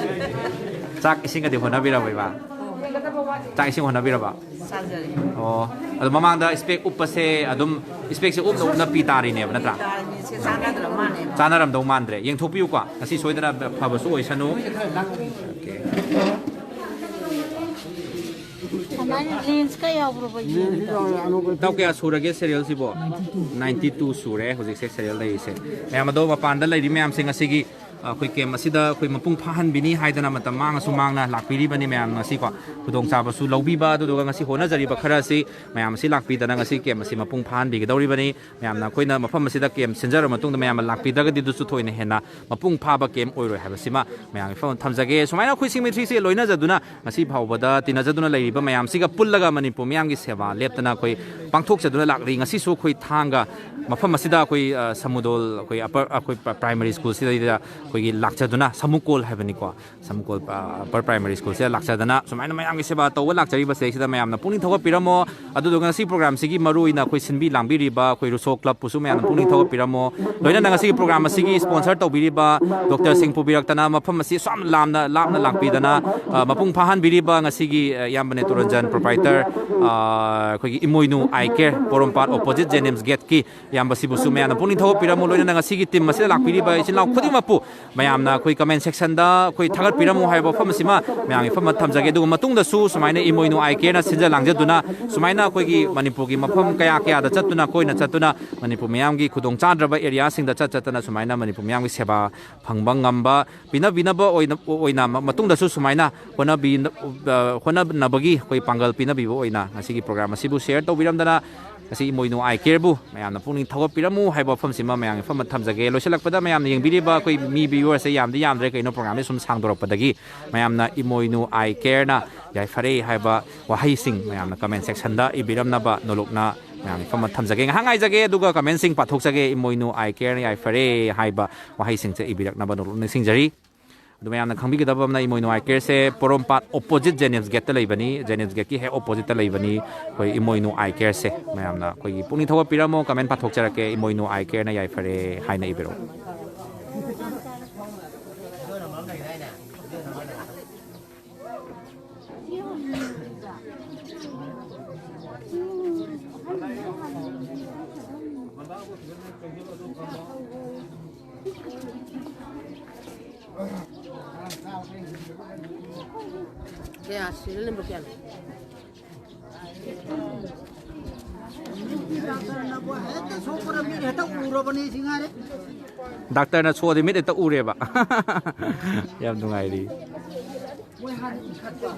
ꯆꯥꯛ ꯏꯁꯤꯡꯒꯗꯤ ꯍꯣꯠꯅꯕꯤꯔꯕ, ꯏꯃꯥ? ꯆꯥꯛ ꯏꯁꯤꯡ ꯍꯣꯠꯅꯕꯤꯔꯕ? ꯆꯥꯖꯔꯤ꯫ ꯑꯣ, ꯑꯗꯣ ꯃꯃꯥꯡꯗ ꯏꯁꯄꯦꯛ ꯎꯞꯄꯁꯦ ꯑꯗꯨꯝ, ꯏꯁꯄꯦꯛꯁꯦ ꯎꯞꯅ ꯎꯞꯅ ꯄꯤ ꯇꯥꯔꯤꯅꯦꯕ, ꯅꯠꯇ꯭ꯔꯥ? ꯇꯥꯔꯤꯅꯦ, ꯁꯦ ꯆꯥꯟꯅꯗ꯭ꯔ ꯃꯥꯜꯂꯦ꯫ ꯆꯥꯟꯅꯔꯝꯗꯧ ꯃꯥꯟꯗ꯭ꯔꯦ꯫ ꯌꯦꯡꯊꯣꯛꯄꯤꯌꯨꯀꯣ, ꯉꯁꯤ ꯁꯣꯏꯗꯅ ꯐꯕꯁꯨ ꯑꯣꯏꯁꯅꯨ꯫ ꯑꯣꯀꯦ꯫ ꯀꯃꯥꯏꯅ ꯂꯦꯟꯁꯀ ꯌꯥꯎꯕ꯭ꯔꯣꯕ? ꯏꯇꯥꯎ, ꯀꯌꯥ ꯁꯨꯔꯒꯦ ꯁꯦꯔꯤꯌꯦꯜꯁꯤꯕꯣ? ꯅꯥꯏꯟꯇꯤ ꯇꯨ ꯁꯨꯔꯦ ꯍꯧꯖꯤꯛꯁꯦ ꯁꯦꯔꯤꯌꯦꯜ ꯂꯩꯔꯤꯁꯦ꯫ ꯃꯌꯥꯝ ꯑꯗꯣ ꯃꯄꯥꯟꯗ ꯂꯩꯔꯤ ꯃꯌꯥꯝꯁꯦ ꯉꯁꯤꯒꯤ ꯑꯩꯈꯣꯏ ꯀꯦꯝ ꯑꯁꯤꯗ ꯑꯩꯈꯣꯏ ꯃꯄꯨꯡ ꯐꯥꯍꯟꯕꯤꯅꯤ ꯍꯥꯏꯗꯅ ꯃꯇꯝ ꯃꯥꯡꯉꯁꯨ ꯃꯥꯡꯅ ꯂꯥꯛꯄꯤꯔꯤꯕꯅꯤ꯫ ꯃꯌꯥꯝ ꯉꯁꯤꯀꯣ ꯈꯨꯗꯣꯡꯆꯥꯕꯁꯨ ꯂꯧꯕꯤꯕ, ꯑꯗꯨꯗꯨꯒ ꯉꯁꯤ ꯍꯣꯠꯅꯖꯔꯤꯕ ꯈꯔ ꯑꯁꯤ ꯃꯌꯥꯝ ꯑꯁꯤ ꯂꯥꯛꯄꯤꯗꯅ ꯉꯁꯤ ꯀꯦꯝ ꯑꯁꯤ ꯃꯄꯨꯡ ꯐꯥꯍꯟꯕꯤꯒꯗꯧꯔꯤꯕꯅꯤ꯫ ꯃꯌꯥꯝꯅ ꯑꯩꯈꯣꯏꯅ ꯃꯐꯝ ꯑꯁꯤꯗ ꯀꯦꯝ ꯁꯤꯟꯖꯔꯕ ꯃꯇꯨꯡꯗ ꯃꯌꯥꯝꯅ ꯂꯥꯛꯄꯤꯗ꯭ꯔꯒꯗꯤ ꯑꯗꯨꯁꯨ ꯊꯣꯏꯅ ꯍꯦꯟꯅ ꯃꯄꯨꯡ ꯐꯥꯕ ꯀꯦꯝ ꯑꯣꯏꯔꯣꯏ ꯍꯥꯏꯕꯁꯤꯃ ꯃꯌꯥꯝꯒꯤ ꯃꯐꯝ ꯊꯝꯖꯒꯦ꯫ ꯁꯨꯃꯥꯏꯅ ꯑꯩꯈꯣꯏ ꯁꯤꯃꯤꯇ꯭ꯔꯤꯁꯦ ꯂꯣꯏꯅꯖꯗꯨꯅ ꯉꯁꯤ ꯐꯥꯎꯕꯗ ꯇꯤꯟꯅꯖꯗꯨꯅ ꯂꯩꯔꯤꯕ ꯃꯌꯥꯝꯁꯤꯒ ꯄꯨꯜꯂꯒ ꯃꯅꯤꯄꯨꯔ ꯃꯤꯌꯥꯝꯒꯤ ꯁꯦꯕꯥ ꯂꯦꯞꯇꯅ ꯑꯩꯈꯣꯏ ꯄꯥꯡꯊꯣꯛꯆꯗꯨꯅ ꯂꯥꯛꯂꯤ꯫ ꯉꯁꯤꯁꯨ ꯑꯩꯈꯣꯏ ꯊꯥꯡꯒ ꯃꯐꯝ ꯑꯁꯤꯗ ꯑꯩꯈꯣꯏ, ꯑ, ꯁꯃꯨꯗꯣꯜ ꯑꯩꯈꯣꯏ ꯑꯄꯔ, ꯑꯩꯈꯣꯏ ꯄ꯭ꯔ-, ꯄ꯭ꯔꯥꯏꯃꯔꯤ ꯁ꯭ꯀꯨꯜꯁꯤꯗꯩꯗ ꯑꯩꯈꯣꯏꯒꯤ ꯂꯥꯛꯆꯗꯨꯅ, ꯁꯃꯨꯀꯣꯜ ꯍꯥꯏꯕꯅꯤꯀꯣ, ꯁꯃꯨꯀꯣꯜ, ꯑ, ꯑꯄꯔ ꯄ꯭ꯔꯥꯏꯃꯔꯤ ꯁ꯭ꯀꯨꯜꯁꯤꯗ ꯂꯥꯛꯆꯗꯅ ꯁꯨꯃꯥꯏꯅ ꯃꯌꯥꯝꯒꯤ ꯁꯦꯕꯥ ꯇꯧꯕ ꯂꯥꯛꯆꯔꯤꯕꯁꯦ ꯁꯤꯗ ꯃꯌꯥꯝꯅ ꯄꯨꯛꯅꯤꯡ ꯊꯧꯒꯠꯄꯤꯔꯝꯃꯣ꯫ ꯑꯗꯨꯗꯨꯒ ꯉꯁꯤ ꯄ꯭ꯔꯣꯒ꯭ꯔꯥꯝꯁꯤꯒꯤ ꯃꯔꯨ ꯑꯣꯏꯅ ꯑꯩꯈꯣꯏ ꯁꯤꯟꯕꯤ ꯂꯥꯡꯕꯤꯔꯤꯕ ꯑꯩꯈꯣꯏ ꯔꯨꯁꯣ ꯀ꯭ꯂꯕꯄꯨꯁꯨ ꯃꯌꯥꯝꯅ ꯄꯨꯛꯅꯤꯡ ꯊꯧꯒꯠꯄꯤꯔꯝꯃꯣ꯫ ꯂꯣꯏꯅꯅ ꯉꯁꯤꯒꯤ ꯄ꯭ꯔꯣꯒ꯭ꯔꯥꯝ ꯑꯁꯤꯒꯤ ꯁ꯭ꯄꯣꯟꯁꯔ ꯇꯧꯕꯤꯔꯤꯕ ꯗꯣꯛꯇꯔꯁꯤꯡ ꯄꯨꯕꯤꯔꯛꯇꯅ ꯃꯐꯝ ꯑꯁꯤ ꯑꯁꯨꯛ ꯌꯥꯝ ꯂꯥꯝꯅ, ꯂꯥꯞꯅ ꯂꯥꯛꯄꯤꯗꯅ, ꯑ, ꯃꯄꯨꯡ ꯐꯥꯍꯟꯕꯤꯔꯤꯕ ꯉꯁꯤꯒꯤ, ꯑ, ꯏꯌꯥꯝꯕ ꯅꯦꯇꯨꯔꯟꯖꯟ ꯄ꯭ꯔꯣꯄꯥꯏꯇꯔ, ꯑ, ꯑꯩꯈꯣꯏꯒꯤ ꯏꯃꯣꯏꯅꯨ ꯑꯥꯏ ꯀꯦꯌꯔ, ꯄꯣꯔꯣꯝꯄꯥꯠ ꯑꯣꯄꯣꯖꯤꯠ ꯖꯦꯅꯤꯝꯁ ꯒꯦꯠꯀꯤ ꯏꯌꯥꯝꯕꯁꯤꯕꯨꯁꯨ ꯃꯌꯥꯝꯅ ꯄꯨꯛꯅꯤꯡ ꯊꯧꯒꯠꯄꯤꯔꯝꯃꯨ꯫ ꯂꯣꯏꯅꯅ ꯉꯁꯤꯒꯤ ꯇꯤꯝ ꯑꯁꯤꯗ ꯂꯥꯛꯄꯤꯔꯤꯕ ꯏꯆꯤꯟ ꯏꯅꯥꯎ ꯈꯨꯗꯤꯡꯃꯛꯄꯨ ꯃꯌꯥꯝꯅ ꯑꯩꯈꯣꯏ ꯀꯃꯦꯟ ꯁꯦꯛꯁꯟꯗ ꯑꯩꯈꯣꯏ ꯊꯥꯒꯠꯄꯤꯔꯝꯃꯨ ꯍꯥꯏꯕ ꯋꯥꯐꯝ ꯑꯁꯤꯃ ꯃꯌꯥꯝꯒꯤ ꯃꯐꯝꯗ ꯊꯝꯖꯒꯦ꯫ ꯑꯗꯨꯒ ꯃꯇꯨꯡꯗꯁꯨ ꯁꯨꯃꯥꯏꯅ ꯏꯃꯣꯏꯅꯨ ꯑꯥꯏ ꯀꯦꯌꯔꯅ ꯁꯤꯟꯖ ꯂꯥꯡꯖꯗꯨꯅ ꯁꯨꯃꯥꯏꯅ ꯑꯩꯈꯣꯏꯒꯤ ꯃꯅꯤꯄꯨꯔꯒꯤ ꯃꯐꯝ ꯀꯌꯥ ꯀꯌꯥꯗ ꯆꯠꯇꯨꯅ, ꯀꯣꯏꯅ ꯆꯠꯇꯨꯅ ꯃꯅꯤꯄꯨꯔ ꯃꯤꯌꯥꯝꯒꯤ ꯈꯨꯗꯣꯡ ꯆꯥꯗ꯭ꯔꯕ ꯑꯦꯔꯤꯌꯥꯁꯤꯡꯗ ꯆꯠ ꯆꯠꯇꯅ ꯁꯨꯃꯥꯏꯅ ꯃꯅꯤꯄꯨꯔ ꯃꯤꯌꯥꯝꯒꯤ ꯁꯦꯕꯥ ꯐꯪꯕ ꯉꯝꯕ, ꯄꯤꯅꯕꯤꯅꯕ ꯑꯣꯏꯅ, ꯑꯣꯏꯅ ꯃꯇꯨꯡꯗꯁꯨ ꯁꯨꯃꯥꯏꯅ ꯍꯣꯠꯅꯕꯤ-, ꯑ, ꯍꯣꯠꯅꯅꯕꯒꯤ ꯑꯩꯈꯣꯏ ꯄꯥꯡꯒꯜ ꯄꯤꯅꯕꯤꯕ ꯑꯣꯏꯅ ꯉꯁꯤꯒꯤ ꯄ꯭ꯔꯣꯒ꯭ꯔꯥꯝ ꯑꯁꯤꯕꯨ ꯁꯤꯌꯔ ꯇꯧꯕꯤꯔꯝꯗꯅ ꯉꯁꯤ ꯏꯃꯣꯏꯅꯨ ꯑꯥꯏ ꯀꯦꯌꯔꯕꯨ ꯃꯌꯥꯝꯅ ꯄꯨꯛꯅꯤꯡ ꯊꯧꯒꯠꯄꯤꯔꯝꯃꯨ ꯍꯥꯏꯕ ꯋꯥꯐꯝꯁꯤꯃ ꯃꯌꯥꯝꯒꯤ ꯃꯐꯝꯗ ꯊꯝꯖꯒꯦ꯫ ꯂꯣꯏꯁꯤꯜꯂꯛꯄꯗ ꯃꯌꯥꯝꯅ ꯌꯦꯡꯕꯤꯔꯤꯕ ꯑꯩꯈꯣꯏ ꯃꯤ ꯚ꯭ꯌꯨꯋꯔꯁꯦ ꯌꯥꯝꯗꯤ ꯌꯥꯝꯗ꯭ꯔꯦ, ꯀꯩꯅꯣ ꯄ꯭ꯔꯣꯒ꯭ꯔꯥꯝꯁꯦ ꯁꯨꯝ ꯁꯥꯡꯗꯣꯔꯛꯄꯗꯒꯤ꯫ ꯃꯌꯥꯝꯅ ꯏꯃꯣꯏꯅꯨ ꯑꯥꯏ ꯀꯦꯌꯔꯅ ꯌꯥꯏꯐꯔꯦ ꯍꯥꯏꯕ ꯋꯥꯍꯩꯁꯤꯡ ꯃꯌꯥꯝꯅ ꯀꯃꯦꯟ ꯁꯦꯛꯁꯟꯗ ꯏꯕꯤꯔꯝꯅꯕ ꯅꯣꯂꯨꯛꯅ ꯃꯌꯥꯝꯒꯤ ꯃꯐꯝꯗ ꯊꯝꯖꯒꯦ꯫ ꯉꯥꯏꯍꯥꯛ ꯉꯥꯏꯖꯒꯦ, ꯑꯗꯨꯒ ꯀꯃꯦꯟꯁꯤꯡ ꯄꯥꯊꯣꯛꯆꯒꯦ꯫ ꯏꯃꯣꯏꯅꯨ ꯑꯥꯏ ꯀꯦꯌꯔꯅ ꯌꯥꯏꯐꯔꯦ ꯍꯥꯏꯕ ꯋꯥꯍꯩꯁꯤꯡꯁꯦ ꯏꯕꯤꯔꯛꯅꯕ ꯅꯣꯂꯨꯛ ꯅꯤꯡꯁꯤꯡꯖꯔꯤ꯫ ꯑꯗꯨ ꯃꯌꯥꯝꯅ ꯈꯪꯕꯤꯒꯗꯕ ꯑꯃꯅ, ꯏꯃꯣꯏꯅꯨ ꯑꯥꯏ ꯀꯦꯌꯔꯁꯦ ꯄꯣꯔꯣꯝꯄꯥꯠ ꯑꯣꯄꯣꯖꯤꯠ ꯖꯦꯅꯤꯝꯁ ꯒꯦꯠꯇ ꯂꯩꯕꯅꯤ, ꯖꯦꯅꯤꯝꯁ ꯒꯦꯠꯀꯤ ꯍꯦꯛ ꯑꯣꯄꯣꯖꯤꯠꯇ ꯂꯩꯕꯅꯤ꯫ ꯑꯩꯈꯣꯏ ꯏꯃꯣꯏꯅꯨ ꯑꯥꯏ ꯀꯦꯌꯔꯁꯦ ꯃꯌꯥꯝꯅ ꯑꯩꯈꯣꯏꯒꯤ ꯄꯨꯛꯅꯤꯡ ꯊꯧꯒꯠꯄꯤꯔꯝꯃꯣ, ꯀꯃꯦꯟ ꯄꯥꯊꯣꯛꯆꯔꯛꯀꯦ, ꯏꯃꯣꯏꯅꯨ ꯑꯥꯏ ꯀꯦꯌꯔꯅ ꯌꯥꯏꯐꯔꯦ ꯍꯥꯏꯅ ꯏꯕꯤꯔꯛꯎ꯫ ꯀꯌꯥ, serial number ꯀꯌꯥꯅꯣ? ꯅꯨꯄꯤ ꯗꯥꯛꯇꯔꯅꯕꯨ ꯍꯦꯛꯇ ꯁꯣꯛꯄꯗ ꯃꯤꯠ ꯍꯦꯛꯇ ꯎꯔꯕꯅꯤ ꯁꯤ ꯉꯥꯏꯔꯦ꯫ ꯗꯥꯛꯇꯔꯅ ꯁꯣꯗꯤ ꯃꯤꯠ ꯍꯦꯛꯇ ꯎꯔꯦꯕ꯫ ꯌꯥꯝ ꯅꯨꯡꯉꯥꯏꯔꯤ꯫ ꯃꯣꯏ ꯍꯥꯟꯅ ꯏꯟꯈꯠꯄ꯫